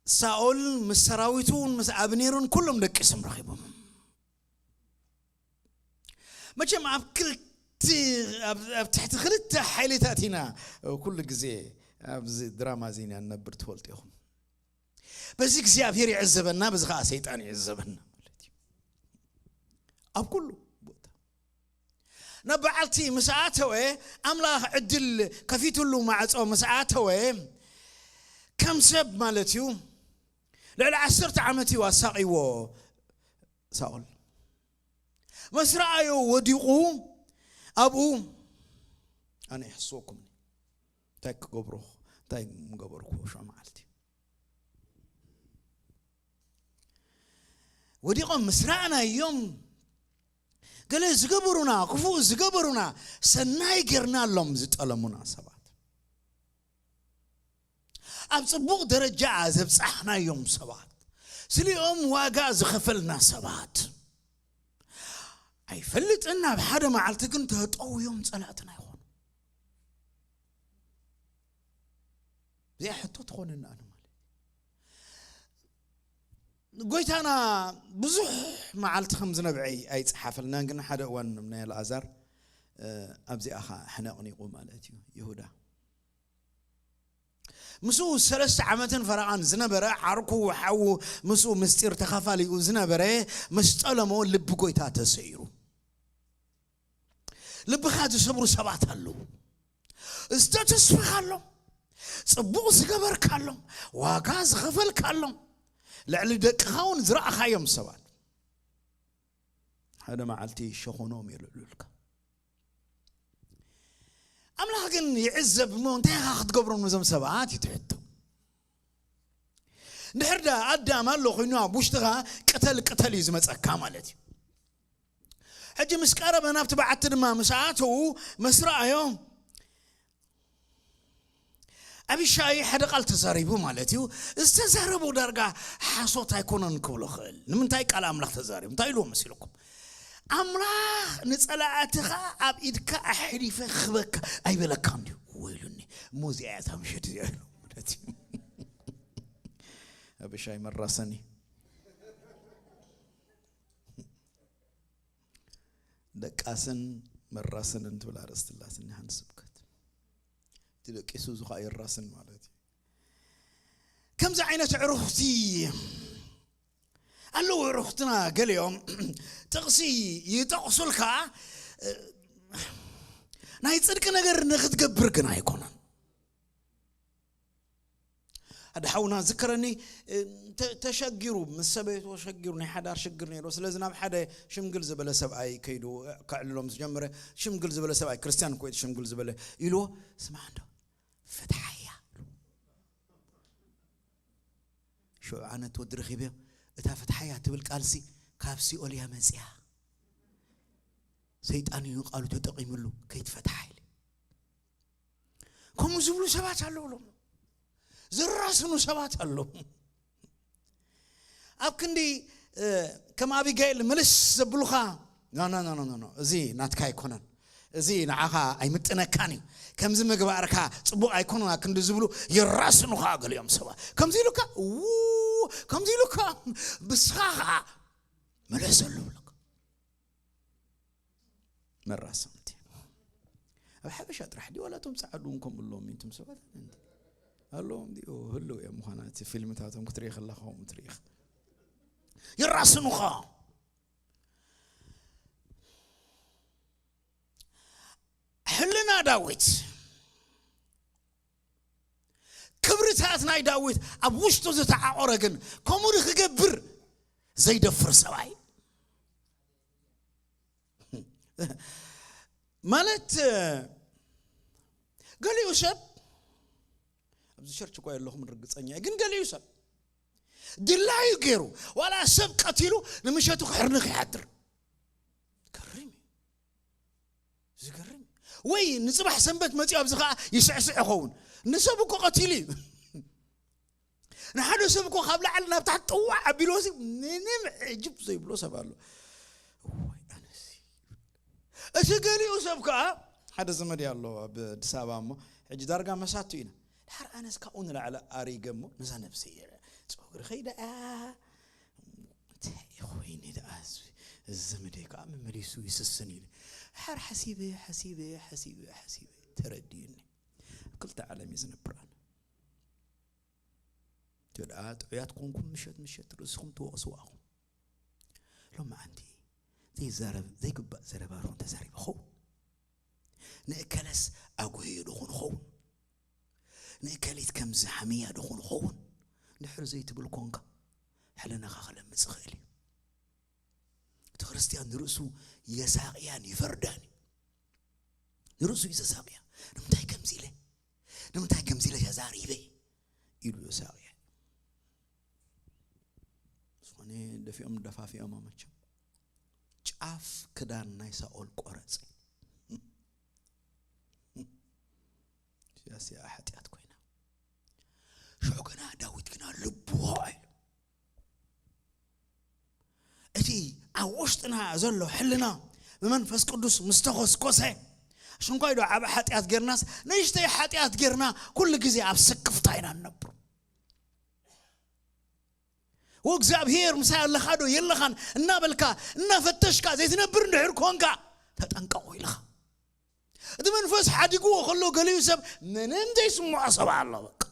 ሳኦል ምስ ሰራዊቱን ምስ ኣብኔሩን ኩሎም ደቂሶም ረኺቦም። መቸም ኣብ ክልቲ ኣብ ኣብ ትሕቲ ክልተ ሓይልታት ኢና ኩሉ ግዜ ኣብዚ ድራማ እዚ ኢና ንነብር ትፈልጡ ኢኹም። በዚ እግዚኣብሔር ይዕዘበና፣ በዚ ከዓ ሰይጣን ይዕዘበና ማለት እዩ። ኣብ ኩሉ ቦታ ናብ በዓልቲ ምስ ኣተወ፣ ኣምላኽ ዕድል ከፊትሉ ማዕጾ ምስ ኣተወ፣ ከም ሰብ ማለት እዩ፣ ልዕሊ ዓሰርተ ዓመት እዩ ኣሳቒዎ ሳኦል። ምስ ረኣዮ ወዲቑ ኣብኡ፣ ኣነ ይሕስወኩም፣ እንታይ ክገብሮ፣ እንታይ ምገበርኩ ሽዑ መዓልቲ። ወዲቖም ምስ ረኣናዮም፣ ገለ ዝገበሩና፣ ክፉእ ዝገበሩና፣ ሰናይ ጌርናሎም ዝጠለሙና ሰባት፣ ኣብ ጽቡቕ ደረጃ ዘብጻሕናዮም ሰባት፣ ስሊኦም ዋጋ ዝኸፈልና ሰባት፣ ኣይፈልጥን፣ ኣብ ሓደ መዓልቲ ግን ተጠውዮም ጸላእትና ይኾኑ። እዚኣ ሕቶ ትኾነና ኣነ ማለት እዩ። ጎይታና ብዙሕ መዓልቲ ከም ዝነብዐ ኣይጸሓፈልናን፣ ግን ሓደ እዋን ናይ ኣልኣዛር፣ እ፣ ኣብዚኣ ኸዓ ሕነቕኒቑ ማለት እዩ። ይሁዳ ምስኡ ሰለስተ ዓመትን ፈረቓን ዝነበረ ዓርኩ፣ ሓዉ፣ ምስኡ ምስጢር ተኻፋሊኡ ዝነበረ ምስ ጠለሞ ልቢ ጎይታ ተሰይሩ። ልብኻ ዝሰብሩ ሰባት ኣለዉ። ዝተተስፈኻሎም፣ ጽቡቕ ዝገበርካሎም፣ ዋጋ ዝኸፈልካሎም፣ ልዕሊ ደቅኻ እውን ዝረኣኻዮም ሰባት ሓደ መዓልቲ ሸኾኖም የልዕሉልካ። ኣምላኽ ግን ይዕዘብ እሞ እንታይ ኢኻ ክትገብሮም ነዞም ሰባት እዩ ትሕቶ። እንድሕር ዳ ኣዳም ኣሎ ኮይኑ ኣብ ውሽጥኻ ቅተል ቅተል እዩ ዝመጸካ ማለት እዩ። ሕጂ ምስ ቀረበ ናብቲ በዓቲ ድማ ምስ ኣተዉ ምስ ረኣዮም ኣቢሻይ ሓደ ቃል ተዛሪቡ ማለት እዩ። ዝተዛረቡ ዳርጋ ሓሶት ኣይኮነን ክብሎ ክእል። ንምንታይ ቃል ኣምላኽ ተዛሪቡ? እንታይ ኢልዎ መሲልኩም? ኣምላኽ ንጸላእትኻ ኣብ ኢድካ ኣሕሊፈ ክህበካ ኣይበለካን ድዩ? ወይሉኒ፣ እሞ እዚኣ እያ እታ ምሸት እዚኣ ኢሉ ማለት እዩ። ኣቢሻይ መራሰኒ። ደቃስን መራስንን ትብል ኣርእስቲ ኣላትኒ ሓንቲ ስብከት። እቲ ደቂሱ እዚ ኸዓ ይራስን ማለት እዩ። ከምዚ ዓይነት ዕሩኽቲ ኣለዉ። ዕሩኽትና ገሊኦም ጥቕሲ ይጠቕሱልካ፣ ናይ ጽድቂ ነገር ንኽትገብር ግን ኣይኮነን። ሓደ ሓውና ዝከረኒ፣ እ፣ ተ-፣ ተሸጊሩ፣ ምስ ሰበይቱ ተሸጊሩ፣ ናይ ሓዳር ሽግር ነይሩ። ስለዚ ናብ ሓደ ሽምግል ዝበለ ሰብኣይ ከይዱ፣ እ፣ ከዕልሎ ምስ ጀመረ፣ ሽምግል ዝበለ ሰብኣይ፣ ክርስትያን እኮ እዩ ሽምግል ዝበለ፣ ኢልዎ፣ "ስማዕ እንዶ፣ ፍትሓያ" ኢሉ። ሽዑ ኣነ እቲ ወዲ ረኺበዮ፣ "እታ ፍትሓያ ትብል ቃልሲ ካብ ሲኦል እያ መጽያ። ሰይጣን እዩ ቃሉ ተጠቒምሉ፣ ከይትፈትሓ" ኢለ። ከምኡ ዝብሉ ሰባት ኣለዉ፣ ሎም ዝራስኑ ሰባት ኣለዉ። ኣብ ክንዲ፣ እ፣ ከም ኣቢጋይል ምልስ ዘብሉኻ፣ "ኖ፣ ኖ፣ ኖ፣ ኖ፣ ኖ፣ እዚ ናትካ ኣይኮነን፣ እዚ ንዓኻ ኣይምጥነካን እዩ፣ ከምዚ ምግባርካ ጽቡቕ ኣይኮነን" ኣብ ክንዲ ዝብሉ ይራስኑኻ ገሊኦም ሰባት። ከምዚ ኢሉካ፣ ው፣ ከምዚ ኢሉካ፣ ብስኻ ኸዓ ምለሰሉ ይብለካ። መራስምቲ። ኣብ ሓበሻ ጥራሕ ድዩ ዋላ እቶም ጸዓዱ እውን ከምኡ ኣለዎም? እንቶም ሰባት ኣለዎም ድዩ? ህልው እዮም ምዃና፣ እቲ ፊልምታቶም ክትርኢ ከለኻ ከምኡ ትርኢ ኢኻ። ይራስኑኻ። ሕልና ዳዊት፣ ክብርታት ናይ ዳዊት ኣብ ውሽጡ ዝተዓቆረ ግን ከምኡ ንክገብር ዘይደፍር ሰብኣይ። ማለት፣ ገሊኡ ሰብ፣ ኣብዚ ቸርች እኳ የለኹም ርግጸኛ እየ፣ ግን ገሊኡ ሰብ ድላዩ ገይሩ ዋላ ሰብ ቀቲሉ ንምሸቱ ክሕርንኽ ይሓድር። ገርም እዩ። ዝገርም እዩ። ወይ ንጽባሕ ሰንበት መጺኡ ኣብዚ ኸዓ ይስዕስዕ ይኸውን። ንሰብ እኮ ቀቲሉ እዩ። ንሓደ ሰብ እኮ ካብ ላዕሊ ናብ ታሕቲ ጥዋዕ ኣቢልዎ ሲ ምንም ዕጅብ ዘይብሎ ሰብ ኣሎ። እዋይ፣ ኣነሲ። እቲ ገሊኡ ሰብ ከኣ ሓደ ዘመድ ኣሎ ኣብ ኣዲስ ኣበባ እሞ፣ ሕጂ ዳርጋ መሳቱ ኢና። ድሓር ኣነስ ካብኡ ንላዕሊ ኣሪገ እሞ ነዛ ነብሰይ ጸጉሪ ከይዳ እያ። እንታይ ኮይኑ ደኣ እዚ፣ እዚ ዘመደይ ከኣ መመሊሱ ይስስን ኢለ። ድሓር ሓሲበ፣ ሓሲበ፣ ሓሲበ፣ ሓሲበ ተረዲኡኒ። ኣብ ክልተ ዓለም እዩ ዝነብር ኣነ። እቲ ደኣ ጥዑያት ኮንኩም ምሸት ምሸት ርእስኹም ትወቕስዋ ኢኹም። ሎማዓንቲ ዘይዛረብ፣ ዘይግባእ ዘረባ ዶ እንተዛሪበ ኸውን? ንእከለስ ኣጉህዩ ዶ ኾን ኸውን? ንእከሊት ከምዚ ሓምያ ዶ ኾን ኸውን? ድሕር ዘይትብል ኮንካ፣ ሕልናኻ ክለምጽ ይኽእል እዩ። እቲ ክርስትያን ንርእሱ የሳቕያን ይፈርዳን እዩ። ንርእሱ እዩ ዘሳቕያ። ንምንታይ ከምዚ ኢለ? ንምንታይ ከምዚ ኢለ ተዛሪበ? ኢሉ የሳቕያ። ዝኾነ ደፊኦም ደፋፊኦም መቸም። ጫፍ ክዳን ናይ ሳኦል ቆረጸ። እዚኣ ሓጢኣት ኮይና። ሽዑ ግና ዳዊት ግና ልቡ ወቕዐ ኢሉ። እቲ ኣብ ውሽጥና ዘሎ ሕልና ብመንፈስ ቅዱስ ምስ ተኾስኮሰ፣ ሽንኳይ ዶ ዓቢ ሓጢኣት ጌርናስ፣ ንእሽተይ ሓጢኣት ጌርና፣ ኩሉ ግዜ ኣብ ስክፍታ ኢና ንነብር። ወእግዚኣብሔር ምሳይ ኣለኻ ዶ የለኻን እናበልካ፣ እናፈተሽካ ዘይትነብር እንድሕር ኮንካ፣ ተጠንቀቑ ኢልኻ። እቲ መንፈስ ሓዲግዎ ከሎ፣ ገሊኡ ሰብ ምንም ዘይስምዖ ሰብ ኣሎ። በቃ፣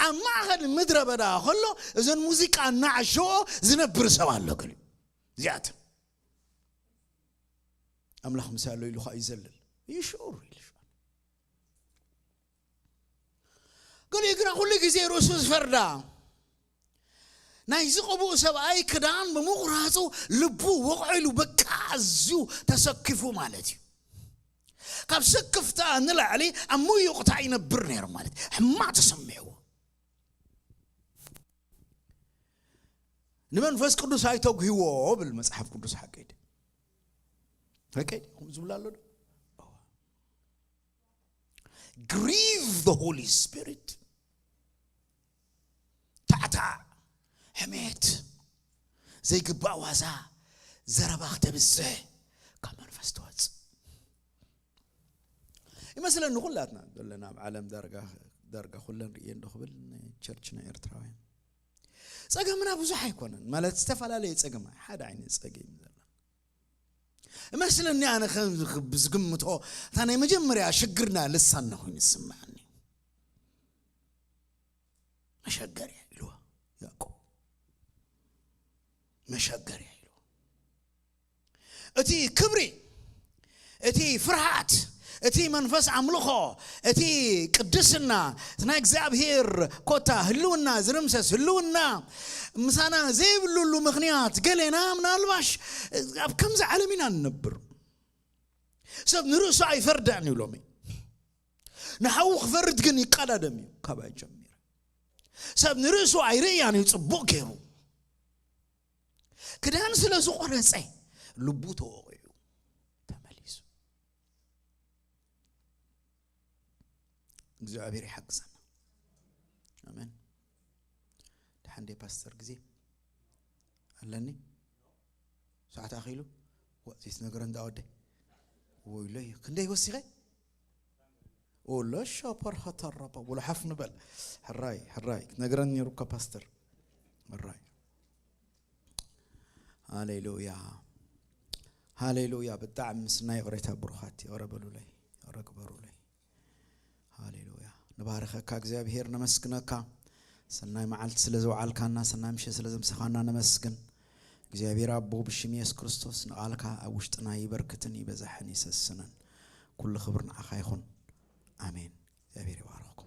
ኣብ ማእኸል ምድረ በዳ ከሎ፣ እዘን ሙዚቃ እናዓሸዎ ዝነብር ሰብ ኣሎ። ገሊኡ እዚኣት ኣምላኽ ምሳይ ኣሎ ኢሉ ኸዓ ይዘልል። ይሽዑር ኢሉ። ገሊኡ ግና ኩሉ ግዜ ርእሱ ዝፈርዳ። ናይዚ ቅቡእ ሰብኣይ ክዳን ብምቑራጹ ልቡ ወቕዒሉ፣ በቃ፣ ኣዝዩ ተሰኪፉ ማለት እዩ። ካብ ስክፍታ ንላዕሊ ኣብ ምዩቕታ ይነብር ነይሩ ማለት እዩ። ሕማቕ ተሰሚዕዎ። ንመንፈስ ቅዱስ ኣይተጉህዎ ብል መጽሓፍ ቅዱስ። ሓቀይ ድዩ? ሓቀይ ድዩ? ከምኡ ዝብል ኣሎ ዶ? Grieve the Holy Spirit። ታዕታዕ፣ ሕሜት፣ ዘይግባእ ዋዛ፣ ዘረባ ክተብዝሕ፣ ካብ መንፈስ ትወጽእ። ይመስለኒ ኩላትና ዘለና ኣብ ዓለም ዳርጋ፣ ዳርጋ ኩለን ርእየን ዶ ክብል፣ ንቸርች ናይ ኤርትራውያን ጸገምና ብዙሕ ኣይኮነን። ማለት ዝተፈላለየ ጸገም፣ ሓደ ዓይነት ጸገም እዩ ዘለና። እመስለኒ ኣነ ከም ዝግምቶ፣ እታ ናይ መጀመርያ ሽግርና ልሳንና ኮይኑ ዝስምዓኒ። መሸገርያ ኢልዎ ያዕቆብ። መሸገርያ ኢልዎ። እቲ ክብሪ፣ እቲ ፍርሃት፣ እቲ መንፈስ ኣምልኾ፣ እቲ ቅድስና፣ እቲ ናይ እግዚኣብሔር ኮታ ህልውና ዝርምሰስ ህልውና ምሳና ዘይብሉሉ ምኽንያት፣ ገሌና ምናልባሽ ኣብ ከምዚ ዓለም ኢና ንነብር። ሰብ ንርእሱ ኣይፈርዳን እዩ ሎሚ። ንሓዉ ክፈርድ ግን ይቀዳደም እዩ። ካባይ ጀሚረ ሰብ ንርእሱ ኣይርእያን እዩ ጽቡቕ ገይሩ። ክዳን ስለ ዝቖረጸ ልቡ ተወቒዑ ተመሊሱ። እግዚኣብሔር ይሓግዘና። ኣሜን። ደሓን ደይ ፓስተር፣ ግዜ ኣለኒ? ሰዓት ኣኺሉ? ወ-፣ ዘይትነግረን ደኣ ወደይ። ወይለይ፣ ክንደይ ወሲኸ? ወሎ ሸፐር ኸተረባ፣ ወሎ ሓፍ ንበል። ሕራይ፣ ሕራይ፣ ክትነግረን ነይሩካ ፓስተር። ሕራይ። ሃሌሉያ። ሃሌሉያ። ብጣዕሚ ምስና ይቕሬታ ብሩኻት፣ ይቕረ በሉለይ፣ ይቕረ ግበሩለይ። ሃሌሉያ። ንባርኸካ እግዚኣብሔር፣ ነመስግነካ። ሰናይ መዓልቲ ስለ ዘውዓልካና፣ ሰናይ ምሸት ስለ ዘምሰኻና ነመስግን። እግዚኣብሔር ኣቦ፣ ብሽም የሱስ ክርስቶስ ንቓልካ ኣብ ውሽጥና ይበርክትን ይበዛሕን ይሰስንን። ኩሉ ክብሪ ንዓኻ ይኹን። ኣሜን። እግዚኣብሔር ይባርኽኩም።